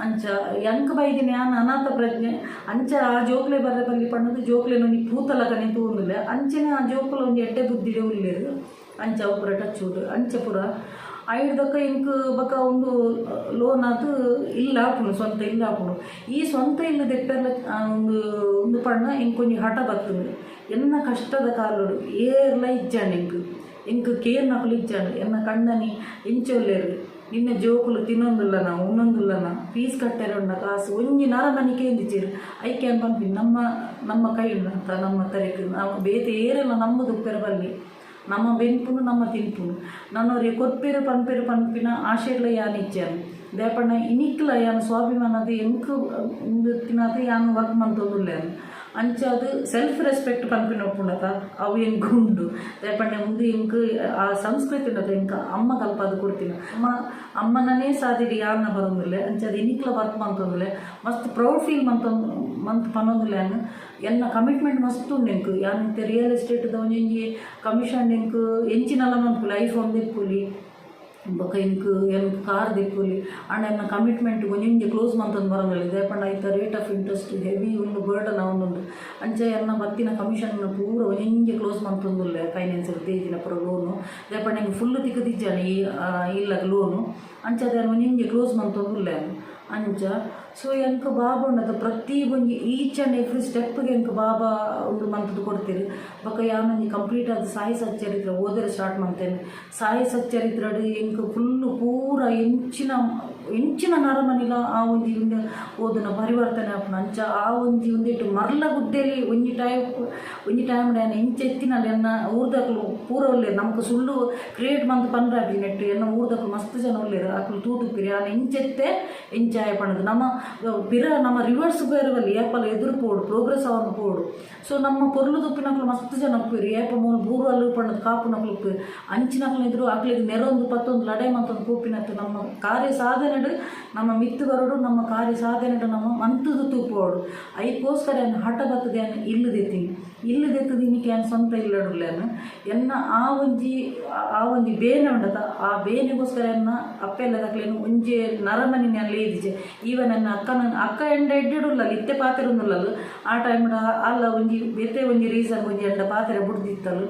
ಅಂಚ ಎಂಕ್ ಬೈದಿನ ಯಾನ್ ಅನಾಥ ಪ್ರಜ್ಞೆ. ಅಂಚ ಆ ಜೋಕ್ಲೆ ಬರ್ರೆ ಬಲ್ಲಿ ಪಂಡದು ಜೋಕ್ಲೆನ ಒಂಜಿ ಪೂತಲಕನೆ ತೂವೊಂದುಲ್ಲೆ. ಅಂಚನೆ ಆ ಜೋಕುಲು ಒಂಜಿ ಎಡ್ಡೆ ಬುದ್ಧಿಡೆ ಉಲ್ಲೆರ್. ಅಂಚ ಅವು ಪೂರ ಟಚ್ ವುಡ್. ಅಂಚ ಪೂರ ಐಡ್ದಕ್ಕ ಎಂಕ್ ಬೊಕ್ಕ ಉಂದು ಲೋನ್ ಆದ್ ಇಲ್ಲ್ ಆಪುಂಡು, ಸ್ವಂತ ಇಲ್ಲ್ ಆಪುಂಡು. ಈ ಸ್ವಂತ ಇಲ್ಲ್ ದೆಪ್ಪೆರ್ಲ ಉಂದು ಉಂದು ಪಂಡ ಎಂಕೊಂಜಿ ಹಠ ಬತ್ತುಂಡು. ಎನ್ನ ಕಷ್ಟದ ಕಾಲೊಡು ಏರ್ಲ ಇಜ್ಜಾಂಡ್ ಎಂಕ್. ಎಂಕ್ ಕೇರ್ನಕುಲು ಇಜ್ಜಾಂಡ್. ಎನ್ನ ಕಂಡನಿ ಎಂಚ ಉಲ್ಲೆರ್, ನಿನ್ನ ಜೋಕುಲು ತಿನ್ನೊಂದುಲ್ಲನ, ಉನ್ನೊಂದುಲ್ಲನ, ಫೀಸ್ ಕಟ್ಟೆರೆ ಉಂಡ ಕಾಸು, ಒಂಜಿ ನರಮನಿ ಕೇಂದಿಚೆರ್. ಐಕೆ ಯಾನ್ ಪನ್ಪಿನಿ, ನಮ್ಮ ನಮ್ಮ ಕೈ ಉಂಡಂತ ನಮ್ಮ ತರೆಕ್ ನಾವು ಬೇತೆ ಏರೆಲ್ಲ ನಂಬುದು ಉಪ್ಪೆರೆ ಬಲ್ಲಿ. ನಮ್ಮ ಬೆನ್ಪುನು, ನಮ್ಮ ತಿನ್ಪುನು. ನನೊರಿ ಕೊರ್ಪೆರು ಪನ್ಪೆರು ಪನ್ಪಿನ ಆಶೆಗ್ಲ ಯಾನ್ ಇಜ್ಜಾನ್. ದಾಯೆ ಪಂಡ ಇನಿಕ್ಲ ಯಾನ್ ಸ್ವಾಭಿಮಾನದ ಎಂಕ್ ಉಂದು ತಿನ್ನದ ಯಾನ್ ವರ್ಕ್ ಮಂತೊಂದುಲ್ಲೆ. ಅಂಚಾದ್ ಸೆಲ್ಫ್ ರೆಸ್ಪೆಕ್ಟ್ ಪನ್ಪಿನ ಉಪ್ಪುಂಡತ, ಅವು ಎಂಕ್ ಉಂಡು. ದಾಯೆ ಪಂಡ ಉಂದು ಎಂಕ್ ಆ ಸಂಸ್ಕೃತಿ ಉಂಡತ, ಎಂಕ್ ಅಮ್ಮ ಕಲ್ಪಾದ್ ಕೊಡ್ತಿನ. ಅಮ್ಮ ಅಮ್ಮನನೇ ಸಾದಿಡ್ ಯಾನ್ನ ಬರೊಂದುಲ್ಲೆ. ಅಂಚಾದ್ ಇನಿಕ್ಲ ವರ್ಕ್ ಮಂತೊಂದುಲ್ಲೆ. ಮಸ್ತ್ ಪ್ರೌಡ್ ಫೀಲ್ ಮಂತೊಂದು ಮಂತ್ ಪನೊಂದುಲ್ಲೆ ಯಾನ್. ಎನ್ನ ಕಮಿಟ್ಮೆಂಟ್ ಮಸ್ತ್ ಉಂಡು ಎಂಕ್. ಯಾನ್ ಇತ್ತೆ ರಿಯಲ್ ಎಸ್ಟೇಟ್ದ ಒಂಜೊಂಜಿ ಕಮಿಷನ್ ಎಂಕ್ ಎಂಚಿನಲ ಮನ್ಪುಲೆ. ಐಫೋನ್ ದೆಪ್ಪೊಲಿ, ಬೊಕ್ಕ ಎಂಕ್ ಎನ್ ಕಾರ್ ದೆಪ್ಪೊಲಿ. ಆಂಡ ಎನ್ನ ಕಮಿಟ್ಮೆಂಟ್ ಒಂಜೊಂಜಿ ಕ್ಲೋಸ್ ಮಂತೊಂದು ಬರೊಂದುಲ್ಲೆ. ದಾಯೆ ಪಂಡ ಐತ ರೇಟ್ ಆಫ್ ಇಂಟ್ರೆಸ್ಟ್ ಹೆವಿ ಉಂಡು, ಬರ್ಡನ್ ಆವೊಂದುಂಡು. ಅಂಚ ಎನ್ನ ಬತ್ತಿನ ಕಮಿಷನ್ ಪೂರ ಒಂಜೊಂಜಿ ಕ್ಲೋಸ್ ಮಂತೊಂದುಲ್ಲೆ, ಫೈನಾನ್ಸ್ ದೇಜಿನ ಪೂರ ಲೋನು. ದಾಯೆ ಪಂಡ ಎಂಕ್ ಫುಲ್ ತಿಕ್ಕುದಿಜ್ಜಾಂಡ್ ಈ ಇಲ್ಲಗ್ ಲೋನು. ಅಂಚ ಯಾನ್ ಒಂಜೊಂಜಿ ಕ್ಲೋಸ್ ಮಂತೊಂದುಲ್ಲೆ ಅಂಚ. ಸೊ ಎಂಕ್ ಬಾಬಾ ಉಂಡತ, ಪ್ರತಿ ಒಂಜಿ ಈಚ್ ಆ್ಯಂಡ್ ಎವ್ರಿ ಸ್ಟೆಪ್ಗೆ ಎಂಕ್ ಬಾಬಾ ಉಂದು ಮಂತುದು ಕೊಡ್ತೀರಿ. ಬೊಕ್ಕ ಯಾನ್ ಒಂಜಿ ಕಂಪ್ಲೀಟ್ ಆದ್ ಸಾಯಿ ಸಚ್ಚರಿತ್ರ ಓದೆರೆ ಸ್ಟಾರ್ಟ್ ಮಂತೇನೆ. ಸಾಯಿ ಸಚ್ಚರಿತ್ರಡ್ ಎಂಕ್ ಫುಲ್ಲು ಪೂರ ಎಂಚಿನ ಎಂಚಿನ ನರಮನಿಲ ಆ ಒಂಜಿ ಉಂದು ಓದುನ ಪರಿವರ್ತನೆ ಆಪುಂಡು. ಅಂಚ ಆ ಒಂಜಿ ಉಂದೆಟ್ ಮರ್ಲ ಗುದ್ದೇಲಿ ಒಂಜಿ ಟೈಪ್ ಒಂಜಿ ಟೈಮ್ ಯಾನ್ ಎಂಚ ಎತ್ತಿನಲ್ ಎನ್ನ ಊರ್ದಕುಲು ಪೂರ ಉಲ್ಲೆರ್. ನಮಕ್ ಸುಳ್ಳು ಕ್ರಿಯೇಟ್ ಮಂತ್ ಪನ್ರಾಪಿ ನೆಟ್. ಎನ್ನ ಊರ್ದಕುಲು ಮಸ್ತ್ ಜನ ಉಲ್ಲೆರ್. ಅಕುಲು ತೂದುಪ್ಪೆರ್ ಯಾನ್ ಎಂಚೆತ್ತೆ ಎಂಚಾಯ ಪಂಡುದು. ನಮ್ಮ ಪಿರ ನಮ್ಮ ರಿವರ್ಸ್ ಬಲ್ಲಿ, ಏಪಲ ಎದುರು ಪೋಡು, ಪ್ರೋಗ್ರೆಸ್ ಆವೊಂದು ಪೋಡು. ಸೊ ನಮ್ಮ ಪೊರ್ಲು ತುಪ್ಪಿನಕುಲು ಮಸ್ತ್ ಜನ ಉಪ್ಪೆರ್. ಏಪ ಮೂಲು ಬೂರುವಲ್ಲು ಪಂಡುದು ಕಾಪುನಕುಲು ಉಪ್ಪೆರ್. ಅಂಚಿನಕುಲು ಎದುರು ಅಕ್ಲೆಗ್ ನೆರೊಂದು ಪತ್ತೊಂದು ಲಡಾಯಿ ಮಂತೊಂದು ಪೋಪಿನತ್ತು. ನಮ್ಮ ಕಾರ್ಯ ಸಾಧನೆಡ್ ನಮ್ಮ ಮಿತ್ತ್ ಬರೊಡು. ನಮ್ಮ ಕಾರ್ಯ ಸಾಧನೆಡ್ ನಮ್ಮ ಮಂತುದು ತೂಪೋಡು. ಐಕೋಸ್ಕರ ಯಾನ್ ಹಠ ಬತ್ತುದು ಯಾನ್ ಇಲ್ಲು ದೆತ್ತೀನಿ. ಇಲ್ಲು ದೆತ್ತುದು ಇನ್ನಿಕ್ಕೆ ಯಾನ್ ಸ್ವಂತ ಇಲ್ಲಡುಲ್ಲೆನ್. ಎನ್ನ ಆ ಒಂಜಿ ಬೇನೆ ಉಂಡತ, ಆ ಬೇನೆಗೋಸ್ಕರ ಎನ್ನ ಅಪ್ಪೆಲ್ಲದಕ್ಲೆನ್ ಒಂಜಿ ನರಮನಿ ಯಾನ್ ಲೇದಿಜೆ. ಈವನ್ ಎನ್ನ ಅಕ್ಕನ ಅಕ್ಕ ಎಂಡ ಎಡ್ಡೆಡುಲ್ಲಲ್, ಇತ್ತೆ ಪಾತೆರೊಂದುಲ್ಲಲ್. ಆ ಟೈಮ್ ಅಲ್ಲ ಒಂಜಿ ಬೇತೆ ಒಂಜಿ ರೀಸನ್ ಒಂಜಿ ಎಂಡ ಪಾತೆರ ಬುಡ್ದಿತ್ತಲು.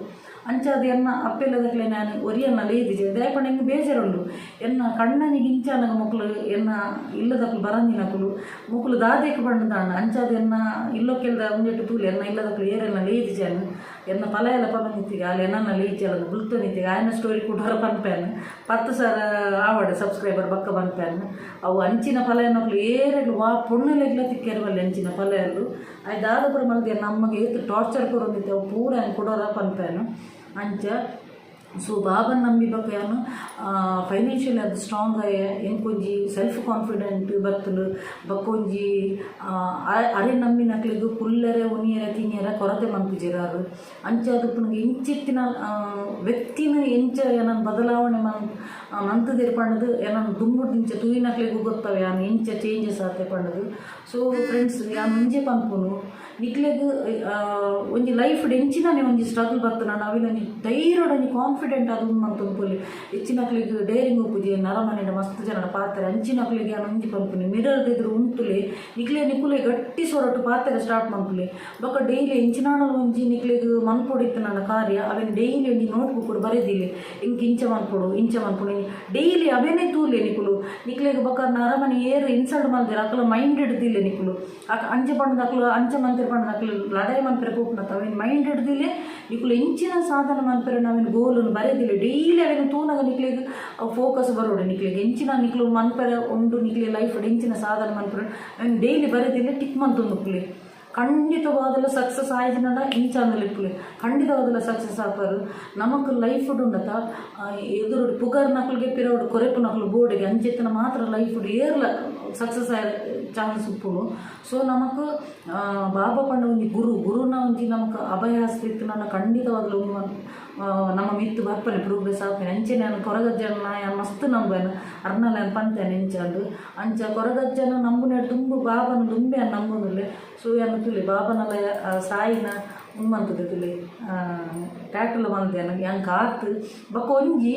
ಅಂಚಾದ್ ಎನ್ನ ಅಪ್ಪೆಲ್ಲದಕ್ಲೆನ್ ಯಾನ್ ಒರಿಯನ್ನ ಲೇದಿಜೆ. ದಾಯೆ ಪಂಡ ಎಂಕ್ ಬೇಜಾರುಂಡು. ಎನ್ನ ಕಣ್ಣನಿಗೆ ಇಂಚಾನಗ ಮೊಕ್ಲು ಎನ್ನ ಇಲ್ಲದಕುಲು ಬರಂದಿನಕುಲು ಮೊಕುಲು ದಾದೆಕ್ ಪಂಡ್ದಾಂಡ. ಅಂಚಾದ್ ಎನ್ನ ಇಲ್ಲೊಕ್ಕೆಲ್ದ ಒಂಜೆಟ್ ತೂಲೆ, ಎನ್ನ ಇಲ್ಲದಕುಲು ಏರೆಲ್ಲ ಲೇದಿಜಾನ್. ಎನ್ನ ಪಲ ಎಲ್ಲ ಪನೊಂದಿತ್ತಿಗೆ ಆಲ್ ಎನ್ನನ್ನ ಲೇಜಿಯಲ್ಲ ಬುಲ್ತೊಂದಿತ್ತಿಗೆ. ಆಯನ ಸ್ಟೋರಿ ಕುಡೋರ ಪನ್ಪೇನ್. 10,000 ಆವಡ್ ಸಬ್ಸ್ಕ್ರೈಬರ್ ಬಕ್ಕ ಪನ್ಪೇನ್. ಅವು ಅಂಚಿನ ಪಲಯನಕುಲು ಏರೆಗ್ಲು ವಾ ಪೊಣ್ಣುಲೆಗ್ಲ ತಿಕ್ಕೆರವಲ್ಲಿ ಅಂಚಿನ ಪಲಯಲ್ಲು. ಆಯ್ ದಾದ ಪೂರ ಮಲ್ದಿ ನಮಗೆ ಏತ್ ಟಾರ್ಚರ್ ಕೊರೊಂದಿತ್ತೆ, ಅವು ಪೂರ ಯಾನ್ ಕುಡೋರ ಪನ್ಪೇನು ಅಂಚ. ಸೊ ಬಾಬನ್ ನಂಬಿ ಬೊಕ್ಕ ಯಾನ್ ಫೈನಾನ್ಷಿಯಲ್ ಅದು ಸ್ಟ್ರಾಂಗ್ ಆಯೆ. ಎಂಕೊಂಜಿ ಸೆಲ್ಫ್ ಕಾನ್ಫಿಡೆಂಟ್ ಬತ್ತುಂಡು. ಬೊಕ್ಕ ಒಂಜಿ ಅರೆ ನಂಬಿನಕ್ಲೆಗ್ ಕುಲ್ಲೆರೆ, ಉನಿಯರೆ, ತಿನಿಯರೆ ಕೊರತೆ ಮನ್ಪುಜೆರ್ ಆರ್. ಅಂಚಾದ್ ಪುನಗ ಇಂಚಿತ್ತಿನ ವ್ಯಕ್ತಿನ ಎಂಚ ಎನನ್ ಬದಲಾವಣೆ ಮಂತುದೆರ್ ಪಂಡುದು ಎನನ್ ದುಂಬುಡ್ದಿಂಚ ತೂಯಿನಕ್ಲೆಗ್ ಗೊತ್ತವೆ ಯಾನ್ ಎಂಚ ಚೇಂಜಸ್ ಆತೆ ಪಂಡುದು. ಸೊ ಫ್ರೆಂಡ್ಸ್, ಯಾನ್ ಒಂಜೆ ಪನ್ಪುನು, ನಿಕ್ಲೆಗ್ ಒಂಜಿ ಲೈಫ್ಡ್ ಎಂಚಿನನೆ ಒಂಜಿ ಸ್ಟ್ರಗಲ್ ಬತ್ತುಂಡ ಅವೆನ್ ಒಂಜಿ ಧೈರ್ಯಡ್ ಒಂಜಿ ಕಾನ್ಫಿಡೆಂಟ್ ಆದ್ ಉಂದು ಮಂತೊಂದು ಪೋಲಿ. ಹೆಚ್ಚಿನಕ್ಲೆಗ್ ಡೇರಿಂಗ್ ಉಪ್ಪುಜಿ ನರಮನೆಡ್ ಮಸ್ತ್ ಜನಡ ಪಾತೆರ. ಅಂಚಿನಕ್ಲೆಗ್ ಯಾನ್ ಒಂಜಿ ಪನ್ಪುನಿ, ಮಿರರ್ ಎದುರು ಉಂತುಲೆ, ನಿಕ್ಲೆ ನಿಕುಲೆ ಗಟ್ಟಿ ಸ್ವರಟ್ ಪಾತೆರ ಸ್ಟಾರ್ಟ್ ಮನ್ಪುಲೆ. ಬೊಕ್ಕ ಡೈಲಿ ಎಂಚಿನಾಂಡಲ ಒಂಜಿ ನಿಕ್ಲೆಗ್ ಮನ್ಪೊಡಿತ್ತುಂಡ ಕಾರ್ಯ, ಅವೆನ್ ಡೈಲಿ ಒಂಜಿ ನೋಟ್ ಬುಕ್ ಬರೆದಿಲೆ. ಎಂಕ್ ಇಂಚ ಮನ್ಪೊಡು, ಇಂಚ ಮನ್ಪೊಡು, ಡೈಲಿ ಅವೇನೇ ತೂಲೆ ನಿಕುಲು. ನಿಕ್ಲೆಗ್ ಬೊಕ್ಕ ನರಮನಿ ಏರ್ ಇನ್ಸಲ್ಟ್ ಮಲ್ದೆರ್ ಅಕುಲ ಮೈಂಡ್ ದೀಲೆ ನಿಕುಲು. ಅಂಚ ಪಂಡುದು ಅಕುಲು ಅಂಚ ಮಂತೆರ್. ಮನ್ಪೆರ್ ಪಂಡ ನಕುಲು ಲಡಾಯಿ ಮನ್ಪೆರೆ ಪೋಪುನ ಅವೇನು ಮೈಂಡ್ ಹಿಡ್ದಿಲೆ ನಿಕುಲು ಎಂಚಿನ ಸಾಧನೆ ಮನ್ಪೆರೆ ಅವೇನು ಗೋಲುನು ಬರೆದಿಲ್ಲ ಡೈಲಿ ಅವೇನು ತೂನಗ ನಿಕ್ಲೆಗ್ ಅವು ಫೋಕಸ್ ಬರೋಡು ನಿಕ್ಲೆಗ್ ಎಂಚಿನ ನಿಕ್ಲು ಮನ್ಪೆರೆ ಉಂಡು ನಿಕ್ಲೆ ಲೈಫ್ ಎಂಚಿನ ಸಾಧನೆ ಮನ್ಪೆರೆ ಅವೇನು ಡೈಲಿ ಬರೆದಿಲ್ಲ ಟಿಕ್ ಮಂತೊಂದು ಖಂಡಿತವಾದಲ ಸಕ್ಸಸ್ ಆಯ್ದಿನಡ ಇಂಚಾಂದಲ ಇಪ್ಪುಲೆ ಖಂಡಿತವಾದಲ ಸಕ್ಸಸ್ ಆಪರು. ನಮಕ್ ಲೈಫ್ ಉಂಡತ ಎದುರು ಪುಗರ್ ನಕಲ್ಗೆ ಪಿರವಡು ಕೊರೆಪು ನಕಲು ಬೋರ್ಡಿಗೆ ಅಂಚೆತ್ತನ ಮಾತ್ರ ಲೈಫ್ ಏರ್ಲ ಸಕ್ಸಸ್ ಆಯ ಚಾನ್ಸ್ ಉಪ್ಪುನು. ಸೊ ನಮಕ್ ಬಾಬಾ ಪಂಡ ಒಂಜಿ ಗುರು, ಗುರುನ ಒಂಜಿ ನಮಕ್ ಅಭಯ ಹಸ್ತ ನನ್ನ ಖಂಡಿತವಾಗ್ಲೂ ನಮ್ಮ ಮಿತ್ತು ಬರ್ಪನೆ ಪ್ರೋಗ್ರೆಸ್ ಆಪನೆ. ಅಂಚೆನೆ ನಾನು ಕೊರಗಜ್ಜನ ಯಾನ್ ಮಸ್ತ್ ನಂಬುವೆನು ಅರ್ನಲ ಯಾನ್ ಪಂತೇನೆ ಇಂಚಂದು ಅಂಚ ಕೊರಗಜ್ಜನ ನಂಬುನೆ ದುಂಬು ಬಾಬನ ದುಂಬೆ ಯಾನ್ ನಂಬುನುಲ್ಲೆ. ಸೊ ಯಾನ್ ತುಲೆ ಬಾಬನಲ ಸಾಯಿನ ಉಮ್ಮಂತದೆ ತುಲೆ ಟ್ಯಾಟುಲ ಮಂದೇನು ಯಾನ್ ಕಾತ್ ಬೊಕ ಒಂಜಿ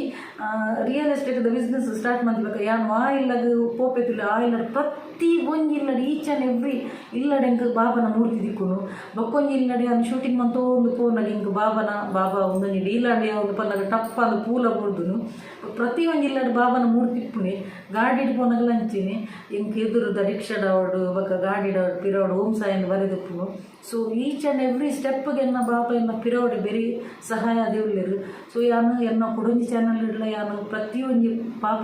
ರಿಯಲ್ ಎಸ್ಟೇಟ್ದ ಬಿಸ್ನೆಸ್ ಸ್ಟಾರ್ಟ್ ಮಂತಿಬೊಕ ಯಾನ್ ವಾ ಇಲ್ಲಗ್ ಪೋಪೆ ತುಲೆ ಆ ಇಲ್ಲಡ್ ಪ್ರತಿ ಒಂಜಿ ಇಲ್ಲಡ್ each and every ಇಲ್ಲಡ್ ಎಂಕ್ ಬಾಬನ ಮೂರ್ತಿ ದಿಕ್ಕುನು. ಬೊಕ್ಕೊಂಜಿ ಇಲ್ಲಡ್ ಯಾನ್ ಶೂಟಿಂಗ್ ಮಂತೊಂದು ಪೋನಗ ಎಂಕ್ ಬಾಬನ ಬಾಬಾ ಒಂದೊಂಜಿ ಡೀಲಾಂಡ್ ಒಂದು ಪನ್ನಗ ಟಪ್ಪಾಂದ್ ಪೂಲ ಬುಡ್ದುನು. ಪ್ರತಿ ಒಂಜಿ ಇಲ್ಲಡ್ ಬಾಬನ ಮೂರ್ತಿ ಇಪ್ಪುನೆ. ಗಾಡಿಡ್ ಪೋನಗಲ ಅಂಚೆನೆ ಎಂಕ್ ಎದುರುದ ರಿಕ್ಷಾಡಾವಡ್ ಬೊಕ ಗಾಡಿಡಾವಡ್ ಪಿರವಡ್ Om Sai ಬರೆದಿಪ್ಪುನು. So each and every ಸ್ಟೆಪ್ಗೆ ಎನ್ನ ಬಾಬಾ ಎನ್ನ ಪಿರವಡ್ ಬೆರಿ ಸಹಾಯ ದೇವುಲ್ಲೆರ್. ಸೊ ಯಾನ್ ಎನ್ನ ಕುಡೊಂಜಿ ಚಾನಲ್ ಇಡ್ಲ ಯಾನ್ ಪ್ರತಿಯೊಂಜಿ ಪಾಪ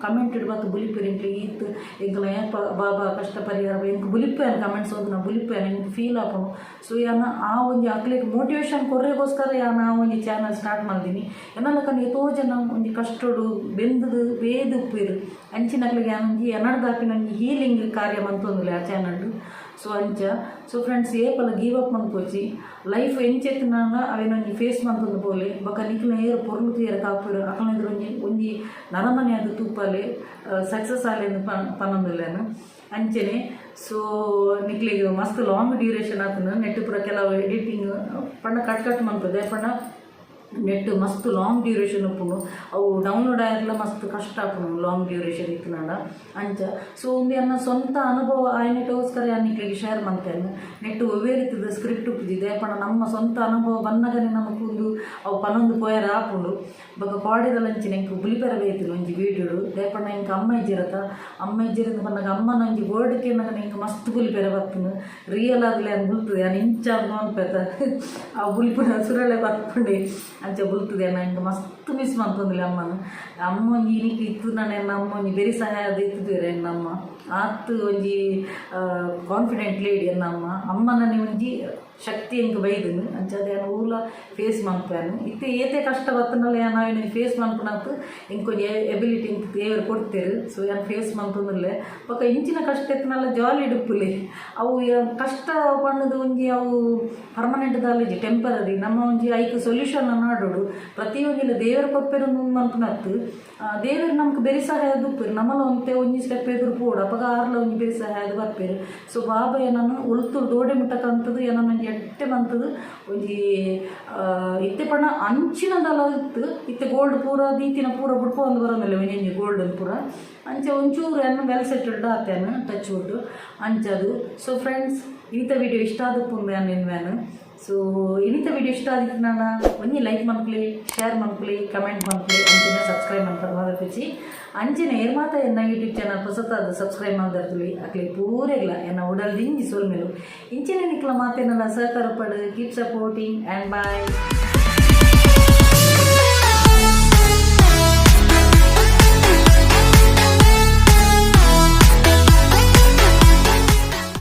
ಕಮೆಂಟ್ ಇಡ್ಬಾತ ಬುಲಿಪೆರ್ ಎಂಕ್ಲೆ ಈತ್ ಎಂಕ್ಲ ಏಪ ಬಾಬಾ ಕಷ್ಟ ಪರಿಹಾರ ಎಂಕ್ ಬುಲಿಪೇನ್ ಕಮೆಂಟ್ಸ್ ಓದುನ ಬುಲಿಪೇನ್ ಎಂಕ್ ಫೀಲ್ ಆಪುಂಡು. ಸೊ ಯಾನ್ ಆ ಒಂಜಿ ಅಕ್ಲೆಗ್ ಮೋಟಿವೇಶನ್ ಕೊರ್ರೆಗೋಸ್ಕರ ಯಾನ್ ಆ ಒಂಜಿ ಚಾನಲ್ ಸ್ಟಾರ್ಟ್ ಮಲ್ದಿನಿ. ಎನ್ನಲಕನ್ ಏತೋ ಜನ ಒಂಜಿ ಕಷ್ಟೊಡು ಬೆಂದುದು ಬೇದು ಉಪ್ಪೆರ್ ಅಂಚಿನಕ್ಲೆಗ್ ಯಾನ್ ಒಂಜಿ ಎನಡ್ದಾಪಿನ ಒಂಜಿ ಹೀಲಿಂಗ್ ಕಾರ್ಯ ಮಂತೊಂದುಲ್ಲೆ ಆ ಚಾನಲ್. ಸೊ ಅಂಚ ಸೊ ಫ್ರೆಂಡ್ಸ್ ಏಪಲ ಗಿವ್ ಅಪ್ ಮನ್ಪೊಚಿ. ಲೈಫ್ ಎಂಚೆತ್ತಿನಾಗ ಅವೇನೊಂಜಿ ಫೇಸ್ ಮಂತೊಂದು ಪೋಲೆ. ಬೊಕ ನಿಕ್ಲ್ನ ಏರ್ ಪೊರ್ಲು ತೂಯೆರೆ ಕಾಪುವೆರ್ ಅಕಲ್ನ ಎದುರು ಒಂಜಿ ಒಂಜಿ ನರಮನೆ ಆದ್ ತೂಪಾಲೆ ಸಕ್ಸಸ್ ಆಲೆ ಪನೊಂದುಲ್ಲೆನ್ ಅಂಚೆನೆ. ಸೊ ನಿಕ್ಲೆಗ್ ಮಸ್ತ್ ಲಾಂಗ್ ಡ್ಯೂರೇಷನ್ ಆತುಂಡು. ನೆಟ್ ಪೂರ ಕೆಲವು ಎಡಿಟಿಂಗ್ ಪಂಡ ಕಟ್ ಕಟ್ ಮನ್ಪುದೆ ಪಂಡ ನೆಟ್ ಮಸ್ತ್ ಲಾಂಗ್ ಡ್ಯೂರೇಷನ್ ಉಪ್ಪುಂಡು. ಅವು ಡೌನ್ಲೋಡ್ ಆಯರ್ಲ ಮಸ್ತ್ ಕಷ್ಟ ಆಪುಂಡು ಲಾಂಗ್ ಡ್ಯೂರೇಷನ್ ಇತ್ತಿನಾಂಡ ಅಂಚ. ಸೊ ಉಂದು ಎನ್ನ ಸ್ವಂತ ಅನುಭವ ಆಯ್ನೆಟೋಸ್ಕರ ಯಾನ್ ನಿಕ್ಲೆಗ್ ಶೇರ್ ಮಂತೇನ್. ನೆಟ್ ಒವ್ವೇ ರೀತಿದ ಸ್ಕ್ರಿಪ್ಟ್ ಉಪ್ಪುಜಿ ಪಂಡ ನಮ್ಮ ಸ್ವಂತ ಅನುಭವ ಬನ್ನಗನೆ ನಮಕ್ ಉಂದು ಅವು ಪನೊಂದು ಪೋಯೆರೆ ಆಪುಂಡು. ಬೊಕ ಕೋಡೆದ ಅಂಚಿನ ಎಂಕ್ ಬುಲಿಪೆರೆ ಬೈತಿನ ಒಂಜಿ ವೀಡಿಯೋಡು ದಾಯೆ ಎಂಕ್ ಅಮ್ಮ ಇಜ್ಜಿರತ ಅಮ್ಮ ಇಜ್ಜಿರಂದು ಪನ್ನಗ ಅಮ್ಮನ ಒಂಜಿ ವರ್ಡ್ ಕೇನಗ ಎಂಕ್ ಮಸ್ತ್ ಬುಲಿಪೆರೆ ಬತ್ತುನು. ರಿಯಲ್ ಆದ್ಲೆ ಯಾನ್ ಬುಲ್ತುದೆ ಯಾನ್ ಇಂಚ ಮನ್ಪೆತ ಆ ಬುಲಿಪುನ ಸುರಳೆ ಬರ್ಪುಂಡೆ ಅಂಚ ಬುಲ್ತುದೆ. ಎಂಕ್ ಮಸ್ತ್ ಮಿಸ್ ಮಂತೊಂದುಲ್ಲೆ ಅಮ್ಮನ. ಅಮ್ಮ ಒಂಜಿ ಇನಿಕ್ ಇತ್ತು ಎನ್ನ ಅಮ್ಮ ಒಂಜಿ ಬೆರಿ ಸಹಾಯ ಇತ್ತುದೇರ್ ಎನ್ನ ಅಮ್ಮ ಆತ್ ಒಂಜಿ ಕಾನ್ಫಿಡೆಂಟ್ ಲೇಡಿ ಎನ್ನ ಅಮ್ಮ. ಅಮ್ಮನನೆ ಒಂಜಿ ಶಕ್ತಿ ಎಂಕ್ ಬೈದುನು. ಅಂಚಾದ್ ಯಾನ್ ಓಲ ಫೇಸ್ ಮನ್ಪುವೆನ್. ಇತ್ತೆ ಏತೆ ಕಷ್ಟ ಬತ್ತುಂಡಲ ಯಾನ್ ಅವೆನ್ ಫೇಸ್ ಮನ್ಪುನತ್ ಎಂಕ್ ಒಂಜಿ ಎಬಿಲಿಟಿ ಎಂಕ್ ದೇವೆರ್ ಕೊಡ್ತೆರ್. ಸೊ ಯಾನ್ ಫೇಸ್ ಮಂತೊಂದುಲ್ಲೆ. ಬೊಕ ಇಂಚಿನ ಕಷ್ಟ ಇತ್ತುಂಡಲ ಜಾಲಿ ಇಪ್ಪುಲೆ. ಅವು ಕಷ್ಟ ಪಂಡುದು ಒಂಜಿ ಅವು ಪರ್ಮನೆಂಟ್ ದಾಲ ಟೆಂಪರರಿ. ನಮ್ಮ ಒಂಜಿ ಐಕ್ ಸೊಲ್ಯೂಷನ್ ನಾಡೋಡು. ಪ್ರತಿಯೊಂಜಿಲ ದೇವೆರ್ ಕೊರ್ಪೆರ್ ಮನ್ಪುನತ್ ದೇವೆರ್ ನಮಕ್ ಬೆರಿ ಸಹಾಯ ಉಪ್ಪೆರ್. ನಮಲ ಒಂತೆ ಒಂಜಿ ಸ್ಟೆಪ್ ಎದುರು ಪೋಡು ಅಪಗ ಆರ್ಲ ಒಂಜಿ ಬೆರಿ ಸಹಾಯ ಬರ್ಪೆರ್. ಸೊ ಬಾಬಾ ಎನನ್ ಒಲ್ತುಡು ದೋಡೆ ಮುಟ್ಟ ಕಂತುದು ಎನನ್ ಒಂಜಿ ಎಡ್ಡೆ ಮಂತುದು ಒಂಜಿ ಇತ್ತೆ ಪಂಡ ಅಂಚಿನದಲ ಇತ್ತು. ಇತ್ತೆ ಗೋಲ್ಡ್ ಪೂರ ದೀತಿನ ಪೂರ ಬುಡ್ಪೊಂದು ಬರೋದಿಲ್ಲ ಒಂಜೊಂಜಿ ಗೋಲ್ಡ್ ಪೂರ ಅಂಚ ಒಂಚೂರು ಎನ್ನ ವೆಲ್ ಸೆಟಲ್ಡ್ ಆತೇನು ಟಚ್ ವುಡ್ ಅಂಚದು. ಸೊ ಫ್ರೆಂಡ್ಸ್ ಇನಿತ ವಿಡಿಯೋ ಇಷ್ಟ ಆದಪ್ಪುಂದು ಯಾನ್ ಎನ್ನುವೆನ್. ಸೊ ಇನಿತ ವಿಡಿಯೋ ಇಷ್ಟ ಆದಿತ್ತಿನಾಂಡ ಒಂಜಿ ಲೈಕ್ ಮನ್ಪುಲೆ, ಶೇರ್ ಮನ್ಪುಲೆ, ಕಮೆಂಟ್ ಮನ್ಪುಲೆ, ಅಂಚನೆ ಸಬ್ಸ್ಕ್ರೈಬ್ ಮನ್ಪರೆ ಮದಪೊಚಿ. ಅಂಚನೆ ಏರ್ ಮಾತ ಎನ್ನ ಯೂಟ್ಯೂಬ್ ಚಾನಲ್ ಪೊಸತಾದ್ ಸಬ್ಸ್ಕ್ರೈಬ್ ಮಲ್ದರ್ತುಲಿ ಅಕ್ಲೆ ಪೂರೆಗ್ಲ ಎನ್ನ ಉಡಲ್ ದಿಂಜಿ ಸೊಲ್ಮೆಲು. ಇಂಚನೆ ನಿಕ್ಲ ಮಾತೆರ್ನಲ ಸಹಕಾರ ಉಪ್ಪಡ್. Keep supporting and bye.